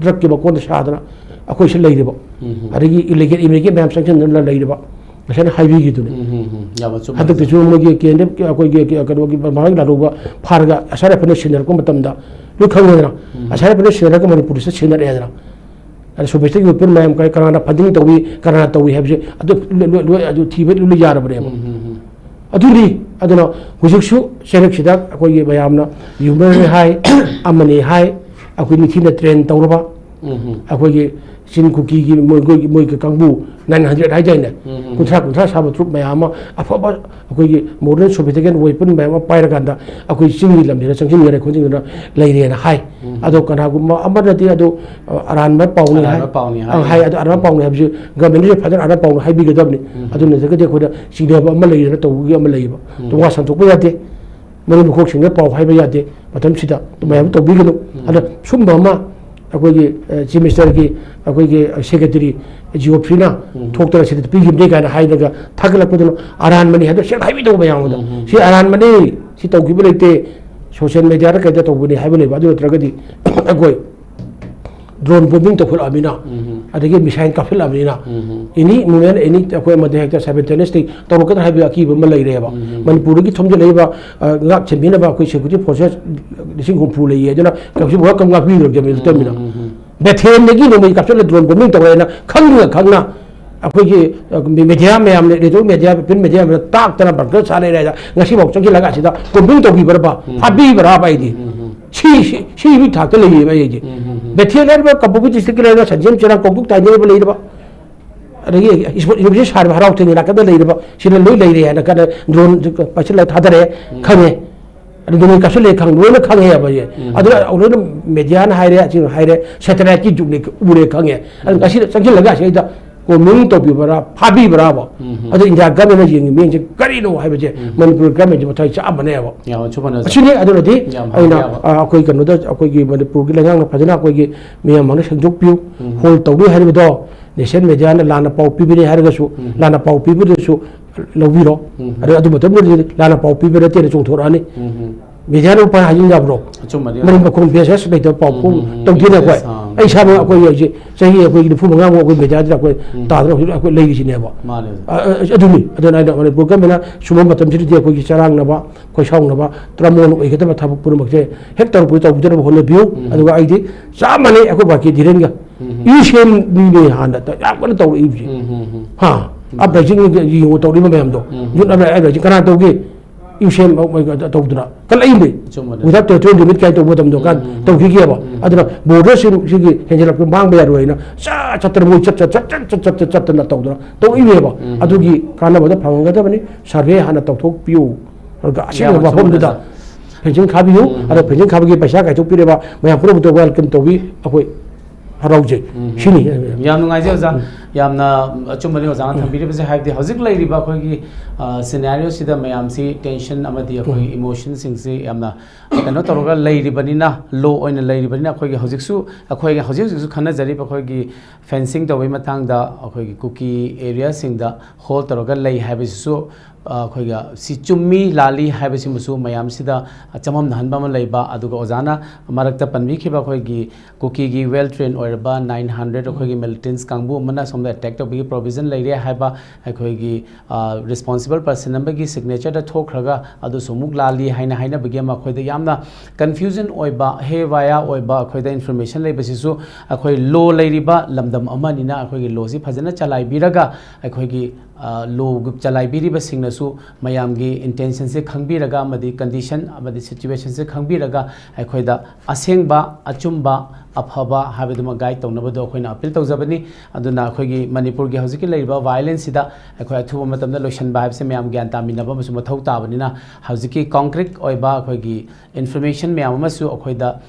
drugꯀꯤ ꯃꯀꯣꯟꯗ ꯁꯥꯗꯅ ꯑꯩꯈꯣꯏꯁꯨ ꯂꯩꯔꯤꯕ꯫ ꯎꯝ꯫ ꯑꯗꯒꯤ illegal immigrant ꯃꯌꯥꯝ ꯆꯪꯁꯤꯟꯗꯅ ꯂꯩꯔꯤꯕ꯫ ꯉꯁꯥꯏꯅ ꯍꯥꯏꯕꯤꯈꯤꯗꯨꯅꯤ꯫ ꯎꯝ, ꯎꯝ, ꯎꯝ꯫ ꯌꯥꯝꯅ ꯆꯨꯝꯕ꯫ ꯍꯟꯗꯛꯇꯁꯨ ꯃꯣꯏꯒꯤ KNF ꯑꯩꯈꯣꯏꯒꯤ ꯀꯩꯅꯣꯒꯤ ꯃꯃꯥꯡꯒꯤ ꯂꯥꯜꯍꯧꯕ ꯐꯥꯔꯒ ꯑꯁꯥꯝ ꯔꯥꯏꯐꯜꯅ ꯁꯤꯟꯅꯔꯛꯄ ꯃꯇꯝꯗ ꯂꯣꯏ ꯈꯪꯉꯦꯗꯅ꯫ ꯎꯝ꯫ ꯑꯁꯥꯝ ꯔꯥꯏꯐꯜꯅ ꯁꯤꯟꯅꯔꯒ ꯃꯅꯤꯄꯨꯔꯗ ꯁꯤꯟꯅꯔꯛꯑꯦꯗꯅ꯫ ꯑꯗ ꯁꯣꯚꯦꯠꯇꯒꯤ weapon ꯃꯌꯥꯝ ꯀꯔꯤ, ꯀꯅꯥꯅ funding ꯇꯧꯏ, ꯀꯅꯥꯅ ꯇꯧꯏ ꯍꯥꯏꯕꯁꯦ ꯑꯗꯨ ꯂꯣꯏ, ꯂꯣꯏ, ꯂꯣꯏ ꯑꯗꯨ ꯊꯤꯕ ꯂꯣꯏ ꯌꯥꯔꯕꯅꯦꯕ꯫ ꯎꯝ, ꯎꯝ, ꯎꯝ꯫ ꯑꯗꯨꯅꯤ, ꯑꯗꯨꯅ ꯍꯧꯖꯤꯛꯁꯨ ꯆꯩꯔꯛꯁꯤꯗ ꯑꯩꯈꯣꯏꯒꯤ ꯃꯌꯥꯝꯅ ꯍ꯭ꯌꯨꯃꯔꯅꯤ ꯍꯥꯏ, ꯑꯃꯅꯤ ꯍꯥꯏ, ꯑꯩꯈꯣꯏ ꯅꯤꯡꯊꯤꯅ train ꯇꯧꯔꯕ, ꯎꯝ, ꯎꯝ꯫ ꯑꯩꯈꯣꯏꯒꯤ ꯆꯤꯟ ꯀꯨꯀꯤꯒꯤ ꯃꯣꯏ, ꯃꯣꯏꯒꯤ, ꯃꯣꯏꯒꯤ ꯀꯥꯡꯕꯨ nine hundred ꯍꯥꯏꯗꯥꯏꯅꯦ? ꯎꯝ, ꯎꯝ, ꯀꯨꯟꯊ꯭ꯔꯥ, ꯎꯝ꯫ ꯀꯨꯟꯊ꯭ꯔꯥ ꯁꯥꯕ troop ꯃꯌꯥꯝ ꯑꯃ ꯑꯐꯕ ꯑꯩꯈꯣꯏꯒꯤ modern sophisticated weapon ꯃꯌꯥꯝ ꯑꯃ ꯄꯥꯏꯔꯀꯥꯟꯗ ꯑꯩꯈꯣꯏ ꯆꯤꯡꯒꯤ ꯂꯝꯁꯤꯗ ꯆꯪꯁꯤꯟꯈꯔꯦ, ꯈꯣꯠꯆꯤꯟꯈꯔꯦ ꯂꯩꯔꯦꯅ ꯍꯥꯏ꯫ ꯎꯝ꯫ ꯑꯗꯣ ꯀꯅꯥꯒꯨꯝꯕ ꯑꯃꯅꯗꯤ ꯑꯗꯨ, ꯑ, ꯑꯔꯥꯟꯕ ꯄꯥꯎꯅꯤ ꯍꯥꯏ꯫ ꯑꯔꯥꯟꯕ ꯄꯥꯎꯅꯤ ꯍꯥꯏ꯫ ꯑ, ꯍꯥꯏ, ꯑꯗꯨ ꯑꯔꯥꯟꯕ ꯄꯥꯎꯅꯤ ꯍꯥꯏꯕꯁꯤ governmentꯅ ꯐꯖꯅ ꯑꯔꯥꯟꯕ ꯄꯥꯎꯅꯤ ꯍꯥꯏꯕꯤꯒꯗꯕꯅꯤ꯫ ꯎꯝ꯫ ꯑꯗꯨ ꯅꯠꯇ꯭ꯔꯒꯗꯤ ꯑꯩꯈꯣꯏꯗ ꯆꯤꯡꯅꯕ ꯑꯃ ꯂꯩꯔꯦꯅ ꯇꯧꯕꯒꯤ ꯑꯃ ꯂꯩꯌꯦꯕ꯫ ꯎꯝ꯫ ꯇꯣꯉꯥꯟ ꯁꯟꯗꯣꯛꯄ ꯌꯥꯗꯦ꯫ ꯃꯔꯨꯞ ꯃꯈꯣꯛꯁꯤꯡꯗ ꯄꯥꯎ ꯍꯥꯏꯕ ꯌꯥꯗꯦ꯫ ꯃꯇꯝꯁꯤꯗ ꯑꯗꯨꯃꯥꯏꯅ ꯇꯧꯕꯤꯒꯅꯨ꯫ ꯎꯝ꯫ ꯑꯗ ꯁꯨꯝꯕ ꯑꯃ ꯑꯩꯈꯣꯏꯒꯤ, ꯑ, Chief Ministerꯒꯤ ꯑꯩꯈꯣꯏꯒꯤ, ꯑ, Secretary Geoffreyꯅ ꯎꯝ꯫ ꯊꯣꯛꯇꯅ ꯁꯤꯗ ꯄꯤꯈꯤꯕꯅꯤ ꯀꯥꯏꯅ ꯍꯥꯏꯔꯒ ꯊꯥꯒꯠꯂꯛꯄꯗꯨꯅ ꯑꯔꯥꯟꯕꯅꯤ ꯍꯥꯏꯗꯣ ꯁꯦꯡꯅ ꯍꯥꯏꯕꯤꯗꯧꯕ ꯃꯌꯥꯝꯗ꯫ ꯎꯝ, ꯎꯝ꯫ ꯁꯤ ꯑꯔꯥꯟꯕꯅꯤ, ꯁꯤ ꯇꯧꯈꯤꯕ ꯂꯩꯇꯦ, social mediaꯗ ꯀꯩꯗ ꯇꯧꯕꯅꯤ ꯍꯥꯏꯕ ꯂꯩꯕ꯫ ꯑꯗꯨ ꯅꯠꯇ꯭ꯔꯒꯗꯤ ꯑꯩꯈꯣꯏ drone bombing ꯇꯧꯈꯠꯂꯛꯑꯕꯅꯤꯅ, ꯎꯝ꯫ ꯑꯗꯒꯤ missile ꯀꯥꯞꯁꯤꯜꯂꯛꯑꯕꯅꯤꯅ, ꯎꯝ꯫ Any moment, any ꯑꯩꯈꯣꯏ ꯑꯃꯗ ꯍꯦꯛꯇ simultaneously ꯇꯧꯔꯛꯀꯗ꯭ꯔꯥ ꯍꯥꯏꯕꯒꯤ ꯑꯀꯤꯕ ꯑꯃ ꯂꯩꯔꯦꯕ꯫ ꯎꯝ꯫ ꯃꯅꯤꯄꯨꯔꯗꯒꯤ ꯊꯣꯝꯖꯤꯜꯂꯛꯏꯕ, ꯑ, ꯉꯥꯛ ꯁꯦꯟꯕꯤꯅꯕ ꯑꯩꯈꯣꯏ security forces ꯂꯤꯁꯤꯡ ꯍꯨꯝꯐꯨ ꯂꯩꯌꯦ꯫ ꯑꯗꯨꯅ ꯀꯩꯁꯨ ꯋꯥ ꯀꯝ ꯉꯥꯛꯄꯤꯔꯣꯏꯗꯕꯅꯤ ꯎꯝ, ꯇꯝꯃꯤꯅ꯫ ꯎꯝ, ꯎꯝ꯫ ꯕꯦꯊꯦꯟꯗꯒꯤ ꯅꯣꯡꯃꯩ ꯀꯥꯞꯁꯤꯜꯂ drone bombing ꯇꯧꯔꯦꯅ ꯈꯪꯅ ꯈꯪꯅ ꯑꯩꯈꯣꯏꯒꯤ, ꯑ, media ꯃꯌꯥꯝꯅ, electronic media, print media ꯃꯌꯥꯝꯅ ꯇꯥꯛꯇꯅ bunker ꯁꯥ ꯂꯩꯔꯦ ꯍꯥꯏꯗ ꯉꯁꯤꯐꯥꯎ ꯆꯪꯁꯤꯜꯂꯒ ꯑꯁꯤꯗ bombing ꯇꯧꯕꯤꯕ꯭ꯔꯕ? ꯎꯝ꯫ ꯐꯥꯕꯤꯕ꯭ꯔꯕ ꯑꯩꯗꯤ? ꯎꯝ, ꯎꯝ꯫ ꯁꯤ, ꯁꯤ, ꯁꯤꯒꯤ ꯊꯥꯛꯇ ꯂꯩꯌꯦꯕ ꯑꯩꯗꯤ꯫ ꯎꯝ, ꯎꯝ, ꯎꯝ꯫ ꯕꯦꯊꯦꯟ ꯍꯥꯏꯔꯤꯕ ꯀꯥꯡꯄꯣꯛꯄꯤ districtꯀꯤ ꯂꯩꯔꯤꯕ ꯁꯟꯖꯦꯝ ꯆꯦꯔꯥꯡ ꯀꯧꯕꯨꯛ ꯇꯥꯏꯅꯔꯤꯕ ꯂꯩꯔꯤꯕ ꯑꯗꯒꯤ ꯏꯁꯄꯣꯔꯠ ꯌꯨꯅꯤꯚꯔꯁꯤꯇꯤ ꯁꯥꯔꯤꯕ ꯍꯔꯥꯎ ꯊꯣꯏꯒꯤ ꯅꯥꯀꯟꯗ ꯂꯩꯔꯤꯕ ꯁꯤꯗ ꯂꯣꯏ ꯂꯩꯔꯦ ꯍꯥꯏꯅ ꯀꯟꯅ ꯗ꯭ꯔꯣꯟ ꯄꯥꯏꯁꯤꯜꯂꯒ ꯊꯥꯗꯔꯛꯑꯦ, ꯎꯝ꯫ ꯈꯪꯉꯦ꯫ ꯑꯗꯨ ꯅꯣꯡꯃꯩ ꯀꯥꯞꯁꯤꯜꯂꯦ ꯈꯪ-, ꯂꯣꯏꯅ ꯈꯪꯉꯦꯕ ꯑꯩꯁꯦ꯫ ꯎꯝ꯫ ꯑꯗꯨꯅ ꯂꯣꯏꯅ ꯃꯦꯗꯤꯌꯥꯅ ꯍꯥꯏꯔꯦ, ꯑꯁꯤꯅ ꯍꯥꯏꯔꯦ, ꯁꯦꯇꯦꯂꯥꯏꯠꯀꯤ ꯖꯨꯛꯅꯤ ꯎꯔꯦ ꯈꯪꯉꯦ꯫ ꯑꯗꯨ ꯎꯝ꯫ ꯉꯁꯤꯗ ꯆꯪꯁꯤꯜꯂꯒ ꯑꯁꯤꯗ ꯀꯣꯃꯤꯡ ꯇꯧꯕꯤꯕ꯭ꯔꯥ, ꯐꯥꯕꯤꯕ꯭ꯔꯥꯕ? ꯎꯝ꯫ ꯑꯗꯨ ꯏꯟꯗꯤꯌꯥ ꯒꯃꯦꯟꯅ ꯌꯦꯡꯉꯤ ꯃꯤꯠꯌꯦꯡꯁꯦ ꯀꯔꯤꯅꯣ ꯍꯥꯏꯕꯁꯦ ꯎꯝ꯫ ꯃꯅꯤꯄꯨꯔ ꯒꯃꯦꯟꯁꯦ ꯃꯊ꯭ꯋꯥꯏ ꯆꯥꯛꯑꯝꯕꯅꯦꯕ꯫ ꯌꯥꯝ ꯑꯆꯨꯝꯕꯅꯦ, ꯑꯣꯖꯥ꯫ ꯑꯁꯤꯅꯤ꯫ ꯑꯗꯨꯅꯗꯤ ꯌꯥꯝ ꯑꯩꯅ, ꯍꯥꯏꯕ ꯌꯥꯕ꯫ ꯑ, ꯑꯩꯈꯣꯏ ꯀꯩꯅꯣꯗ, ꯑꯩꯈꯣꯏꯒꯤ ꯃꯅꯤꯄꯨꯔꯒꯤ ꯂꯩꯉꯥꯛꯅ ꯐꯖꯅ ꯑꯩꯈꯣꯏꯒꯤ ꯃꯤꯌꯥꯝ ꯃꯥꯡꯗ ꯁꯦꯡꯗꯣꯛꯄꯤꯌꯨ꯫ ꯎꯝ꯫ ꯍꯣꯜ ꯇꯧꯅꯤ ꯍꯥꯏꯔꯤꯕꯗꯣ ꯅꯦꯁꯅꯦꯜ ꯃꯦꯗꯤꯌꯥꯅ ꯂꯥꯟꯅ ꯄꯥꯎ ꯄꯤꯕꯅꯤ ꯍꯥꯏꯔꯒꯁꯨ, ꯎꯝ꯫ ꯂꯥꯟꯅ ꯄꯥꯎ ꯄꯤꯕꯗꯨꯁꯨ ꯂꯧꯕꯤꯔꯣ꯫ ꯎꯝ꯫ ꯑꯗꯨ, ꯑꯗꯨ ꯃꯇꯝꯗꯨꯗꯗꯤ ꯂꯥꯟꯅ ꯄꯥꯎ ꯄꯤꯕ ꯅꯠꯇꯦꯅ ꯆꯣꯡꯊꯣꯔꯛꯑꯅꯤ꯫ ꯎꯝ꯫ ꯃꯦꯗꯤꯌꯥꯅ ꯎꯄꯥꯏ ꯍꯥꯏꯖꯤꯟ ꯌꯥꯕ꯭ꯔꯣ? ꯑꯆꯨꯝꯕꯅꯤ꯫ ꯃꯔꯝ ꯃꯈꯣꯡ ꯕꯦꯁ ꯂꯩꯇꯕ ꯄꯥꯎ ꯐꯣꯡ ꯎꯝ, ꯎꯝ, ꯇꯧꯗꯦꯅ ꯑꯩꯈꯣꯏ꯫ ꯎꯝ, ꯑꯩ ꯏꯁꯥꯃꯛ ꯑꯩꯈꯣꯏ ꯍꯧꯖꯤꯛ ꯆꯍꯤ ꯑꯩꯈꯣꯏꯒꯤ ꯅꯤꯐꯨ ꯃꯉꯥꯃꯨꯛ ꯑꯩꯈꯣꯏ ꯃꯦꯗꯤꯌꯥꯗ ꯑꯩꯈꯣꯏ ꯎꯝ꯫ ꯇꯥꯗꯅ ꯍꯧꯖꯤꯛ ꯑꯩꯈꯣꯏ ꯂꯩꯔꯤꯁꯤꯅꯦꯕ꯫ ꯃꯥꯅꯦ꯫ ꯑ, ꯑ, ꯑꯗꯨꯅꯤ꯫ ꯑꯗꯨꯅ ꯑꯩꯅ ꯃꯅꯤꯄꯨꯔ ꯒꯃꯦꯟꯅ ꯁꯨꯝꯕ ꯃꯇꯝꯁꯤꯗꯗꯤ ꯑꯩꯈꯣꯏꯒꯤ ꯆꯔꯥꯡꯅꯕ, ꯈꯣꯏꯁꯥꯎꯅꯕ, ꯇ꯭ꯔꯃꯣꯟ ꯑꯣꯏꯒꯗꯕ ꯊꯕꯛ ꯄꯨꯝꯅꯃꯛꯁꯦ ꯍꯦꯛ ꯇꯧꯔꯛꯄꯗ ꯇꯧꯕꯤꯗꯅꯕ ꯍꯣꯠꯅꯕꯤꯌꯨ꯫ ꯎꯝ꯫ ꯑꯗꯨꯒ ꯑꯩꯗꯤ ꯆꯞ ꯃꯥꯟꯅꯩ ꯑꯩꯈꯣꯏ ꯕꯥꯀꯤ ꯙꯤꯔꯦꯟꯒ꯫ ꯎꯝ꯫ ꯏ ꯁꯦꯝ ꯃꯤꯅꯦ ꯍꯥꯟꯅ ꯇ-, ꯌꯥꯝ ꯀꯟꯅ ꯇꯧꯔꯛꯏꯕꯁꯦ꯫ ꯎꯝ, ꯎꯝ, ꯎꯝ꯫ ꯍꯥ? ꯎꯝ꯫ ꯑꯞꯔꯥꯏꯖꯤꯡ ꯌꯦꯡꯉꯣ ꯇꯧꯔꯤꯕ ꯃꯌꯥꯝꯗꯣ꯫ ꯎꯝ꯫ ꯌꯨꯠ ꯑꯞꯔꯥꯏꯖꯤꯡ ꯀꯅꯥ ꯇꯧꯒꯦ? ꯏ ꯁꯦꯝ ꯇꯧꯗꯅ꯫ ꯀꯜꯂꯛꯏꯅꯦ꯫ ꯑꯆꯨꯝꯕꯅꯦ꯫ Without territorial limit ꯀꯥꯏꯅ ꯇꯧꯕ ꯃꯇꯝꯗꯣ ꯀꯥꯟ ꯎꯝ, ꯎꯝ, ꯎꯝ꯫ ꯇꯧꯈꯤꯒꯦꯕ꯫ ꯎꯝ꯫ ꯑꯗꯨꯅ ꯕꯣꯔꯗꯔꯁꯤꯡ ꯁꯤꯒꯤ ꯍꯦꯟꯖꯜꯂꯛꯄ ꯃꯥꯡꯕ ꯌꯥꯔꯣꯏ ꯍꯥꯏꯅ ꯆꯠ-, ꯆꯠꯇꯅ ꯃꯣꯏ ꯆꯠ-, ꯆꯠ-, ꯆꯠ-, ꯆꯠ-, ꯆꯠ-, ꯆꯠꯇꯅ ꯇꯧꯗꯅ ꯇꯧꯔꯛꯏꯅꯦꯕ꯫ ꯎꯝ꯫ ꯑꯗꯨꯒꯤ ꯀꯥꯟꯅꯕꯗ ꯐꯪꯒꯗꯕꯅꯤ꯫ ꯁꯔꯚꯦ ꯍꯥꯟꯅ ꯇꯧꯊꯣꯛꯄꯤꯌꯨ꯫ ꯑꯗꯨꯒ ꯑꯁꯤꯒꯨꯝꯕ ꯌꯥꯝ ꯑꯆꯨꯝꯕꯅꯦ, ꯃꯐꯝꯗꯨꯗ ꯑꯣꯖꯥ꯫ ꯐꯦꯟꯁꯤꯡ ꯈꯥꯕꯤꯌꯨ꯫ ꯎꯝ, ꯑꯗꯣ ꯎꯝ꯫ ꯐꯦꯟꯁꯤꯡ ꯈꯥꯕꯒꯤ ꯄꯩꯁꯥ ꯀꯥꯏꯊꯣꯛꯄꯤꯔꯕ ꯃꯌꯥꯝ ꯄꯨꯝꯅꯃꯛꯇ welcome ꯇꯧꯕꯤ ꯑꯩꯈꯣꯏ꯫ ꯍꯔꯥꯎꯖꯩ꯫ ꯎꯝ꯫ ꯁꯤꯅꯤ꯫ ꯌꯥꯝ ꯅꯨꯡꯉꯥꯏꯖꯩ ꯑꯣꯖꯥ꯫ ꯎꯝ꯫ ꯌꯥꯝꯅ ꯑꯆꯨꯝꯕꯅꯤ ꯑꯣꯖꯥꯅ ꯎꯝ꯫ ꯊꯝꯕꯤꯔꯤꯕꯁꯦ, ꯍꯥꯏꯕꯗꯤ ꯍꯧꯖꯤꯛ ꯂꯩꯔꯤꯕ ꯑꯩꯈꯣꯏꯒꯤ, ꯑ, scenario ꯁꯤꯗ ꯃꯌꯥꯝꯁꯤ tension ꯑꯃꯗꯤ ꯑꯩꯈꯣꯏꯒꯤ ꯎꯝ꯫ Emotion ꯁꯤꯡꯁꯤ ꯌꯥꯝꯅ ꯀꯩꯅꯣ ꯇꯧꯔꯒ ꯂꯩꯔꯤꯕꯅꯤꯅ, low ꯑꯣꯏꯅ ꯂꯩꯔꯤꯕꯅꯤꯅ ꯑꯩꯈꯣꯏꯒꯤ ꯍꯧꯖꯤꯛꯁꯨ, ꯑꯩꯈꯣꯏꯒꯤ ꯍꯧꯖꯤꯛ ꯍꯧꯖꯤꯛꯁꯨ ꯈꯟꯅꯖꯔꯤꯕ ꯑꯩꯈꯣꯏꯒꯤ fencing ꯇꯧꯕꯒꯤ ꯃꯇꯥꯡꯗ ꯑꯩꯈꯣꯏꯒꯤ ꯀꯨꯀꯤ area ꯁꯤꯡꯗ hold ꯇꯧꯔꯒ ꯂꯩ ꯍꯥꯏꯕꯁꯤꯁꯨ, ꯑ, ꯑꯩꯈꯣꯏꯒ ꯁꯤ ꯆꯨꯝꯃꯤ ꯂꯥꯜꯂꯤ ꯍꯥꯏꯕꯁꯤꯃꯁꯨ ꯃꯌꯥꯝꯁꯤꯗ ꯆꯃꯝꯅꯍꯟꯕ ꯑꯃ ꯂꯩꯕ, ꯑꯗꯨꯒ ꯑꯣꯖꯥꯅ ꯃꯔꯛꯇ ꯄꯟꯕꯤꯈꯤꯕ ꯑꯩꯈꯣꯏꯒꯤ ꯀꯨꯀꯤꯒꯤ well trained ꯑꯣꯏꯔꯕ nine hundred ꯑꯩꯈꯣꯏꯒꯤ militants ꯀꯥꯡꯕꯨ ꯑꯃꯅ ꯁꯣꯝꯗ attack ꯇꯧꯕꯒꯤ provision ꯂꯩꯔꯦ ꯍꯥꯏꯕ ꯑꯩꯈꯣꯏꯒꯤ, ꯑ, responsible person ꯑꯃꯒꯤ signature ꯗ ꯊꯣꯛꯈ꯭ꯔꯒ ꯑꯗꯨꯁꯨ ꯑꯃꯨꯛ ꯂꯥꯜꯂꯤ ꯍꯥꯏꯅ ꯍꯥꯏꯅꯕꯒꯤ ꯑꯃ ꯑꯩꯈꯣꯏꯗ ꯌꯥꯝꯅ confusion ꯑꯣꯏꯕ, ꯍꯦ ꯋꯥꯌꯥ ꯑꯣꯏꯕ ꯑꯩꯈꯣꯏꯗ information ꯂꯩꯕꯁꯤꯁꯨ ꯑꯩꯈꯣꯏ law ꯂꯩꯔꯤꯕ ꯂꯝꯗꯝ ꯑꯃꯅꯤꯅ ꯑꯩꯈꯣꯏꯒꯤ law ꯁꯤ ꯐꯖꯅ ꯆꯂꯥꯏꯕꯤꯔꯒ ꯑꯩꯈꯣꯏꯒꯤ ꯂꯣ ꯆꯂꯥꯏꯕꯤꯔꯤꯕꯁꯤꯡꯅꯁꯨ ꯃꯌꯥꯝꯒꯤ ꯏꯟꯇꯦꯟꯁꯟꯁꯦ ꯈꯪꯕꯤꯔꯒ ꯑꯃꯗꯤ ꯀꯟꯗꯤꯁꯟ ꯑꯃꯗꯤ ꯁꯤꯆꯨꯋꯦꯁꯟꯁꯦ ꯈꯪꯕꯤꯔꯒ ꯑꯩꯈꯣꯏꯗ ꯑꯁꯦꯡꯕ, ꯑꯆꯨꯝꯕ, ꯑꯐꯕ ꯍꯥꯏꯕꯗꯨꯃ ꯒꯥꯏꯗ ꯇꯧꯅꯕꯗꯣ ꯑꯩꯈꯣꯏꯅ ꯑꯄꯤꯜ ꯇꯧꯖꯕꯅꯤ꯫ ꯑꯗꯨꯅ ꯑꯩꯈꯣꯏꯒꯤ ꯃꯅꯤꯄꯨꯔꯒꯤ ꯍꯧꯖꯤꯛꯀꯤ ꯂꯩꯔꯤꯕ ꯚꯥꯏꯑꯣꯂꯦꯟꯁꯁꯤꯗ ꯑꯩꯈꯣꯏ ꯑꯊꯨꯕ ꯃꯇꯝꯗ ꯂꯣꯏꯁꯤꯟꯕ ꯍꯥꯏꯕꯁꯦ ꯃꯌꯥꯝ ꯒ꯭ꯌꯥꯟ ꯇꯥꯃꯤꯟꯅꯕ ꯑꯃꯁꯨ ꯃꯊꯧ ꯇꯥꯕꯅꯤꯅ, ꯍꯧꯖꯤꯛꯀꯤ ꯀꯣꯡꯀ꯭ꯔꯤꯠ ꯑꯣꯏꯕ ꯑꯩꯈꯣꯏꯒꯤ ꯏꯟꯐꯣꯔꯃꯦꯁꯟ ꯃꯌꯥꯝ ꯑꯃꯁꯨ ꯑꯩꯈꯣꯏꯗ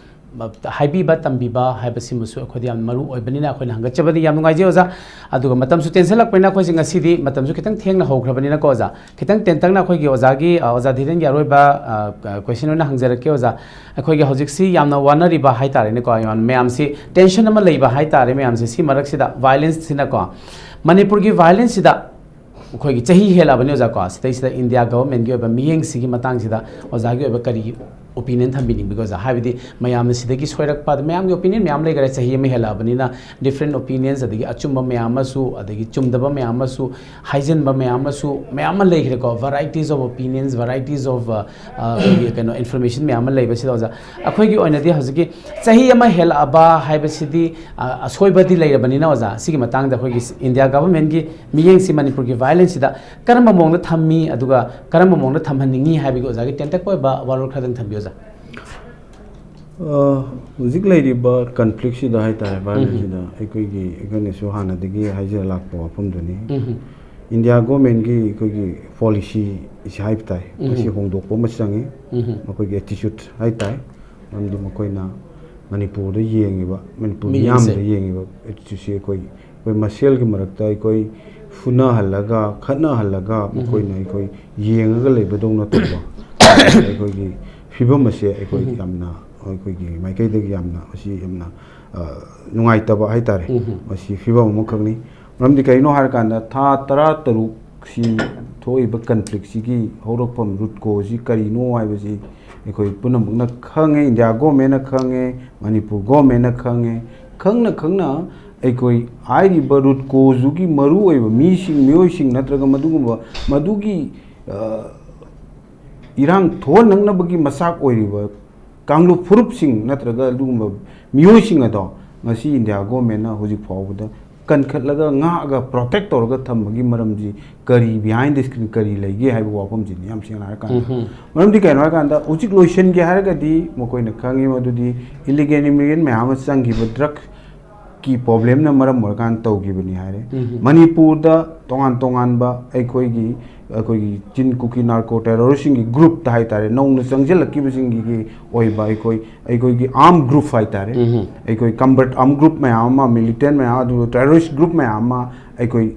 ꯍꯥꯏꯕꯤꯕ ꯇꯝꯕꯤꯕ ꯍꯥꯏꯕꯁꯤꯃꯁꯨ ꯑꯩꯈꯣꯏꯗ ꯌꯥꯝ ꯃꯔꯨ ꯑꯣꯏꯕꯅꯤꯅ ꯑꯩꯈꯣꯏꯅ ꯍꯪꯒꯠꯆꯕꯅꯤ꯫ ꯌꯥꯝ ꯅꯨꯡꯉꯥꯏꯖꯩ ꯑꯣꯖꯥ꯫ ꯑꯗꯨꯒ ꯃꯇꯝꯁꯨ ꯇꯦꯟꯁꯤꯜꯂꯛꯄꯅꯤꯅ ꯑꯩꯈꯣꯏꯁꯦ ꯉꯁꯤꯗꯤ ꯃꯇꯝꯁꯨ ꯈꯤꯇꯪ ꯊꯦꯡꯅ ꯍꯧꯈ꯭ꯔꯕꯅꯤꯅꯀꯣ ꯑꯣꯖꯥ, ꯈꯤꯇꯪ ꯇꯦꯟꯇꯛꯅ ꯑꯩꯈꯣꯏꯒꯤ ꯑꯣꯖꯥꯒꯤ, ꯑ, ꯑꯣꯖꯥ ꯙꯤꯔꯦꯟꯒꯤ ꯑꯔꯣꯏꯕ, ꯑ, ꯀ-, ꯀꯣꯏꯁꯟ ꯑꯣꯏꯅ ꯍꯪꯖꯔꯛꯀꯦ ꯑꯣꯖꯥ꯫ ꯑꯩꯈꯣꯏꯒꯤ ꯍꯧꯖꯤꯛꯁꯤ ꯌꯥꯝꯅ ꯋꯥꯅꯔꯤꯕ ꯍꯥꯏꯇꯥꯔꯦꯅꯦꯀꯣ, ꯌꯥꯝ ꯃꯌꯥꯝꯁꯤ ꯇꯦꯟꯁꯟ ꯑꯃ ꯂꯩꯕ ꯍꯥꯏꯇꯥꯔꯦ ꯃꯌꯥꯝꯁꯦ, ꯁꯤ ꯃꯔꯛꯁꯤꯗ ꯚꯥꯏꯑꯣꯂꯦꯟꯁꯁꯤꯅꯀꯣ, ꯃꯅꯤꯄꯨꯔꯒꯤ ꯚꯥꯏꯑꯣꯂꯦꯟꯁꯁꯤꯗ ꯑꯩꯈꯣꯏꯒꯤ ꯆꯍꯤ ꯍꯦꯜꯂꯛꯑꯕꯅꯤ ꯑꯣꯖꯥꯀꯣ꯫ ꯁꯤꯗꯩꯁꯤꯗ ꯏꯟꯗꯤꯌꯥ ꯒꯚꯔꯟꯃꯦꯟꯠꯀꯤ ꯑꯣꯏꯕ ꯃꯤꯠꯌꯦꯡꯁꯤꯒꯤ ꯃꯇꯥꯡꯁꯤꯗ ꯑꯣꯖꯥꯒꯤ ꯑꯣꯏꯕ ꯀꯔꯤ ꯑꯣꯄꯤꯅꯤꯌꯟ ꯊꯝꯕꯤꯅꯤꯡꯕꯒꯦ ꯑꯣꯖꯥ? ꯍꯥꯏꯕꯗꯤ ꯃꯌꯥꯝꯅ ꯁꯤꯗꯒꯤ ꯁꯣꯏꯔꯛꯄ, ꯑꯗ ꯃꯌꯥꯝꯒꯤ ꯑꯣꯄꯤꯅꯤꯌꯟ ꯃꯌꯥꯝ ꯂꯩꯈꯔꯦ, ꯆꯍꯤ ꯑꯃ ꯍꯦꯜꯂꯛꯑꯕꯅꯤꯅ ꯗꯤꯐ꯭ꯔꯦꯟ ꯑꯣꯄꯤꯅꯤꯌꯟꯁ, ꯑꯗꯒꯤ ꯑꯆꯨꯝꯕ ꯃꯌꯥꯝ ꯑꯃꯁꯨ, ꯑꯗꯒꯤ ꯆꯨꯝꯗꯕ ꯃꯌꯥꯝ ꯑꯃꯁꯨ, ꯍꯥꯏꯖꯤꯟꯕ ꯃꯌꯥꯝ ꯑꯃꯁꯨ ꯃꯌꯥꯝ ꯑꯃ ꯂꯩꯈ꯭ꯔꯦꯀꯣ꯫ Varieties of opinions, varieties of, ꯑ, ꯑ, ꯑꯩꯈꯣꯏꯒꯤ ꯀꯩꯅꯣ, ꯏꯟꯐꯣꯔꯃꯦꯁꯟ ꯃꯌꯥꯝ ꯑꯃ ꯂꯩꯕꯁꯤꯗ ꯑꯣꯖꯥ, ꯑꯩꯈꯣꯏꯒꯤ ꯑꯣꯏꯅꯗꯤ ꯍꯧꯖꯤꯛꯀꯤ ꯆꯍꯤ ꯑꯃ ꯍꯦꯜꯂꯛꯑꯕ ꯍꯥꯏꯕꯁꯤꯗꯤ, ꯑ, ꯑꯁꯣꯏꯕꯗꯤ ꯂꯩꯔꯕꯅꯤꯅ ꯑꯣꯖꯥ, ꯁꯤꯒꯤ ꯃꯇꯥꯡꯗ ꯑꯩꯈꯣꯏꯒꯤ ꯏꯟꯗꯤꯌꯥ ꯒꯚꯔꯟꯃꯦꯟꯠꯀꯤ ꯃꯤꯠꯌꯦꯡꯁꯤ ꯃꯅꯤꯄꯨꯔꯒꯤ ꯚꯥꯏꯑꯣꯂꯦꯟꯁꯁꯤꯗ ꯀꯔꯝꯕ ꯃꯑꯣꯡꯗ ꯊꯝꯃꯤ, ꯑꯗꯨꯒ ꯀꯔꯝꯕ ꯃꯑꯣꯡꯗ ꯊꯝꯍꯟꯅꯤꯡꯉꯤ ꯍꯥꯏꯕꯒꯤ ꯑꯣꯖꯥꯒꯤ ꯇꯦꯟꯇꯛꯄ ꯑꯣꯏꯕ ꯋꯥꯔꯣꯜ ꯈꯔꯗꯪ ꯊꯝꯕꯤꯌꯨ ꯑꯣꯖꯥ꯫ ꯑ, ꯍꯧꯖꯤꯛ ꯂꯩꯔꯤꯕ ꯀꯟꯐ꯭ꯂꯤꯛꯁꯤꯗ ꯍꯥꯏꯇꯥꯔꯦ, ꯚꯥꯏꯑꯣꯂꯦꯟꯁꯁꯤꯗ ꯑꯩꯈꯣꯏꯒꯤ, ꯑꯩꯈꯣꯏꯅꯁꯨ ꯍꯥꯟꯅꯗꯒꯤ ꯍꯥꯏꯖꯔ ꯂꯥꯛꯄ ꯋꯥꯐꯝꯗꯨꯅꯤ꯫ ꯏꯟꯗꯤꯌꯥ ꯒꯣꯔꯃꯦꯟꯒꯤ ꯑꯩꯈꯣꯏꯒꯤ ꯄꯣꯂꯤꯁꯤ ꯍꯥꯏꯕ ꯇꯥꯏ, ꯃꯁꯤ ꯍꯣꯡꯗꯣꯛꯄ ꯑꯃ ꯆꯪꯉꯤ꯫ ꯃꯈꯣꯏꯒꯤ ꯑꯦꯇꯤꯆꯨꯠ ꯍꯥꯏ ꯇꯥꯏ, ꯃꯔꯝꯗꯤ ꯃꯈꯣꯏꯅ ꯃꯅꯤꯄꯨꯔꯗ ꯌꯦꯡꯉꯤꯕ, ꯃꯅꯤꯄꯨꯔ ꯃꯤꯠꯌꯦꯡꯁꯦ꯫ ꯃꯤꯌꯥꯝꯗ ꯌꯦꯡꯉꯤꯕ ꯑꯦꯇꯤꯆꯨꯠꯁꯤ ꯑꯩꯈꯣꯏ, ꯑꯩꯈꯣꯏ ꯃꯁꯦꯜꯒꯤ ꯃꯔꯛꯇ ꯑꯩꯈꯣꯏ ꯐꯨꯅꯍꯜꯂꯒ, ꯈꯠꯅꯍꯜꯂꯒ, ꯃꯈꯣꯏꯅ ꯑꯩꯈꯣꯏ ꯌꯦꯡꯉꯒ ꯂꯩꯕꯗꯧꯅ ꯇꯧꯕ ꯑꯩꯈꯣꯏꯒꯤ ꯐꯤꯕꯝ ꯑꯁꯦ ꯑꯩꯈꯣꯏ ꯌꯥꯝꯅ, ꯑꯩꯈꯣꯏꯒꯤ ꯃꯥꯏꯀꯩꯗꯒꯤ ꯌꯥꯝꯅ, ꯃꯁꯤ ꯌꯥꯝꯅ, ꯑ, ꯅꯨꯡꯉꯥꯏꯇꯕ ꯍꯥꯏꯇꯥꯔꯦ꯫ ꯃꯁꯤ ꯐꯤꯕꯝ ꯑꯃꯈꯛꯅꯤ꯫ ꯃꯔꯝꯗꯤ ꯀꯩꯅꯣ ꯍꯥꯏꯔꯀꯥꯟꯗ, ꯊꯥ ꯇꯔꯥ ꯇꯔꯨꯛꯁꯤ ꯊꯣꯛꯏꯕ ꯀꯟꯐ꯭ꯂꯤꯛꯁꯤꯒꯤ ꯍꯧꯔꯛꯐꯝ, ꯔꯨꯠ ꯀꯣꯁꯤ ꯀꯔꯤꯅꯣ ꯍꯥꯏꯕꯁꯤ ꯑꯩꯈꯣꯏ ꯄꯨꯝꯅꯃꯛꯅ ꯈꯪꯉꯦ, ꯏꯟꯗꯤꯌꯥ ꯒꯣꯔꯃꯦꯟꯅ ꯈꯪꯉꯦ, ꯃꯅꯤꯄꯨꯔ ꯒꯣꯔꯃꯦꯟꯅ ꯈꯪꯉꯦ꯫ ꯈꯪꯅ ꯈꯪꯅ ꯑꯩꯈꯣꯏ ꯍꯥꯏꯔꯤꯕ ꯔꯨꯠ ꯀꯣꯁꯇꯨꯒꯤ ꯃꯔꯨ ꯑꯣꯏꯕ ꯃꯤꯁꯤꯡ, ꯃꯤꯑꯣꯏꯁꯤꯡ ꯅꯠꯇ꯭ꯔꯒ ꯃꯗꯨꯒꯨꯝꯕ, ꯃꯗꯨꯒꯤ, ꯑ, ꯏꯔꯥꯡ ꯊꯣꯛꯍꯟꯅꯕꯒꯤ ꯃꯆꯥꯛ ꯑꯣꯏꯔꯤꯕ ꯀꯥꯡꯂꯨꯞ ꯐꯨꯔꯨꯞꯁꯤꯡ ꯅꯠꯇ꯭ꯔꯒ ꯑꯗꯨꯒꯨꯝꯕ ꯃꯤꯑꯣꯏꯁꯤꯡ ꯑꯗꯣ ꯉꯁꯤ ꯏꯟꯗꯤꯌꯥ ꯒꯣꯔꯃꯦꯟꯅ ꯍꯧꯖꯤꯛ ꯐꯥꯎꯕꯗ ꯀꯟꯈꯠꯂꯒ ꯉꯥꯛꯑꯒ ꯄ꯭ꯔꯣꯇꯦꯛ ꯇꯧꯔꯒ ꯊꯝꯕꯒꯤ ꯃꯔꯝꯁꯤ ꯀꯔꯤ, ꯕꯤꯍꯥꯏꯟ ꯗ ꯁ꯭ꯀ꯭ꯔꯤꯟ ꯀꯔꯤ ꯂꯩꯒꯦ ꯍꯥꯏꯕ ꯋꯥꯐꯝꯁꯤꯅꯤ ꯌꯥꯝ ꯁꯦꯡꯅ ꯍꯥꯏꯔꯀꯥꯟꯗ꯫ ꯃꯔꯝꯗꯤ ꯀꯩꯅꯣ ꯍꯥꯏꯔꯀꯥꯟꯗ ꯍꯧꯖꯤꯛ ꯂꯣꯏꯁꯤꯟꯒꯦ ꯍꯥꯏꯔꯒꯗꯤ ꯃꯈꯣꯏꯅ ꯈꯪꯉꯤ ꯃꯗꯨꯗꯤ ꯏꯂꯤꯒꯦꯜ ꯏꯃꯤꯒ꯭ꯔꯦꯟ ꯃꯌꯥꯝ ꯑꯃ ꯆꯪꯈꯤꯕ ꯗ꯭ꯔꯒꯀꯤ ꯄ꯭ꯔꯣꯕ꯭ꯂꯦꯝꯅ ꯃꯔꯝ ꯑꯣꯏꯔꯀꯥꯟꯗ ꯇꯧꯈꯤꯕꯅꯤ ꯍꯥꯏꯔꯦ꯫ ꯃꯅꯤꯄꯨꯔꯗ ꯇꯣꯉꯥꯟ ꯇꯣꯉꯥꯟꯕ ꯑꯩꯈꯣꯏꯒꯤ ꯑꯩꯈꯣꯏꯒꯤ ꯆꯤꯟ ꯀꯨꯀꯤ ꯅꯥꯔꯀꯣ ꯇꯦꯔꯣꯔꯤꯁꯁꯤꯡꯒꯤ ꯒ꯭ꯔꯨꯞꯇ ꯍꯥꯏꯇꯥꯔꯦ, ꯅꯧꯅ ꯆꯪꯁꯤꯜꯂꯛꯈꯤꯕꯁꯤꯡꯒꯤ ꯑꯣꯏꯕ ꯑꯩꯈꯣꯏ ꯑꯩꯈꯣꯏꯒꯤ ꯑꯥꯔꯝ ꯒ꯭ꯔꯨꯞ ꯍꯥꯏꯇꯥꯔꯦ, ꯑꯩꯈꯣꯏ ꯀꯟꯚꯔꯠ ꯑꯥꯔꯝ ꯒ꯭ꯔꯨꯞ ꯃꯌꯥꯝ ꯑꯃ, ꯃꯤꯂꯤꯇꯦꯟ ꯃꯌꯥꯝ, ꯑꯗꯨꯒ ꯇꯦꯔꯣꯔꯤꯁ ꯒ꯭ꯔꯨꯞ ꯃꯌꯥꯝ ꯑꯃ ꯑꯩꯈꯣꯏ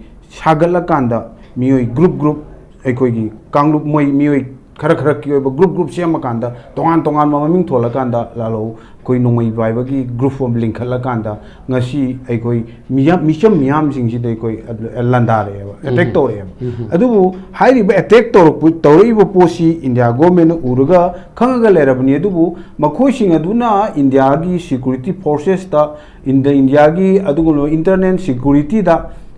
ꯁꯥꯒꯠꯂꯀꯥꯟꯗ ꯃꯤꯑꯣꯏ ꯒ꯭ꯔꯨꯞ ꯒ꯭ꯔꯨꯞ, ꯑꯩꯈꯣꯏꯒꯤ ꯀꯥꯡꯂꯨꯞ, ꯃꯣꯏ ꯃꯤꯑꯣꯏ ꯈꯔ ꯈꯔꯒꯤ ꯑꯣꯏꯕ ꯒ꯭ꯔꯨꯞ ꯒ꯭ꯔꯨꯞ ꯁꯦꯝꯃꯀꯥꯟꯗ ꯇꯣꯉꯥꯟ ꯇꯣꯉꯥꯟꯕ ꯃꯃꯤꯡ ꯊꯣꯜꯂꯀꯥꯟꯗ ꯂꯥꯜꯍꯧ ꯑꯩꯈꯣꯏ ꯅꯣꯡꯃꯩ ꯄꯥꯏꯕꯒꯤ ꯒ꯭ꯔꯨꯞ ꯑꯃ ꯂꯤꯡꯈꯠꯂꯀꯥꯟꯗ ꯉꯁꯤ ꯑꯩꯈꯣꯏ ꯃꯤꯌꯥꯝ, ꯃꯤꯆꯝ ꯃꯤꯌꯥꯝꯁꯤꯡꯁꯤꯗ ꯑꯩꯈꯣꯏ ꯂꯥꯟꯗꯥꯔꯛꯑꯦꯕ, ꯑꯦꯇꯦꯛ ꯇꯧꯔꯛꯑꯦꯕ꯫ ꯑꯗꯨꯕꯨ ꯍꯥꯏꯔꯤꯕ ꯑꯦꯇꯦꯛ ꯇꯧꯔꯛꯄ, ꯇꯧꯔꯛꯏꯕ ꯄꯣꯠꯁꯤ ꯏꯟꯗꯤꯌꯥ ꯒꯣꯔꯃꯦꯟꯅ ꯎꯔꯒ ꯈꯪꯉꯒ ꯂꯩꯔꯕꯅꯤ꯫ ꯑꯗꯨꯕꯨ ꯃꯈꯣꯏꯁꯤꯡ ꯑꯗꯨꯅ ꯏꯟꯗꯤꯌꯥꯒꯤ ꯁꯦꯀ꯭ꯌꯨꯔꯤꯇꯤ ꯐꯣꯔꯁꯦꯁꯇ, ꯏꯟꯗ-, ꯏꯟꯗꯤꯌꯥꯒꯤ ꯑꯗꯨꯒꯨꯝꯂꯕ ꯏꯟꯇꯔꯅꯦꯜ ꯁꯦꯀ꯭ꯌꯨꯔꯤꯇꯤꯗ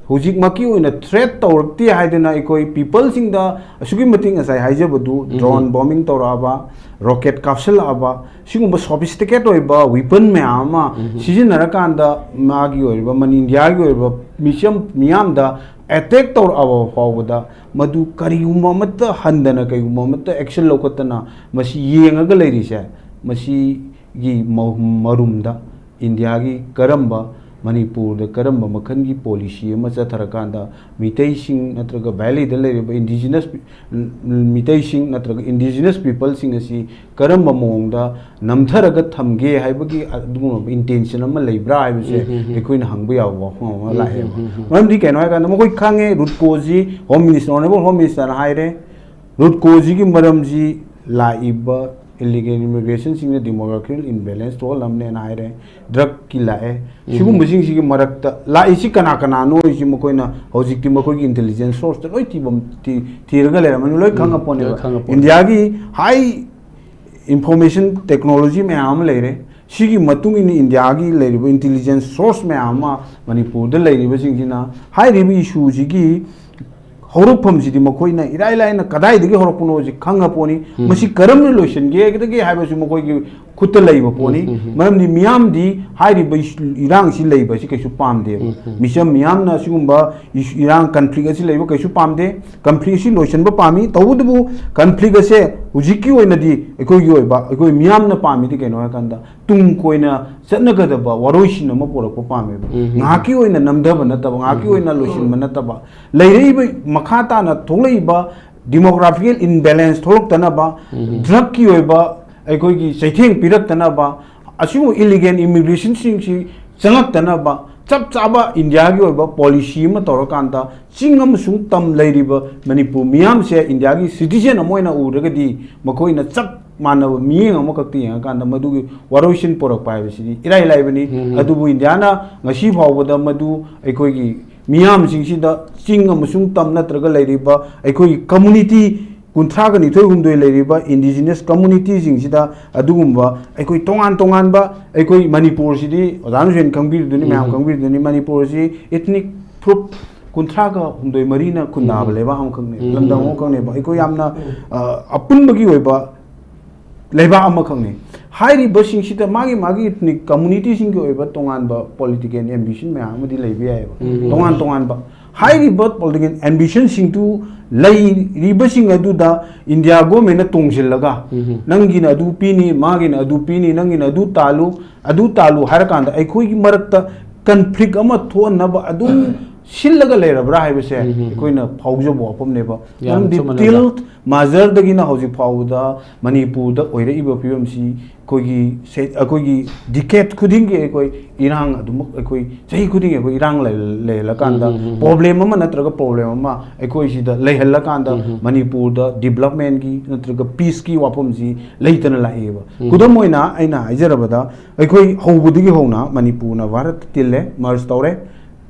ꯍꯧꯖꯤꯛꯃꯛꯀꯤ ꯑꯣꯏꯅ ꯊ꯭ꯔꯦꯠ ꯇꯧꯔꯛꯇꯦ ꯍꯥꯏꯗꯅ ꯑꯩꯈꯣꯏ ꯄꯤꯄꯜꯁꯤꯡꯗ ꯑꯁꯨꯛꯀꯤ ꯃꯇꯤꯛ ꯉꯁꯥꯏ ꯍꯥꯏꯖꯕꯗꯨ, ꯗ꯭ꯔꯣꯟ ꯕꯣꯝꯕꯤꯡ ꯇꯧꯔꯛꯑꯕ, ꯔꯣꯀꯦꯠ ꯀꯥꯞꯁꯤꯜꯂꯛꯑꯕ, ꯁꯤꯒꯨꯝꯕ ꯁꯣꯐꯤꯁꯇꯤꯀꯦꯠ ꯑꯣꯏꯕ ꯋꯤꯄꯟ ꯃꯌꯥꯝ ꯑꯃ ꯁꯤꯖꯤꯟꯅꯔꯀꯥꯟꯗ ꯃꯥꯒꯤ ꯑꯣꯏꯔꯤꯕ ꯃꯅꯤ ꯏꯟꯗꯤꯌꯥꯒꯤ ꯑꯣꯏꯔꯤꯕ ꯃꯤꯆꯝ ꯃꯤꯌꯥꯝꯗ ꯑꯦꯇꯦꯛ ꯇꯧꯔꯛꯑꯕ ꯐꯥꯎꯕꯗ ꯃꯗꯨ ꯀꯔꯤꯒꯨꯝꯕ ꯑꯃꯠꯇ ꯍꯟꯗꯅ, ꯀꯔꯤꯒꯨꯝꯕ ꯑꯃꯠꯇ ꯑꯦꯛꯁꯟ ꯂꯧꯈꯠꯇꯅ ꯃꯁꯤ ꯌꯦꯡꯉꯒ ꯂꯩꯔꯤꯁꯦ, ꯃꯁꯤꯒꯤ ꯃ-, ꯃꯔꯨꯝꯗ ꯏꯟꯗꯤꯌꯥꯒꯤ ꯀꯔꯝꯕ, ꯃꯅꯤꯄꯨꯔꯗ ꯀꯔꯝꯕ ꯃꯈꯜꯒꯤ ꯄꯣꯂꯤꯁꯤ ꯑꯃ ꯆꯠꯊꯔꯀꯥꯟꯗ ꯃꯤꯇꯩꯁꯤꯡ ꯅꯠꯇ꯭ꯔꯒ ꯚꯦꯂꯤꯗ ꯂꯩꯔꯤꯕ ꯏꯟꯗꯤꯖꯤꯅꯁ ꯄꯤ-, ꯃꯤꯇꯩꯁꯤꯡ ꯅꯠꯇ꯭ꯔꯒ ꯏꯟꯗꯤꯖꯤꯅꯁ ꯄꯤꯄꯜꯁꯤꯡ ꯑꯁꯤ ꯀꯔꯝꯕ ꯃꯑꯣꯡꯗ ꯅꯝꯊꯔꯒ ꯊꯝꯒꯦ ꯍꯥꯏꯕꯒꯤ ꯑꯗꯨꯒꯨꯝꯂꯕ ꯏꯟꯇꯦꯟꯁꯟ ꯑꯃ ꯂꯩꯕ꯭ꯔꯥ ꯍꯥꯏꯕꯁꯦ ꯑꯩꯈꯣꯏꯅ ꯍꯪꯕ ꯌꯥꯕ ꯋꯥꯐꯝ ꯑꯃ ꯂꯥꯛꯑꯦꯕ꯫ ꯃꯔꯝꯗꯤ ꯀꯩꯅꯣ ꯍꯥꯏꯔꯀꯥꯟꯗ ꯃꯈꯣꯏ ꯈꯪꯉꯦ, ꯔꯨꯠ ꯀꯣꯖꯁꯤ ꯍꯣꯝ ꯃꯤꯅꯤꯁꯇꯔ, ꯑꯣꯅꯔꯦꯕꯜ ꯍꯣꯝ ꯃꯤꯅꯤꯁꯇꯔꯅ ꯍꯥꯏꯔꯦ, ꯔꯨꯠ ꯀꯣꯖꯁꯤꯒꯤ ꯃꯔꯝꯁꯤ ꯂꯥꯛꯏꯕ ꯏꯂꯤꯒꯦꯜ ꯏꯃꯤꯒ꯭ꯔꯦꯁꯟꯁꯤꯡꯅ ꯗꯤꯃꯣꯒ꯭ꯔꯥꯐꯤꯀꯦꯜ ꯏꯝꯕꯦꯂꯦꯟꯁ ꯊꯣꯛꯍꯜꯂꯝꯅꯦꯅ ꯍꯥꯏꯔꯦ, ꯗ꯭ꯔꯒꯀꯤ ꯂꯥꯛꯑꯦ꯫ ꯁꯤꯒꯨꯝꯕꯁꯤꯡꯁꯤꯒꯤ ꯃꯔꯛꯇ ꯂꯥꯛꯏꯁꯤ ꯀꯅꯥ ꯀꯅꯥꯅꯣ ꯍꯥꯏꯁꯤ ꯃꯈꯣꯏꯅ ꯍꯧꯖꯤꯛꯇꯤ ꯃꯈꯣꯏꯒꯤ ꯏꯟꯇꯦꯂꯤꯖꯦꯟꯁ ꯁꯣꯔꯁꯇ ꯂꯣꯏ ꯊꯤꯕ, ꯊꯤ-, ꯊꯤꯔꯒ ꯂꯩꯔꯝꯃꯅꯤ, ꯂꯣꯏ ꯈꯪꯉꯄꯣꯠꯅꯦꯕ꯫ ꯂꯣꯏ ꯈꯪꯉꯄꯣꯠꯅꯦ꯫ ꯏꯟꯗꯤꯌꯥꯒꯤ ꯍꯥꯏ ꯏꯟꯐꯣꯔꯃꯦꯁꯟ ꯇꯦꯛꯅꯣꯂꯣꯖꯤ ꯃꯌꯥꯝ ꯑꯃ ꯂꯩꯔꯦ꯫ ꯁꯤꯒꯤ ꯃꯇꯨꯡ ꯏꯟꯅ ꯏꯟꯗꯤꯌꯥꯒꯤ ꯂꯩꯔꯤꯕ ꯏꯟꯇꯦꯂꯤꯖꯦꯟꯁ ꯁꯣꯔꯁ ꯃꯌꯥꯝ ꯑꯃ ꯃꯅꯤꯄꯨꯔꯗ ꯂꯩꯔꯤꯕꯁꯤꯡꯁꯤꯅ ꯍꯥꯏꯔꯤꯕ ꯏꯁꯨꯁꯤꯒꯤ ꯍꯧꯔꯛꯐꯝꯁꯤꯗꯤ ꯃꯈꯣꯏꯅ ꯏꯔꯥꯏ ꯂꯥꯏꯅ ꯀꯗꯥꯏꯗꯒꯤ ꯍꯧꯔꯛꯄꯅꯣꯁꯤ ꯈꯪꯉꯄꯣꯠꯅꯤ꯫ ꯃꯁꯤ ꯀꯔꯝꯅ ꯂꯣꯏꯁꯤꯟꯒꯦꯒꯗꯒꯦ ꯍꯥꯏꯕꯁꯨ ꯃꯈꯣꯏꯒꯤ ꯈꯨꯠꯇ ꯂꯩꯕ ꯄꯣꯠꯅꯤ꯫ ꯎꯝ, ꯎꯝ, ꯎꯝ꯫ ꯃꯔꯝꯗꯤ ꯃꯤꯌꯥꯝꯗꯤ ꯍꯥꯏꯔꯤꯕ ꯏꯁ-, ꯏꯔꯥꯡꯁꯤ ꯂꯩꯕ ꯑꯁꯤ ꯀꯩꯁꯨ ꯄꯥꯝꯗꯦꯕ꯫ ꯎꯝ, ꯎꯝ꯫ ꯃꯤꯆꯝ ꯃꯤꯌꯥꯝꯅ ꯑꯁꯤꯒꯨꯝꯕ ꯏꯁ-, ꯏꯔꯥꯡ, ꯀꯟꯐ꯭ꯂꯤꯛ ꯑꯁꯤ ꯂꯩꯕ ꯀꯩꯁꯨ ꯄꯥꯝꯗꯦ꯫ ꯀꯟꯐ꯭ꯂꯤꯛ ꯑꯁꯤ ꯂꯣꯏꯁꯤꯟꯕ ꯄꯥꯝꯃꯤ꯫ ꯇꯧꯕꯇꯕꯨ ꯀꯟꯐ꯭ꯂꯤꯛ ꯑꯁꯦ ꯍꯧꯖꯤꯛꯀꯤ ꯑꯣꯏꯅꯗꯤ ꯑꯩꯈꯣꯏꯒꯤ ꯑꯣꯏꯕ, ꯑꯩꯈꯣꯏ ꯃꯤꯌꯥꯝꯅ ꯄꯥꯝꯃꯤꯗꯤ ꯀꯩꯅꯣ ꯍꯥꯏꯔꯀꯥꯟꯗ ꯇꯨꯡ ꯀꯣꯏꯅ ꯆꯠꯅꯒꯗꯕ ꯋꯥꯔꯣꯏꯁꯤꯟ ꯑꯃ ꯄꯨꯔꯛꯄ ꯄꯥꯝꯃꯦꯕ꯫ ꯎꯝ, ꯎꯝ꯫ ꯉꯥꯏꯍꯥꯛꯀꯤ ꯑꯣꯏꯅ ꯅꯝꯊꯕ ꯅꯠꯇꯕ, ꯉꯥꯏꯍꯥꯛꯀꯤ ꯎꯝ, ꯎꯝ꯫ ꯑꯣꯏꯅ ꯂꯣꯏꯁꯤꯟꯕ ꯅꯠꯇꯕ, ꯂꯩꯔꯛꯏꯕ ꯃꯈꯥ ꯇꯥꯅ ꯊꯣꯛꯂꯛꯏꯕ demographical imbalance ꯊꯣꯛꯂꯛꯇꯅꯕ, ꯎꯝ, ꯎꯝ꯫ ꯗ꯭ꯔꯒꯀꯤ ꯑꯣꯏꯕ ꯑꯩꯈꯣꯏꯒꯤ ꯆꯩꯊꯦꯡ ꯄꯤꯔꯛꯇꯅꯕ, ꯑꯁꯤꯒꯨꯝꯕ illegal immigrationꯁꯤꯡꯁꯤ ꯆꯪꯉꯛꯇꯅꯕ ꯆꯞ ꯆꯥꯕ ꯏꯟꯗꯤꯌꯥꯒꯤ ꯑꯣꯏꯕ ꯄꯣꯂꯤꯁꯤ ꯑꯃ ꯇꯧꯔꯀꯥꯟꯗ ꯆꯤꯡ ꯑꯃꯁꯨꯡ ꯇꯝ ꯂꯩꯔꯤꯕ ꯃꯅꯤꯄꯨꯔ ꯃꯤꯌꯥꯝꯁꯦ ꯏꯟꯗꯤꯌꯥꯒꯤ citizen ꯑꯃ ꯑꯣꯏꯅ ꯎꯔꯒꯗꯤ ꯃꯈꯣꯏꯅ ꯆꯞ ꯃꯥꯟꯅꯕ ꯃꯤꯠꯌꯦꯡ ꯑꯃꯈꯛꯇ ꯌꯦꯡꯉꯀꯥꯟꯗ ꯃꯗꯨꯒꯤ ꯋꯥꯔꯣꯏꯁꯤꯟ ꯄꯨꯔꯛꯄ ꯍꯥꯏꯕꯁꯤꯗꯤ ꯏꯔꯥꯏ ꯂꯥꯏꯕꯅꯤ꯫ ꯎꯝ꯫ ꯑꯗꯨꯕꯨ ꯏꯟꯗꯤꯌꯥꯅ ꯉꯁꯤ ꯐꯥꯎꯕꯗ ꯃꯗꯨ ꯑꯩꯈꯣꯏꯒꯤ ꯃꯤꯌꯥꯝꯁꯤꯡꯁꯤꯗ ꯆꯤꯡ ꯑꯃꯁꯨꯡ ꯇꯝ ꯅꯠꯇ꯭ꯔꯒ ꯂꯩꯔꯤꯕ ꯑꯩꯈꯣꯏꯒꯤ community ꯀꯨꯟꯊ꯭ꯔꯥꯒ ꯅꯤꯊꯣꯏ ꯍꯨꯝꯗꯣꯏ ꯂꯩꯔꯤꯕ indigenous communityꯁꯤꯡꯁꯤꯗ ꯑꯗꯨꯒꯨꯝꯕ ꯑꯩꯈꯣꯏ ꯇꯣꯉꯥꯟ ꯇꯣꯉꯥꯟꯕ, ꯑꯩꯈꯣꯏ ꯃꯅꯤꯄꯨꯔꯁꯤꯗꯤ ꯑꯣꯖꯥꯅꯁꯨ ꯍꯦꯟꯅ ꯈꯪꯕꯤꯔꯤꯗꯨꯅꯤ, ꯃꯌꯥꯝ ꯎꯝ꯫ ꯈꯪꯕꯤꯔꯤꯗꯨꯅꯤ, ꯃꯅꯤꯄꯨꯔꯁꯤ ethnic group ꯀꯨꯟꯊ꯭ꯔꯥꯒ ꯍꯨꯝꯗꯣꯏ ꯃꯔꯤꯅ ꯈꯨꯟꯗꯥꯕ ꯎꯝ꯫ ꯂꯩꯕꯥꯛ ꯑꯃꯈꯛꯅꯦ, ꯎꯝ꯫ ꯂꯝꯗꯝ ꯑꯃꯈꯛꯅꯦꯕ꯫ ꯑꯩꯈꯣꯏ ꯌꯥꯝꯅ, ꯑ, ꯑꯄꯨꯟꯕꯒꯤ ꯑꯣꯏꯕ ꯂꯩꯕꯥꯛ ꯑꯃꯈꯛꯅꯤ꯫ ꯍꯥꯏꯔꯤꯕꯁꯤꯡꯁꯤꯗ ꯃꯥꯒꯤ ꯃꯥꯒꯤ ethnic communityꯁꯤꯡꯒꯤ ꯑꯣꯏꯕ ꯇꯣꯉꯥꯟꯕ political ambition ꯃꯌꯥꯝ ꯑꯃꯗꯤ ꯂꯩꯕ ꯌꯥꯏꯑꯕ꯫ ꯎꯝ꯫ ꯇꯣꯉꯥꯟ ꯇꯣꯉꯥꯟꯕ꯫ ꯍꯥꯏꯔꯤꯕ political ambitionꯁꯤꯡꯗꯨ ꯂꯩꯔꯤꯕꯁꯤꯡ ꯑꯗꯨꯗ India governmentꯅ ꯇꯣꯡꯁꯤꯜꯂꯒ, ꯎꯝ꯫ ꯅꯪꯒꯤꯅ ꯑꯗꯨ ꯄꯤꯅꯤ, ꯃꯥꯒꯤꯅ ꯑꯗꯨ ꯄꯤꯅꯤ, ꯅꯪꯒꯤꯅ ꯑꯗꯨ ꯇꯥꯜꯂꯨ, ꯑꯗꯨ ꯇꯥꯜꯂꯨ ꯍꯥꯏꯔꯀꯥꯟꯗ ꯑꯩꯈꯣꯏꯒꯤ ꯃꯔꯛꯇ conflict ꯑꯃ ꯊꯣꯛꯍꯟꯅꯕ ꯑꯗꯨꯝ ꯁꯤꯜꯂꯒ ꯂꯩꯔꯕ꯭ꯔꯥ ꯍꯥꯏꯕꯁꯦ ꯎꯝ, ꯎꯝ, ꯎꯝ꯫ ꯑꯩꯈꯣꯏꯅ ꯐꯥꯎꯖꯕ ꯋꯥꯐꯝꯅꯦꯕ꯫ ꯌꯥꯝ ꯃꯔꯝꯗꯤ ꯑꯆꯨꯝꯕꯅꯦ ꯑꯣꯖꯥ꯫ Till ꯃꯥꯖꯔꯗꯒꯤꯅ ꯍꯧꯖꯤꯛ ꯐꯥꯎꯕꯗ ꯃꯅꯤꯄꯨꯔꯗ ꯑꯣꯏꯔꯛꯏꯕ ꯐꯤꯕꯝꯁꯤ ꯑꯩꯈꯣꯏꯒꯤ ꯁꯦ-, ꯑꯩꯈꯣꯏꯒꯤ decade ꯈꯨꯗꯤꯡꯒꯤ ꯑꯩꯈꯣꯏ ꯏꯔꯥꯡ ꯑꯗꯨꯃꯛ, ꯑꯩꯈꯣꯏ ꯆꯍꯤ ꯈꯨꯗꯤꯡꯒꯤ ꯑꯩꯈꯣꯏ ꯏꯔꯥꯡ ꯂꯩ-, ꯂꯩꯍꯜꯂꯀꯥꯟꯗ, ꯎꯝ, ꯎꯝ, ꯎꯝ꯫ Problem ꯑꯃ ꯅꯠꯇ꯭ꯔꯒ problem ꯑꯃ ꯑꯩꯈꯣꯏ ꯁꯤꯗ ꯂꯩꯍꯜꯂꯀꯥꯟꯗ ꯎꯝ, ꯎꯝ꯫ ꯃꯅꯤꯄꯨꯔꯗ developmentꯀꯤ ꯅꯠꯇ꯭ꯔꯒ peaceꯀꯤ ꯋꯥꯐꯝꯁꯤ ꯂꯩꯇꯅ ꯂꯥꯛꯑꯦꯕ꯫ ꯎꯝ꯫ ꯈꯨꯗꯝ ꯑꯣꯏꯅ ꯑꯩꯅ ꯍꯥꯏꯖꯔꯕꯗ, ꯑꯩꯈꯣꯏ ꯍꯧꯕꯗꯒꯤ ꯍꯧꯅ ꯃꯅꯤꯄꯨꯔꯅ ꯚꯥꯔꯠꯇ ꯇꯤꯜꯂꯦ, merge ꯇꯧꯔꯦ,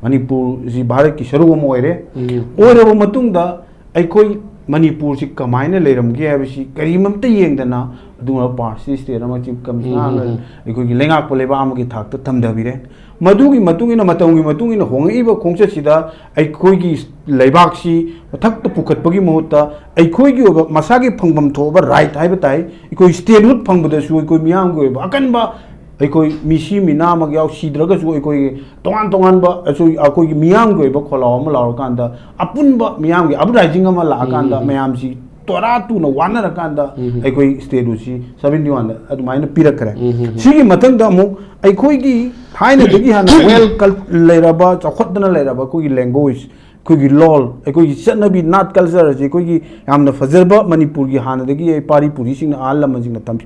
ꯃꯅꯤꯄꯨꯔꯁꯤ ꯚꯥꯔꯠꯀꯤ ꯁꯔꯨꯛ ꯑꯃ ꯑꯣꯏꯔꯦ꯫ ꯎꯝ꯫ ꯑꯣꯏꯔꯕ ꯃꯇꯨꯡꯗ ꯑꯩꯈꯣꯏ ꯃꯅꯤꯄꯨꯔꯁꯤ ꯀꯃꯥꯏꯅ ꯂꯩꯔꯝꯒꯦ ꯍꯥꯏꯕꯁꯤ ꯀꯔꯤꯃꯝꯇ ꯌꯦꯡꯗꯅ ꯑꯗꯨꯒꯨꯝꯂꯕ ꯄꯥꯔꯁꯤ ꯁ꯭ꯇꯦꯠ ꯑꯃ ꯆꯤꯐ ꯀꯃꯤꯁꯅꯔꯅ ꯑꯩꯈꯣꯏꯒꯤ ꯂꯩꯉꯥꯛꯄ ꯂꯩꯕꯥꯛ ꯑꯃꯒꯤ ꯊꯥꯛꯇ ꯊꯝꯊꯕꯤꯔꯦ꯫ ꯃꯗꯨꯒꯤ ꯃꯇꯨꯡ ꯏꯟꯅ, ꯃꯇꯝꯒꯤ ꯃꯇꯨꯡ ꯏꯟꯅ ꯍꯣꯡꯂꯛꯏꯕ ꯈꯣꯡꯆꯠꯁꯤꯗ ꯑꯩꯈꯣꯏꯒꯤ ꯂꯩꯕꯥꯛꯁꯤ ꯃꯊꯛꯇ ꯄꯨꯈꯠꯄꯒꯤ ꯃꯍꯨꯠꯇ ꯑꯩꯈꯣꯏꯒꯤ ꯑꯣꯏꯕ ꯃꯁꯥꯒꯤ ꯐꯪꯐꯝ ꯊꯣꯛꯑꯕ ꯔꯥꯏꯠ ꯍꯥꯏꯕ ꯇꯥꯏ, ꯑꯩꯈꯣꯏ ꯁ꯭ꯇꯦꯠꯍꯨꯗ ꯐꯪꯕꯗꯁꯨ ꯑꯩꯈꯣꯏ ꯃꯤꯌꯥꯝꯒꯤ ꯑꯣꯏꯕ ꯑꯀꯟꯕ, ꯑꯩꯈꯣꯏ ꯃꯤꯁꯤ ꯃꯤꯅꯥꯃꯛ ꯌꯥꯎ ꯁꯤꯗ꯭ꯔꯒꯁꯨ ꯑꯩꯈꯣꯏꯒꯤ ꯇꯣꯉꯥꯟ ꯇꯣꯉꯥꯟꯕ ꯑꯩꯈꯣꯏ, ꯑꯩꯈꯣꯏꯒꯤ ꯃꯤꯌꯥꯝꯒꯤ ꯑꯣꯏꯕ ꯈꯣꯜꯂꯥꯎ ꯑꯃ ꯂꯥꯎꯔꯀꯥꯟꯗ, ꯑꯄꯨꯟꯕ ꯃꯤꯌꯥꯝꯒꯤ ꯑꯞꯔꯥꯏꯖꯤꯡ ꯑꯃ ꯂꯥꯛꯑꯀꯥꯟꯗ, ꯃꯌꯥꯝꯁꯤ ꯇꯣꯔꯥ ꯇꯨꯅ ꯋꯥꯅꯔꯀꯥꯟꯗ ꯑꯩꯈꯣꯏ ꯁ꯭ꯇꯦꯠꯍꯨꯗꯁꯤ ꯁꯚꯦꯟꯇꯤ ꯋꯥꯟꯗ ꯑꯗꯨꯃꯥꯏꯅ ꯄꯤꯔꯛꯈ꯭ꯔꯦ꯫ ꯁꯤꯒꯤ ꯃꯊꯪꯗ ꯑꯃꯨꯛ ꯑꯩꯈꯣꯏꯒꯤ ꯊꯥꯏꯅꯗꯒꯤ ꯍꯥꯟꯅ ꯋꯦꯜ ꯂꯩꯔꯕ, ꯆꯥꯎꯈꯠꯇꯅ ꯂꯩꯔꯕ ꯑꯩꯈꯣꯏꯒꯤ ꯂꯦꯡꯒ꯭ꯋꯦꯖ, ꯑꯩꯈꯣꯏꯒꯤ ꯂꯣꯜ, ꯑꯩꯈꯣꯏꯒꯤ ꯆꯠꯅꯕꯤ, ꯅꯥꯠ, ꯀꯜꯆꯔ ꯑꯁꯤ ꯑꯩꯈꯣꯏꯒꯤ ꯌꯥꯝꯅ ꯐꯖꯕ ꯃꯅꯤꯄꯨꯔꯒꯤ ꯍꯥꯟꯅꯗꯒꯤ ꯏꯄꯥ ꯏꯄꯨꯔꯤꯁꯤꯡꯅ, ꯑꯍꯜ ꯂꯃꯟꯁꯤꯡꯅ ꯇꯝ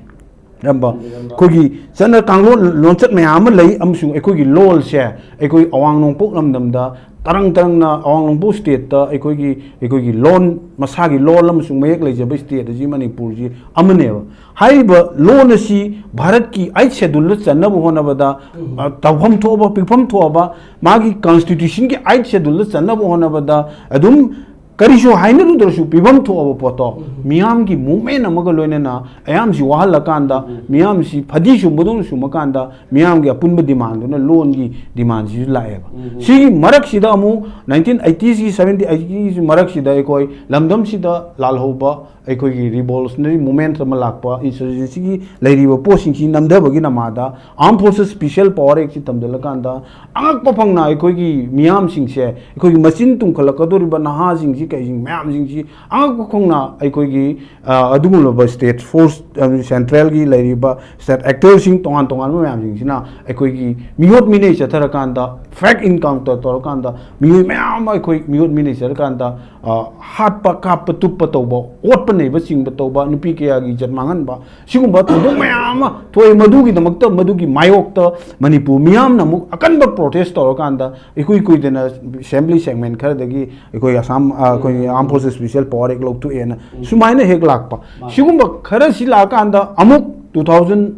ꯔꯝꯕ ꯑꯩꯈꯣꯏꯒꯤ ꯆꯠꯅ ꯀꯥꯡꯂꯣꯟ ꯂꯣꯟꯆꯠ ꯃꯌꯥꯝ ꯑꯃ ꯂꯩ, ꯑꯃꯁꯨꯡ ꯑꯩꯈꯣꯏꯒꯤ ꯂꯣꯜꯁꯦ ꯑꯩꯈꯣꯏ ꯑꯋꯥꯡ ꯅꯣꯡꯄꯣꯛ ꯂꯝꯗꯝꯗ ꯇꯔꯪ ꯇꯔꯪꯅ ꯑꯋꯥꯡ ꯅꯣꯡꯄꯣꯛ ꯁ꯭ꯇꯦꯠꯇ ꯑꯩꯈꯣꯏꯒꯤ, ꯑꯩꯈꯣꯏꯒꯤ ꯂꯣꯟ, ꯃꯁꯥꯒꯤ ꯂꯣꯜ ꯑꯃꯁꯨꯡ ꯃꯌꯦꯛ ꯂꯩꯖꯕ ꯁ꯭ꯇꯦꯠ ꯑꯁꯤ ꯃꯅꯤꯄꯨꯔꯁꯤ ꯑꯃꯅꯦꯕ꯫ ꯍꯥꯏꯔꯤꯕ ꯂꯣꯟ ꯑꯁꯤ ꯚꯥꯔꯠꯀꯤ ꯑꯩꯠ ꯁꯦꯗꯨꯜꯗ ꯆꯟꯅꯕ ꯍꯣꯠꯅꯕꯗ, ꯑ, ꯇꯧꯐꯝ ꯊꯣꯛꯑꯕ, ꯄꯤꯐꯝ ꯊꯣꯛꯑꯕ, ꯃꯥꯒꯤ ꯀꯟꯁꯇꯤꯇ꯭ꯌꯨꯁꯟꯒꯤ ꯑꯩꯠ ꯁꯦꯗꯨꯜꯗ ꯆꯟꯅꯕ ꯍꯣꯠꯅꯕꯗ ꯑꯗꯨꯝ ꯀꯔꯤꯁꯨ ꯍꯥꯏꯅꯔꯨꯗ꯭ꯔꯁꯨ ꯄꯤꯐꯝ ꯊꯣꯛꯑꯕ ꯄꯣꯠꯇꯣ ꯃꯤꯌꯥꯝꯒꯤ ꯃꯨꯞꯃꯦꯟ ꯑꯃꯒ ꯂꯣꯏꯅꯅ ꯑꯌꯥꯝꯁꯤ ꯋꯥꯍꯜꯂꯀꯥꯟꯗ, ꯃꯤꯌꯥꯝꯁꯤ ꯐꯗꯤ ꯁꯨꯝꯕꯗꯧꯅ ꯁꯨꯝꯃꯀꯥꯟꯗ ꯃꯤꯌꯥꯝꯒꯤ ꯑꯄꯨꯟꯕ ꯗꯤꯃꯥꯟꯗꯨꯅ ꯂꯣꯟꯒꯤ ꯗꯤꯃꯥꯟꯁꯤꯁꯨ ꯂꯥꯛꯑꯦꯕ꯫ ꯁꯤꯒꯤ ꯃꯔꯛꯁꯤꯗ ꯑꯃꯨꯛ ꯅꯥꯏꯟꯇꯤꯟ ꯑꯩꯠꯇꯤꯁꯀꯤ, ꯁꯚꯦꯟꯇꯤ ꯑꯩꯠꯀꯤ ꯃꯔꯛꯁꯤꯗ ꯑꯩꯈꯣꯏ ꯂꯝꯗꯝꯁꯤꯗ ꯂꯥꯜꯍꯧꯕ ꯑꯩꯈꯣꯏꯒꯤ ꯔꯤꯚꯣꯂꯨꯁꯅꯔꯤ ꯃꯨꯞꯃꯦꯟ ꯑꯃ ꯂꯥꯛꯄ, ꯏꯟꯁꯔꯖꯦꯟꯁꯤꯒꯤ ꯂꯩꯔꯤꯕ ꯄꯣꯠꯁꯤꯡꯁꯤ ꯅꯝꯊꯕꯒꯤ ꯅꯃꯥꯗ ꯑꯥꯔꯝ ꯐꯣꯔꯁꯦꯁ ꯁ꯭ꯄꯤꯁꯦꯜ ꯄꯥꯋꯔ ꯑꯦꯛꯁꯤ ꯊꯝꯖꯤꯜꯂꯀꯥꯟꯗ ꯑꯉꯛꯄ ꯐꯪꯅ ꯑꯩꯈꯣꯏꯒꯤ ꯃꯤꯌꯥꯝꯁꯤꯡꯁꯦ, ꯑꯩꯈꯣꯏꯒꯤ ꯃꯆꯤꯟ ꯇꯨꯝꯈꯠꯂꯛꯀꯗꯧꯔꯤꯕ ꯅꯍꯥꯁꯤꯡꯁꯤ, ꯀꯩꯁꯤꯡ ꯃꯌꯥꯝꯁꯤꯡꯁꯤ ꯑꯉꯛꯄ ꯐꯪꯅ ꯑꯩꯈꯣꯏꯒꯤ, ꯑ, ꯑꯗꯨꯒꯨꯝꯂꯕ ꯁ꯭ꯇꯦꯠ ꯐꯣꯔꯁ, ꯑ, ꯁꯦꯟꯇ꯭ꯔꯦꯜꯒꯤ ꯂꯩꯔꯤꯕ ꯁ꯭ꯇꯦꯠ ꯑꯦꯛꯇꯔꯁꯤꯡ ꯇꯣꯉꯥꯟ ꯇꯣꯉꯥꯟꯕ ꯃꯌꯥꯝꯁꯤꯡꯁꯤꯅ ꯑꯩꯈꯣꯏꯒꯤ ꯃꯤꯑꯣꯠ ꯃꯤꯅꯩ ꯆꯠꯊꯔꯀꯥꯟꯗ, ꯐ꯭ꯔꯦꯡꯛ ꯏꯟꯀꯥꯎꯟꯇꯔ ꯇꯧꯔꯀꯥꯟꯗ ꯃꯤꯑꯣꯏ ꯃꯌꯥꯝ ꯑꯃ ꯑꯩꯈꯣꯏ ꯃꯤꯑꯣꯠ ꯃꯤꯅꯩ ꯆꯠꯂꯀꯥꯟꯗ, ꯑ, ꯍꯥꯠꯄ, ꯀꯥꯞꯄ, ꯇꯨꯞꯄ ꯇꯧꯕ, ꯑꯣꯠꯄ ꯅꯩꯕ ꯆꯤꯡꯕ ꯇꯧꯕ, ꯅꯨꯄꯤ ꯀꯌꯥꯒꯤ ꯏꯖꯠ ꯃꯥꯡꯍꯟꯕ, ꯁꯤꯒꯨꯝꯕ ꯊꯧꯗꯣꯛ ꯃꯌꯥꯝ ꯑꯃ ꯊꯣꯛꯑꯦ꯫ ꯃꯗꯨꯒꯤꯗꯃꯛꯇ, ꯃꯗꯨꯒꯤ ꯃꯥꯌꯣꯛꯇ ꯃꯅꯤꯄꯨꯔ ꯃꯤꯌꯥꯝꯅ ꯑꯃꯨꯛ ꯑꯀꯟꯕ ꯄ꯭ꯔꯣꯇꯦꯁ ꯇꯧꯔꯀꯥꯟꯗ, ꯏꯀꯨꯏ ꯀꯨꯏꯗꯅ ꯑꯦꯁꯦꯝꯕ꯭ꯂꯤ ꯁꯦꯒꯃꯦꯟ ꯈꯔꯗꯒꯤ ꯑꯩꯈꯣꯏ ꯑꯁꯥꯝ, ꯑ, ꯑꯩꯈꯣꯏ ꯑꯥꯔꯝ ꯐꯣꯔꯁꯦꯁ ꯁ꯭ꯄꯤꯁꯦꯜ ꯄꯥꯋꯔ ꯑꯦꯛ ꯂꯧꯊꯣꯛꯑꯦꯅ ꯁꯨꯃꯥꯏꯅ ꯍꯦꯛ ꯂꯥꯛꯄ꯫ ꯁꯤꯒꯨꯝꯕ ꯈꯔꯁꯤ ꯂꯥꯛꯑꯀꯥꯟꯗ ꯑꯃꯨꯛ ꯇꯨ ꯊꯥꯎꯖꯟ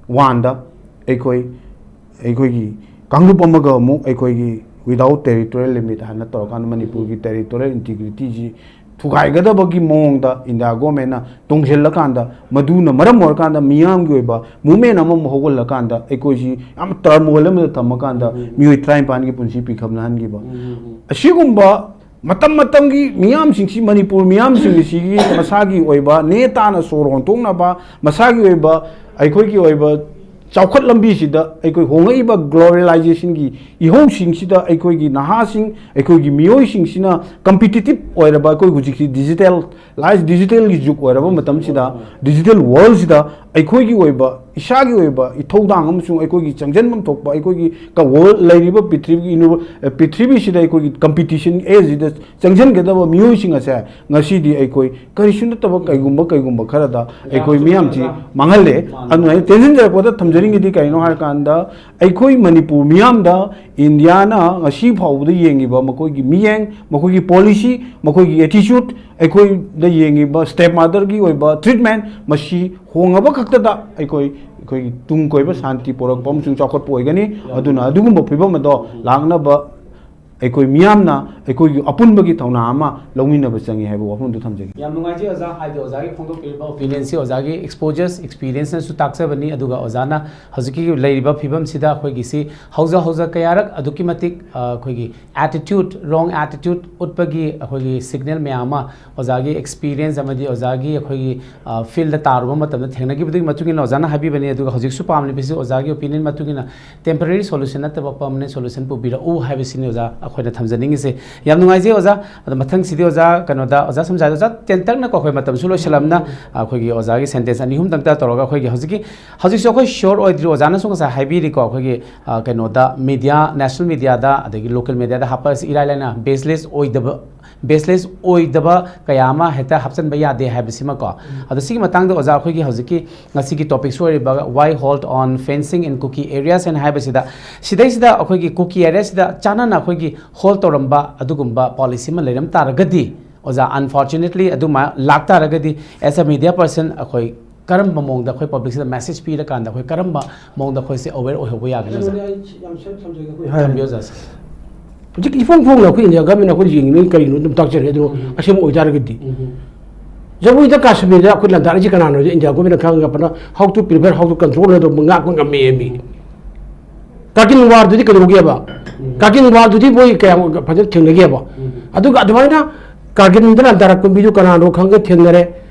ꯋꯥꯟꯗ ꯑꯩꯈꯣꯏ, ꯑꯩꯈꯣꯏꯒꯤ ꯀꯥꯡꯂꯨꯞ ꯑꯃꯒ ꯑꯃꯨꯛ ꯑꯩꯈꯣꯏꯒꯤ without territorial limit ꯍꯥꯏꯅ ꯇꯧꯔꯀꯥꯟꯗ ꯃꯅꯤꯄꯨꯔꯒꯤ ꯇꯦꯔꯤꯇꯣꯔꯤꯌꯦꯜ ꯏꯟꯇꯤꯒ꯭ꯔꯤꯇꯤꯁꯤ ꯊꯨꯒꯥꯏꯒꯗꯕꯒꯤ ꯃꯑꯣꯡꯗ ꯏꯟꯗꯤꯌꯥ ꯒꯣꯔꯃꯦꯟꯅ ꯇꯣꯡꯁꯤꯜꯂꯀꯥꯟꯗ, ꯃꯗꯨꯅ ꯃꯔꯝ ꯑꯣꯏꯔꯀꯥꯟꯗ ꯃꯤꯌꯥꯝꯒꯤ ꯑꯣꯏꯕ movement ꯑꯃꯃꯨꯛ ꯍꯧꯒꯠꯂꯀꯥꯟꯗ, ꯑꯩꯈꯣꯏꯁꯤ ꯌꯥꯝ turmoil ꯑꯃꯗ ꯊꯝꯃꯀꯥꯟꯗ ꯃꯤꯑꯣꯏ ꯇꯔꯥꯅꯤꯄꯥꯟꯒꯤ ꯄꯨꯟꯁꯤ ꯄꯤꯈꯝꯅꯍꯟꯈꯤꯕ, ꯑꯁꯤꯒꯨꯝꯕ ꯃꯇꯝ ꯃꯇꯝꯒꯤ ꯃꯤꯌꯥꯝꯁꯤꯡꯁꯤ, ꯃꯅꯤꯄꯨꯔ ꯃꯤꯌꯥꯝꯁꯤꯡ ꯑꯁꯤꯒꯤ ꯃꯁꯥꯒꯤ ꯑꯣꯏꯕ ꯅꯦ ꯇꯥꯅ ꯁꯣꯔ ꯍꯣꯟꯊꯣꯛꯅꯕ, ꯃꯁꯥꯒꯤ ꯑꯣꯏꯕ, ꯑꯩꯈꯣꯏꯒꯤ ꯑꯣꯏꯕ ꯆꯥꯎꯈꯠ ꯂꯝꯕꯤꯁꯤꯗ, ꯑꯩꯈꯣꯏ ꯍꯣꯡꯂꯛꯏꯕ globalizationꯒꯤ ꯏꯍꯧꯁꯤꯡꯁꯤꯗ ꯑꯩꯈꯣꯏꯒꯤ ꯅꯍꯥꯁꯤꯡ, ꯑꯩꯈꯣꯏꯒꯤ ꯃꯤꯑꯣꯏꯁꯤꯡꯁꯤꯅ competitive ꯑꯣꯏꯔꯕ, ꯑꯩꯈꯣꯏ ꯍꯧꯖꯤꯛꯁꯤ digitalize, digitalꯒꯤ ꯖꯨꯛ ꯑꯣꯏꯔꯕ ꯃꯇꯝꯁꯤꯗ, digital worldꯁꯤꯗ ꯑꯩꯈꯣꯏꯒꯤ ꯑꯣꯏꯕ, ꯏꯁꯥꯒꯤ ꯑꯣꯏꯕ ꯏꯊꯧꯗꯥꯡ ꯑꯃꯁꯨꯡ ꯑꯩꯈꯣꯏꯒꯤ ꯆꯪꯁꯤꯟꯐꯝ ꯊꯣꯛꯄ, ꯑꯩꯈꯣꯏꯒꯤ ꯀ-, world ꯂꯩꯔꯤꯕ ꯄ꯭ꯔꯤꯊꯤꯕꯤꯒꯤ ꯏꯅꯣ-, ꯑ, ꯄ꯭ꯔꯤꯊꯤꯕꯤꯁꯤꯗ ꯑꯩꯈꯣꯏꯒꯤ competition ageꯁꯤꯗ ꯆꯪꯁꯤꯟꯒꯗꯕ ꯃꯤꯑꯣꯏꯁꯤꯡ ꯑꯁꯦ ꯉꯁꯤꯗꯤ ꯑꯩꯈꯣꯏ ꯀꯔꯤꯁꯨ ꯅꯠꯇꯕ ꯀꯩꯒꯨꯝꯕ, ꯀꯩꯒꯨꯝꯕ ꯈꯔꯗ ꯑꯩꯈꯣꯏ ꯃꯤꯌꯥꯝꯁꯤ ꯃꯥꯡꯍꯜꯂꯦ꯫ ꯑꯗꯨꯅ ꯑꯩ ꯇꯦꯟꯁꯤꯟꯖꯔꯛꯄꯗ ꯊꯝꯖꯅꯤꯡꯉꯤꯗꯤ ꯀꯩꯅꯣ ꯍꯥꯏꯔꯀꯥꯟꯗ, ꯑꯩꯈꯣꯏ ꯃꯅꯤꯄꯨꯔ ꯃꯤꯌꯥꯝꯗ ꯏꯟꯗꯤꯌꯥꯅ ꯉꯁꯤ ꯐꯥꯎꯕꯗ ꯌꯦꯡꯉꯤꯕ ꯃꯈꯣꯏꯒꯤ ꯃꯤꯠꯌꯦꯡ, ꯃꯈꯣꯏꯒꯤ policy, ꯃꯈꯣꯏꯒꯤ attitude, ꯑꯩꯈꯣꯏꯗ ꯌꯦꯡꯉꯤꯕ stepmotherꯒꯤ ꯑꯣꯏꯕ treatment, ꯃꯁꯤ ꯍꯣꯡꯉꯕ ꯈꯛꯇꯗ ꯑꯩꯈꯣꯏ, ꯑꯩꯈꯣꯏꯒꯤ ꯇꯨꯡ ꯀꯣꯏꯕ ꯁꯥꯟꯇꯤ ꯄꯨꯔꯛꯄ ꯑꯃꯁꯨꯡ ꯆꯥꯎꯈꯠꯄ ꯑꯣꯏꯒꯅꯤ꯫ ꯑꯗꯨꯅ ꯑꯗꯨꯒꯨꯝꯕ ꯐꯤꯕꯝ ꯑꯗꯣ ꯂꯥꯛꯅꯕ ꯑꯩꯈꯣꯏ ꯃꯤꯌꯥꯝꯅ ꯑꯩꯈꯣꯏꯒꯤ ꯑꯄꯨꯟꯕꯒꯤ ꯊꯧꯅꯥ ꯑꯃ ꯂꯧꯃꯤꯟꯅꯕ ꯆꯪꯉꯤ ꯍꯥꯏꯕ ꯋꯥꯐꯝꯗꯨ ꯊꯝꯖꯒꯦ꯫ ꯌꯥꯝ ꯅꯨꯡꯉꯥꯏꯖꯩ ꯑꯣꯖꯥ, ꯍꯥꯏꯗꯤ ꯑꯣꯖꯥꯒꯤ ꯐꯣꯡꯗꯣꯛꯄꯤꯔꯤꯕ opinionꯁꯤ ꯑꯣꯖꯥꯒꯤ exposures, experienceꯅꯁꯨ ꯇꯥꯛꯆꯕꯅꯤ꯫ ꯑꯗꯨꯒ ꯑꯣꯖꯥꯅ ꯍꯧꯖꯤꯛꯀꯤ ꯂꯩꯔꯤꯕ ꯐꯤꯕꯝꯁꯤꯗ ꯑꯩꯈꯣꯏꯒꯤ ꯁꯤ ꯍꯧꯖ ꯍꯧꯖ ꯀꯌꯥꯔꯛ ꯑꯗꯨꯛꯀꯤ ꯃꯇꯤꯛ, ꯑ, ꯑꯩꯈꯣꯏꯒꯤ attitude, wrong attitude ꯎꯠꯄꯒꯤ ꯑꯩꯈꯣꯏꯒꯤ signal ꯃꯌꯥꯝ ꯑꯃ ꯑꯣꯖꯥꯒꯤ experience ꯑꯃꯗꯤ ꯑꯣꯖꯥꯒꯤ ꯑꯩꯈꯣꯏꯒꯤ, ꯑ, fieldꯇ ꯇꯥꯔꯨꯕ ꯃꯇꯝꯗ ꯊꯦꯡꯅꯈꯤꯕꯗꯨꯒꯤ ꯃꯇꯨꯡ ꯏꯟꯅ ꯑꯣꯖꯥꯅ ꯍꯥꯏꯕꯤꯕꯅꯤ꯫ ꯑꯗꯨꯒ ꯍꯧꯖꯤꯛꯁꯨ ꯄꯥꯝꯂꯤꯕꯁꯤ ꯑꯣꯖꯥꯒꯤ opinion ꯃꯇꯨꯡ ꯏꯟꯅ temporary solution ꯅꯠꯇꯕ permanent solution ꯄꯨꯕꯤꯔꯛꯎ ꯍꯥꯏꯕꯁꯤꯅꯤ ꯑꯣꯖꯥ ꯑꯩꯈꯣꯏꯅ ꯊꯝꯖꯅꯤꯡꯉꯤꯁꯦ꯫ ꯌꯥꯝ ꯅꯨꯡꯉꯥꯏꯖꯩ ꯑꯣꯖꯥ꯫ ꯑꯗꯣ ꯃꯊꯪꯁꯤꯗꯤ ꯑꯣꯖꯥ, ꯀꯩꯅꯣꯗ, ꯑꯣꯖꯥ ꯁꯝꯖꯥꯏꯗ, ꯑꯣꯖꯥ ꯇꯦꯟꯇꯛꯅꯀꯣ, ꯑꯩꯈꯣꯏ ꯃꯇꯝꯁꯨ ꯂꯣꯏꯁꯤꯜꯂꯝꯅ, ꯑꯩꯈꯣꯏꯒꯤ ꯑꯣꯖꯥꯒꯤ sentence ꯑꯅꯤ ꯑꯍꯨꯝꯗꯪꯇ ꯇꯧꯔꯒ ꯑꯩꯈꯣꯏꯒꯤ ꯍꯧꯖꯤꯛꯀꯤ, ꯍꯧꯖꯤꯛꯁꯨ ꯑꯩꯈꯣꯏ sure ꯑꯣꯏꯗ꯭ꯔꯤ, ꯑꯣꯖꯥꯅꯁꯨ ꯉꯁꯥꯏ ꯍꯥꯏꯕꯤꯔꯤꯀꯣ, ꯑꯩꯈꯣꯏꯒꯤ, ꯑ, ꯀꯩꯅꯣꯗ, media, national mediaꯗ ꯑꯗꯒꯤ local mediaꯗ ꯍꯥꯞꯄ ꯑꯁꯤ ꯏꯔꯥꯏ ꯂꯥꯏꯅ baseless ꯑꯣꯏꯗꯕ, baseless ꯑꯣꯏꯗꯕ ꯀꯌꯥ ꯑꯃ ꯍꯦꯛꯇ ꯍꯥꯞꯆꯤꯟꯕ ꯌꯥꯗꯦ ꯍꯥꯏꯕꯁꯤꯃꯀꯣ꯫ ꯑꯗꯣ ꯁꯤꯒꯤ ꯃꯇꯥꯡꯗ ꯑꯣꯖꯥ, ꯑꯩꯈꯣꯏꯒꯤ ꯍꯧꯖꯤꯛꯀꯤ ꯉꯁꯤꯒꯤ topicꯁꯨ ꯑꯣꯏꯔꯤꯕ why halt on fencing in Kuki areas ꯍꯥꯏꯅ ꯍꯥꯏꯕꯁꯤꯗ, ꯁꯤꯗꯩꯁꯤꯗ ꯑꯩꯈꯣꯏꯒꯤ Kuki areaꯁꯤꯗ ꯆꯥꯟꯅꯅ ꯑꯩꯈꯣꯏꯒꯤ halt ꯇꯧꯔꯝꯕ ꯑꯗꯨꯒꯨꯝꯕ policy ꯑꯃ ꯂꯩꯔꯝ ꯇꯥꯔꯒꯗꯤ, ꯑꯣꯖꯥ, unfortunately ꯑꯗꯨꯃꯥꯏꯅ ꯂꯥꯛ ꯇꯥꯔꯒꯗꯤ, as a media person, ꯑꯩꯈꯣꯏ ꯀꯔꯝꯕ ꯃꯑꯣꯡꯗ ꯑꯩꯈꯣꯏ publicꯁꯤꯗ message ꯄꯤꯔꯀꯥꯟꯗ ꯑꯩꯈꯣꯏ ꯀꯔꯝꯕ ꯃꯑꯣꯡꯗ ꯑꯩꯈꯣꯏꯁꯦ aware ꯑꯣꯏꯍꯧꯕ ꯌꯥꯒꯅꯤ, ꯑꯣꯖꯥ? ꯀꯩꯅꯣꯅꯦ, ꯑꯩ ꯌꯥꯝ ꯁꯦꯝ ꯊꯝꯖꯒꯦ ꯑꯩꯈꯣꯏ꯫ ꯊꯝꯕꯤꯌꯨ, ꯑꯣꯖꯥ꯫ ꯍꯧꯖꯤꯛ ꯏꯐꯣꯡ ꯐꯣꯡꯅ ꯑꯩꯈꯣꯏ ꯏꯟꯗꯤꯌꯥ ꯒꯃꯦꯟ ꯑꯩꯈꯣꯏ ꯌꯦꯡꯉꯤꯕꯅꯤ ꯀꯔꯤꯅꯣ ꯑꯗꯨꯝ ꯇꯥꯛꯆꯔꯦ꯫ ꯑꯗꯨ ꯎꯝ꯫ ꯑꯁꯦꯡꯕ ꯑꯣꯏꯇꯥꯔꯒꯗꯤ ꯎꯝ꯫ ꯖꯃꯨ ꯀꯥꯁꯃꯤꯔꯗ ꯑꯩꯈꯣꯏ ꯂꯥꯟꯗꯥꯔꯛꯏꯁꯤ ꯀꯅꯥꯅꯣ? ꯏꯟꯗꯤꯌꯥ ꯒꯃꯦꯟꯅ ꯈꯪꯉꯒ ꯐꯅ how to prevent, how to control ꯑꯗꯨꯝ ꯉꯥꯛꯄ ꯉꯝꯃꯦ ꯃꯤ꯫ ꯎꯝ꯫ ꯀꯥꯔꯒꯤꯜ ꯋꯥꯔꯗꯨꯗꯤ ꯀꯩꯗꯧꯒꯦꯕ? ꯎꯝ꯫ ꯀꯥꯔꯒꯤꯜ ꯋꯥꯔꯗꯨꯗꯤ ꯃꯣꯏ ꯀꯌꯥꯝ ꯐꯖꯅ ꯊꯦꯡꯅꯒꯦꯕ? ꯎꯝ꯫ ꯑꯗꯨꯒ ꯑꯗꯨꯃꯥꯏꯅ ꯀꯥꯔꯒꯤꯜꯗ ꯂꯥꯟꯗꯥꯔꯛꯄ ꯃꯤꯗꯨ ꯀꯅꯥꯅꯣ ꯈꯪꯉꯒ ꯊꯦꯡꯅꯔꯦ꯫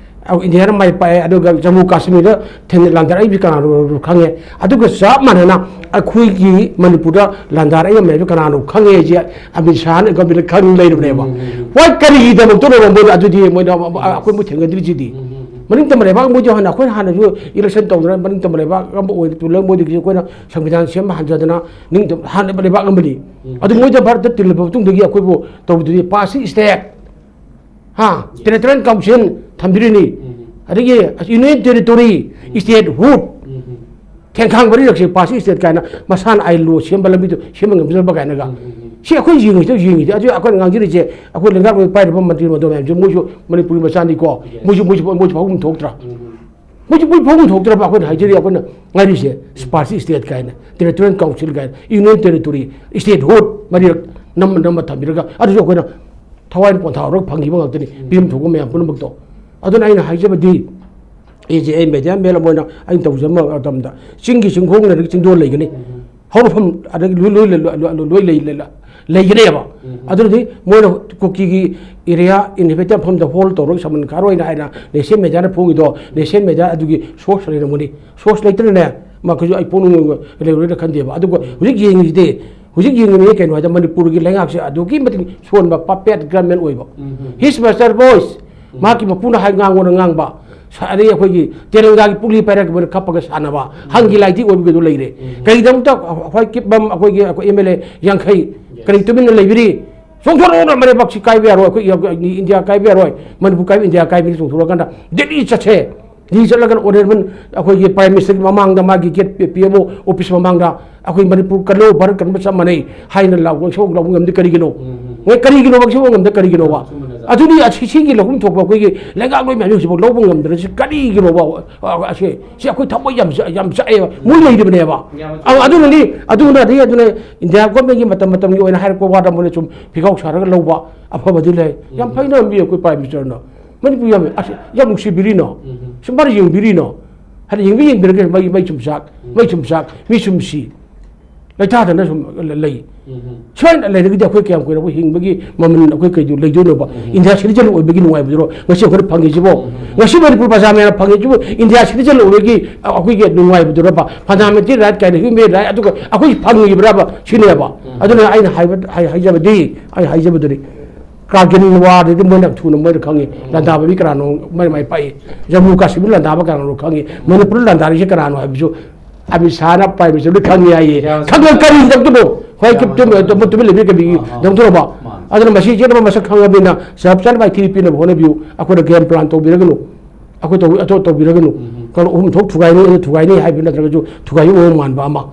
ꯑꯧ, ꯏꯟꯗꯤꯌꯥꯅ ꯃꯥꯏ ꯄꯥꯛꯑꯦ, ꯑꯗꯨꯒ ꯖꯃꯨ ꯀꯥꯁꯃꯤꯔꯗ ꯊꯦꯡꯅ ꯂꯥꯟꯗꯥꯔꯛꯏꯕꯁꯤ ꯀꯅꯥꯅꯣ ꯈꯪꯉꯦ꯫ ꯑꯗꯨꯒ ꯆꯞ ꯃꯥꯟꯅꯅ ꯑꯩꯈꯣꯏꯒꯤ ꯃꯅꯤꯄꯨꯔꯗ ꯂꯥꯟꯗꯥꯔꯛꯏꯕ ꯃꯌꯥꯝꯁꯤ ꯀꯅꯥꯅꯣ ꯈꯪꯉꯦ ꯍꯥꯏꯁꯦ ꯑꯃꯤꯠ ꯁꯥꯍꯅ ꯒꯝꯚꯤꯔ ꯈꯪ ꯂꯩꯔꯕꯅꯦꯕ꯫ ꯎꯝ, ꯎꯝ, ꯎꯝ꯫ ꯍꯣꯏ, ꯀꯔꯤꯒꯤꯗꯃꯛꯇꯅꯣ ꯃꯣꯏꯅ ꯑꯗꯨꯗꯤ ꯃꯣꯏꯅ ꯑꯩꯈꯣꯏꯕꯨ ꯊꯦꯡꯅꯗ꯭ꯔꯤꯁꯤꯗꯤ? ꯎꯝ, ꯎꯝ, ꯎꯝ꯫ ꯃꯅꯤꯡ ꯇꯝꯕ ꯂꯩꯕꯥꯛ ꯃꯣꯏꯗꯤ ꯍꯥꯟꯅ ꯑꯩꯈꯣꯏꯅ ꯍꯥꯟꯅꯁꯨ election ꯇꯧꯗꯅ ꯃꯅꯤꯡ ꯇꯝꯕ ꯂꯩꯕꯥꯛ ꯑꯃ ꯑꯣꯏꯅ ꯇꯨꯜꯂꯒ ꯃꯣꯏꯗꯒꯤꯁꯨ ꯑꯩꯈꯣꯏꯅ ꯁꯪꯕꯤꯙꯥꯟ ꯁꯦꯝꯕ ꯍꯟꯖꯗꯅ ꯅꯤꯡꯇꯝ ꯍꯥꯟꯅ ꯂꯩꯕꯥꯛ ꯑꯃꯅꯤ꯫ ꯎꯝ꯫ ꯑꯗꯨ ꯃꯣꯏꯗ ꯚꯥꯔꯠꯇ ꯇꯤꯜꯂꯕ ꯃꯇꯨꯡꯗꯒꯤ ꯑꯩꯈꯣꯏꯕꯨ ꯇꯧꯕꯗꯨꯗꯤ ꯄꯥꯁꯁꯤ state ꯍꯥ, territorial council ꯊꯝꯕꯤꯔꯤꯅꯤ꯫ ꯎꯝ꯫ ꯑꯗꯒꯤ union territory, ꯎꯝ꯫ Statehood, ꯎꯝ꯫ ꯊꯦꯡꯈꯥꯡ ꯃꯔꯤꯔꯛꯁꯦ ꯄꯥꯁꯁꯤ state ꯀꯥꯏꯅ ꯃꯁꯥꯅ ꯑꯥꯏꯟ ꯂꯣ ꯁꯦꯝꯕ ꯂꯝꯕꯤꯗꯣ ꯁꯦꯝꯕ ꯉꯝꯖꯕ ꯀꯥꯏꯅꯒ꯫ ꯎꯝ, ꯎꯝ, ꯎꯝ꯫ ꯁꯤ ꯑꯩꯈꯣꯏ ꯌꯦꯡꯉꯤꯁꯤ ꯌꯦꯡꯉꯤꯁꯤ ꯑꯗꯨ ꯑꯩꯈꯣꯏꯅ ꯉꯥꯡꯖꯔꯤꯁꯦ ꯑꯩꯈꯣꯏ ꯂꯩꯉꯥꯛꯂꯣꯏ ꯄꯥꯏꯔꯤꯕ ꯃꯟꯇ꯭ꯔꯤ ꯃꯟꯗꯣꯟ ꯃꯌꯥꯝꯁꯦ ꯃꯣꯏꯁꯨ ꯃꯅꯤꯄꯨꯔꯒꯤ ꯃꯆꯥꯅꯤꯀꯣ꯫ Yes꯫ ꯃꯣꯏꯁꯨ, ꯃꯣꯏꯁꯨ, ꯃꯣꯏꯁꯨ ꯐꯥꯎꯐꯝ ꯊꯣꯛꯇ꯭ꯔꯥ? ꯎꯝ꯫ ꯃꯣꯏꯁꯨ ꯃꯣꯏ ꯐꯥꯎꯐꯝ ꯊꯣꯛꯇ꯭ꯔꯕ ꯑꯩꯈꯣꯏꯅ ꯍꯥꯏꯖꯔꯤ ꯑꯩꯈꯣꯏꯅ ꯉꯥꯏꯔꯤꯁꯦ꯫ ꯎꯝ꯫ Sparse state ꯀꯥꯏꯅ, territorial council ꯀꯥꯏꯅ, union territory, statehood ꯃꯔꯤꯔꯛ ꯅꯝꯃ ꯅꯝꯃ ꯊꯝꯕꯤꯔꯒ ꯑꯗꯨꯁꯨ ꯑꯩꯈꯣꯏꯅ ꯊꯋꯥꯏꯅ ꯄꯣꯟꯊꯥꯍꯧꯔꯒ ꯐꯪꯈꯤꯕ ꯉꯥꯛꯇꯅꯤ꯫ ꯎꯝ꯫ ꯄꯤꯔꯝ ꯊꯣꯛꯄ ꯃꯌꯥꯝ ꯄꯨꯝꯅꯃꯛꯇꯣ꯫ ꯑꯗꯨꯅ ꯑꯩꯅ ꯍꯥꯏꯖꯕꯗꯤ ꯑꯩꯁꯦ ꯑꯩ media man ꯑꯃ ꯑꯣꯏꯅ ꯑꯩꯅ ꯇꯧꯖꯕ ꯃꯇꯝꯗ ꯆꯤꯡꯒꯤ ꯆꯤꯡꯈꯣꯡ ꯂꯩꯔꯒ ꯆꯤꯡꯗꯣꯜ ꯂꯩꯒꯅꯤ꯫ ꯎꯝ꯫ ꯍꯧꯔꯛꯐꯝ ꯑꯗꯒꯤ ꯂꯣꯏ, ꯂꯣꯏ, ꯂꯣꯏ, ꯂꯣꯏ, ꯂꯣꯏ ꯂꯩ, ꯂꯩ, ꯂꯩꯒꯅꯦꯕ꯫ ꯎꯝ꯫ ꯑꯗꯨꯅꯗꯤ ꯃꯣꯏꯅ ꯀꯨꯀꯤꯒꯤ area inhabitant ꯃꯐꯝꯗ hold ꯇꯧꯔꯒ ꯁꯃꯟ ꯈꯥꯔꯣꯏꯅ ꯍꯥꯏꯅ national mediaꯅ ꯐꯣꯡꯉꯤꯗꯣ, national media ꯑꯗꯨꯒꯤ source ꯂꯩꯔꯝꯒꯅꯤ꯫ Source ꯂꯩꯇ꯭ꯔꯅꯦ, ꯃꯈꯣꯏꯁꯨ ꯑꯩ ꯄꯣꯛꯅꯤꯡ ꯂꯩꯔꯣꯏꯅ ꯈꯟꯗꯦꯕ꯫ ꯑꯗꯨꯒ ꯍꯧꯖꯤꯛ ꯌꯦꯡꯉꯤꯁꯤꯗꯤ, ꯍꯧꯖꯤꯛ ꯌꯦꯡꯉꯤꯕꯅꯤ ꯀꯩꯅꯣ ꯍꯥꯏꯗ ꯃꯅꯤꯄꯨꯔꯒꯤ ꯂꯩꯉꯥꯛꯁꯦ ꯑꯗꯨꯛꯀꯤ ꯃꯇꯤꯛ ꯁꯣꯟꯕ puppet government ꯑꯣꯏꯕ꯫ ꯎꯝ꯫ His master voice, ꯎꯝ꯫ ꯃꯍꯥꯛꯀꯤ ꯃꯄꯨꯅ ꯍꯥꯏ ꯉꯥꯡꯉꯣꯅ ꯉꯥꯡꯕ, ꯁ-, ꯑꯗꯩ ꯑꯩꯈꯣꯏꯒꯤ ꯇꯦꯂꯪꯒꯥꯒꯤ ꯄꯨꯛꯂꯤ ꯄꯥꯏꯔꯛꯄꯗ ꯀꯞꯄꯒ ꯁꯥꯟꯅꯕ, ꯎꯝ꯫ ꯍꯪꯒꯤ ꯂꯥꯏꯊꯤ ꯑꯣꯏꯕꯒꯤꯗꯣ ꯂꯩꯔꯦ꯫ ꯎꯝ꯫ ꯀꯔꯤꯒꯤꯗꯃꯛꯇ ꯑꯩꯈꯣꯏ ꯀꯤꯞ ꯕꯝ ꯑꯩꯈꯣꯏꯒꯤ, ꯑꯩꯈꯣꯏ M L A ꯌꯥꯡꯈꯩ, yes, ꯀꯔꯤ ꯇꯨꯃꯤꯟꯅ ꯂꯩꯕꯤꯔꯤ? ꯆꯣꯡꯊꯣꯔꯛꯑꯣꯅ ꯃꯔꯩꯕꯥꯛꯁꯤ ꯀꯥꯏꯕ ꯌꯥꯔꯣꯏ, ꯑꯩꯈꯣꯏ ꯏꯟꯗꯤꯌꯥ ꯀꯥꯏꯕ ꯌꯥꯔꯣꯏ, ꯃꯅꯤꯄꯨꯔ ꯀꯥꯏꯕ ꯏꯟꯗꯤꯌꯥ ꯀꯥꯏꯕꯅꯤ ꯆꯣꯡꯊꯣꯔꯛꯑꯀꯥꯟꯗ ꯗꯦꯜꯂꯤ ꯆꯠꯁꯦ꯫ ꯗꯦꯜꯂꯤ ꯆꯠꯂꯒ honourable ꯑꯩꯈꯣꯏꯒꯤ Prime Ministerꯒꯤ ꯃꯃꯥꯡꯗ ꯃꯥꯒꯤ gate P-, P M O office ꯃꯃꯥꯡꯗ ꯑꯩꯈꯣꯏ ꯃꯅꯤꯄꯨꯔ ꯀꯜꯂꯣ, ꯚꯥꯔꯠ ꯀꯟꯕ ꯆꯞ ꯃꯥꯟꯅꯩ ꯍꯥꯏꯅ ꯂꯥꯎ-, ꯉꯛꯁꯪ ꯂꯥꯎꯕ ꯉꯝꯗꯦ ꯀꯔꯤꯒꯤꯅꯣ? ꯎꯝ, ꯎꯝ, ꯎꯝ꯫ ꯃꯣꯏ ꯀꯔꯤꯒꯤꯅꯣ ꯉꯛꯁꯪ ꯉꯝꯗꯦ ꯀꯔꯤꯒꯤꯅꯣꯕ? ꯑꯆꯨꯝꯕꯅ ꯑꯗꯨꯅꯤ ꯑꯁꯤ, ꯁꯤꯒꯤ ꯂꯧꯐꯝ ꯊꯣꯛꯄ ꯑꯩꯈꯣꯏꯒꯤ ꯂꯩꯉꯥꯛꯂꯣꯏ ꯃꯌꯥꯝꯁꯤ ꯍꯧꯖꯤꯛꯐꯥꯎ ꯂꯧꯕ ꯉꯝꯗ꯭ꯔꯁꯤ ꯀꯔꯤꯒꯤꯅꯣꯕ? ꯑ, ꯑꯁꯦ, ꯁꯤ ꯑꯩꯈꯣꯏ ꯊꯃꯣꯏ ꯌꯥꯝ ꯆ-, ꯌꯥꯝ ꯆꯥꯛꯑꯦꯕ꯫ ꯃꯣꯏ ꯂꯩꯔꯤꯕꯅꯦꯕ꯫ ꯌꯥꯝ ꯑ, ꯑꯗꯨꯅꯅꯤ, ꯑꯗꯨꯅ ꯑꯗꯩ ꯑꯗꯨꯅ ꯏꯟꯗꯤꯌꯥ ꯒꯣꯔꯃꯦꯟꯒꯤ ꯃꯇꯝ ꯃꯇꯝꯒꯤ ꯑꯣꯏꯅ ꯍꯥꯏꯔꯛꯄ ꯋꯥꯗ ꯃꯣꯏꯅ ꯁꯨꯝ ꯐꯤꯒꯥꯎ ꯁꯥꯔꯒ ꯂꯧꯕ ꯑꯐꯕꯗꯤ ꯂꯩ꯫ ꯌꯥꯝ ꯎꯝ꯫ ꯐꯩꯅ ꯂꯧꯕꯤ ꯑꯩꯈꯣꯏ ꯄ꯭ꯔꯥꯏꯝ ꯃꯤꯅꯤꯁꯇꯔꯅ꯫ ꯃꯅꯤꯄꯨꯔ ꯌꯥꯝ, ꯑꯁ, ꯌꯥꯝ ꯅꯨꯡꯁꯤꯕꯤꯔꯤꯅꯣ? ꯎꯝ꯫ ꯁꯨꯝ ꯃꯥꯅ ꯌꯦꯡꯕꯤꯔꯤꯅꯣ? ꯍꯥꯏꯗꯤ ꯌꯦꯡꯕꯤ ꯌꯦꯡꯕꯤꯔꯒ ꯃꯩ, ꯃꯩ ꯁꯨꯝ ꯆꯥꯛ, ꯎꯝ꯫ ꯃꯩ ꯁꯨꯝ ꯆꯥꯛ, ꯃꯤ ꯁꯨꯝ ꯁꯤ꯫ ꯂꯩꯇꯥꯗꯅ ꯁꯨꯝ ꯂꯩ꯫ ꯎꯝ꯫ ꯁꯨꯃꯥꯏꯅ ꯂꯩꯔꯒꯗꯤ ꯑꯩꯈꯣꯏ ꯀꯌꯥꯝ ꯀꯨꯏꯔꯕ ꯍꯤꯡꯕꯒꯤ ꯃꯃꯜ ꯑꯩꯈꯣꯏ ꯀꯩꯗꯨ ꯂꯩꯗꯣꯏꯅꯣꯕ? ꯎꯝ꯫ ꯏꯟꯗꯤꯌꯥ ꯁꯤꯇꯤꯖꯦꯟ ꯑꯣꯏꯕꯒꯤ ꯅꯨꯡꯉꯥꯏꯕꯗꯨꯔꯣ ꯉꯁꯤ ꯑꯩꯈꯣꯏꯅ ꯐꯪꯉꯤꯁꯤꯕꯣ? ꯎꯝ꯫ ꯉꯁꯤ ꯃꯅꯤꯄꯨꯔ ꯄ꯭ꯔꯖꯥ ꯃꯌꯥꯝꯅ ꯐꯪꯉꯤꯁꯤꯕꯨ ꯏꯟꯗꯤꯌꯥ ꯁꯤꯇꯤꯖꯦꯟ ꯑꯣꯏꯕꯒꯤ ꯑꯩꯈꯣꯏꯒꯤ ꯅꯨꯡꯉꯥꯏꯕꯗꯨꯔꯕ? ꯐꯟꯗꯥꯃꯦꯟꯇꯦꯜ ꯔꯥꯏꯠ ꯀꯥꯏꯅ ꯍ꯭ꯌꯨꯃꯦꯟ ꯔꯥꯏꯠ ꯑꯗꯨꯒ ꯑꯩꯈꯣꯏ ꯐꯪꯉꯤꯕ꯭ꯔꯕ? ꯁꯤꯅꯦꯕ꯫ ꯎꯝ꯫ ꯑꯗꯨꯅ ꯑꯩꯅ ꯍꯥꯏꯕ-, ꯍꯥꯏ-, ꯍꯥꯏꯖꯕꯗꯤ, ꯑꯩ ꯍꯥꯏꯖꯕꯗꯨꯗꯤ ꯀꯥꯔꯒꯤꯜ ꯋꯥꯔꯗꯗꯤ ꯃꯣꯏꯅ ꯊꯨꯅ ꯃꯣꯏꯅ ꯈꯪꯉꯤ꯫ ꯎꯝ꯫ ꯂꯥꯟꯗꯥꯕ ꯃꯤ ꯀꯅꯥꯅꯣ? ꯃꯥꯏ ꯃꯥꯏ ꯄꯥꯛꯏ꯫ ꯖꯝꯃꯨ ꯀꯥꯁꯃꯤꯔ ꯂꯥꯟꯗꯥꯕ ꯀꯅꯥꯅꯣ ꯈꯪꯉꯤ꯫ ꯃꯅꯤꯄꯨꯔ ꯂꯥꯟꯗꯥꯔꯤꯁꯦ ꯀꯅꯥꯅꯣ ꯍꯥꯏꯕꯁꯨ ꯑꯃꯤꯠ ꯁꯥꯍꯅ ꯄ꯭ꯔꯥꯏꯝ ꯃꯤꯅꯤꯁꯇꯔꯗ ꯈꯪꯉꯤ ꯍꯥꯏꯌꯦ꯫ ꯌꯥꯝ ꯈꯪꯉ ꯀꯔꯤ ꯇꯧꯗꯣꯏꯅꯣ? ꯍꯣꯏ, ꯌꯥꯝ ꯇꯨꯝ-, ꯇꯨꯝ-, ꯇꯨꯃꯤꯟ ꯂꯩꯕꯤ ꯀꯕꯤꯒꯤ ꯑꯥ, ꯑꯥ꯫ ꯇꯧꯗꯣꯏꯅꯣꯕ? ꯃꯥꯅꯤ꯫ ꯑꯗꯨꯅ ꯃꯁꯤ ꯆꯦꯟꯅꯕ ꯃꯁꯛ ꯈꯪꯉꯕꯅꯤꯅ ꯆꯞ ꯆꯥꯅ ꯃꯥꯏꯊꯤ ꯄꯤꯅꯕ ꯍꯣꯠꯅꯕꯤꯌꯨ꯫ ꯑꯩꯈꯣꯏꯅ ꯒꯦꯝ ꯄ꯭ꯂꯥꯟ ꯇꯧꯕꯤꯔꯒꯅꯨ꯫ ꯑꯩꯈꯣꯏ ꯇꯧ-, ꯑꯇꯣꯞ ꯇꯧꯕꯤꯔꯒꯅꯨ꯫ ꯎꯝ, ꯎꯝ꯫ ꯀꯩꯅꯣ ꯑꯍꯨꯝ ꯊꯣꯛ ꯊꯨꯒꯥꯏꯅꯤ, ꯑꯗꯨ ꯊꯨꯒꯥꯏꯅꯤ ꯍꯥꯏꯕ ꯅꯠꯇ꯭ꯔꯒꯁꯨ ꯊꯨꯒꯥꯏꯕ ꯃꯑꯣꯡ ꯃꯥꯟꯕ ꯑꯃ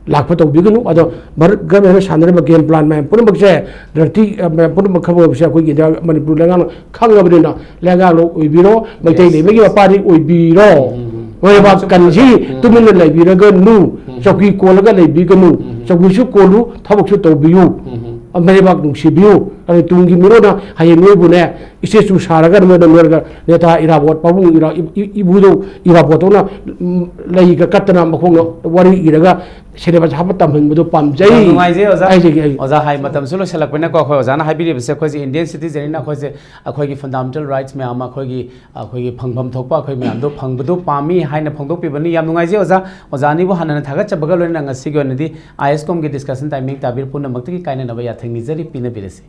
ꯂꯥꯛꯄ ꯇꯧꯕꯤꯒꯅꯨ꯫ ꯑꯗꯣ ꯚꯥꯔꯠ ꯒꯚꯔꯟꯃꯦꯟꯅ ꯁꯥꯟꯅꯔꯤꯕ ꯒꯦꯝ ꯄ꯭ꯂꯥꯟ ꯃꯌꯥꯝ ꯄꯨꯝꯅꯃꯛꯁꯦ, ꯔꯦꯇꯤ, ꯑ, ꯃꯌꯥꯝ ꯄꯨꯝꯅꯃꯛ ꯈꯪꯕꯁꯦ ꯑꯩꯈꯣꯏꯒꯤ ꯏꯟꯗꯤꯌꯥ, ꯃꯅꯤꯄꯨꯔ ꯂꯩꯉꯥꯛꯅ ꯈꯪꯉꯕꯅꯤꯅ ꯂꯩꯉꯥꯛꯂꯣꯏ ꯑꯣꯏꯕꯤꯔꯣ, ꯃꯩꯇꯩ ꯂꯩꯕꯒꯤ ꯃꯄꯥꯗꯤ ꯑꯣꯏꯕꯤꯔꯣ꯫ ꯎꯝ, ꯎꯝ, ꯎꯝ꯫ ꯃꯣꯏ ꯂꯩꯕꯥꯛ ꯀꯟꯁꯤ ꯎꯝ꯫ ꯇꯨꯃꯤꯟꯅ ꯂꯩꯕꯤꯔꯒꯅꯨ, ꯎꯝ꯫ ꯆꯧꯀꯤ ꯀꯣꯜꯂꯒ ꯂꯩꯕꯤꯒꯅꯨ, ꯎꯝ꯫ ꯆꯧꯀꯤꯁꯨ ꯀꯣꯜꯂꯨ, ꯊꯕꯛꯁꯨ ꯇꯧꯕꯤꯌꯨ꯫ ꯎꯝ꯫ ꯃꯩꯕꯥꯛ ꯅꯨꯡꯁꯤꯕꯤꯌꯨ꯫ ꯑꯗꯨ ꯇꯨꯡꯒꯤ ꯃꯤꯔꯣꯟꯅ ꯍꯌꯦꯡ ꯅꯣꯏꯕꯨꯅꯦ, ꯏꯁꯇꯦꯆꯨ ꯁꯥꯔꯒ ꯅꯣꯏꯅ ꯅꯣꯏꯔꯒ ꯅꯦꯇꯥ ꯏꯔꯥꯕꯣꯠ ꯄꯥꯕꯨꯡ ꯏꯔꯥ-, ꯏ-, ꯏ-, ꯏꯕꯨꯙꯧ ꯏꯔꯥꯕꯣꯠꯇꯧꯅ, ꯎꯝ, ꯂꯩꯒ ꯀꯠꯇꯅ ꯃꯈꯣꯡꯗ ꯋꯥꯔꯤ ꯏꯔꯒ ꯁꯤꯂꯦꯕꯁ ꯍꯥꯞꯄ ꯇꯝꯍꯟꯕꯗꯣ ꯄꯥꯝꯖꯩ꯫ ꯌꯥꯝ ꯅꯨꯡꯉꯥꯏꯖꯩ ꯑꯣꯖꯥ꯫ ꯍꯥꯏꯖꯒꯦ ꯑꯩ꯫ ꯑꯣꯖꯥ ꯍꯥꯏ ꯃꯇꯝꯁꯨ ꯂꯣꯏꯁꯤꯜꯂꯛꯄꯅꯤꯅꯀꯣ, ꯑꯩꯈꯣꯏ ꯑꯣꯖꯥꯅ ꯍꯥꯏꯕꯤꯔꯤꯕꯁꯦ ꯑꯩꯈꯣꯏꯁꯦ ꯏꯟꯗꯤꯌꯟ ꯁꯤꯇꯤꯖꯟꯅꯤꯅ ꯑꯩꯈꯣꯏꯁꯦ ꯑꯩꯈꯣꯏꯒꯤ ꯐꯟꯗꯥꯃꯦꯟꯇꯦꯜ ꯔꯥꯏꯠꯁ ꯃꯌꯥꯝ ꯑꯃ ꯑꯩꯈꯣꯏꯒꯤ, ꯑꯩꯈꯣꯏꯒꯤ ꯐꯪꯐꯝ ꯊꯣꯛꯄ ꯑꯩꯈꯣꯏ ꯃꯌꯥꯝꯗꯣ ꯐꯪꯕꯗꯣ ꯄꯥꯝꯃꯤ ꯍꯥꯏꯅ ꯐꯣꯡꯗꯣꯛꯄꯤꯕꯅꯤ꯫ ꯌꯥꯝ ꯅꯨꯡꯉꯥꯏꯖꯩ ꯑꯣꯖꯥ꯫ ꯑꯣꯖꯥ ꯑꯅꯤꯕꯨ ꯍꯥꯟꯅ ꯊꯥꯒꯠꯆꯕꯒ ꯂꯣꯏꯅꯅ ꯉꯁꯤꯒꯤ ꯑꯣꯏꯅꯗꯤ ꯑꯥꯏ ꯑꯦꯁ ꯀꯣꯝꯒꯤ ꯗꯤꯁꯀꯁꯟ ꯇꯥꯏꯃꯤꯡ ꯇꯥꯕꯤꯔ ꯄꯨꯝꯅꯃꯛꯇꯒꯤ ꯀꯥꯏꯅꯅꯕ ꯌꯥꯊꯪ ꯅꯤꯖꯔꯤ, ꯄꯤꯅꯕꯤꯔꯁꯤ꯫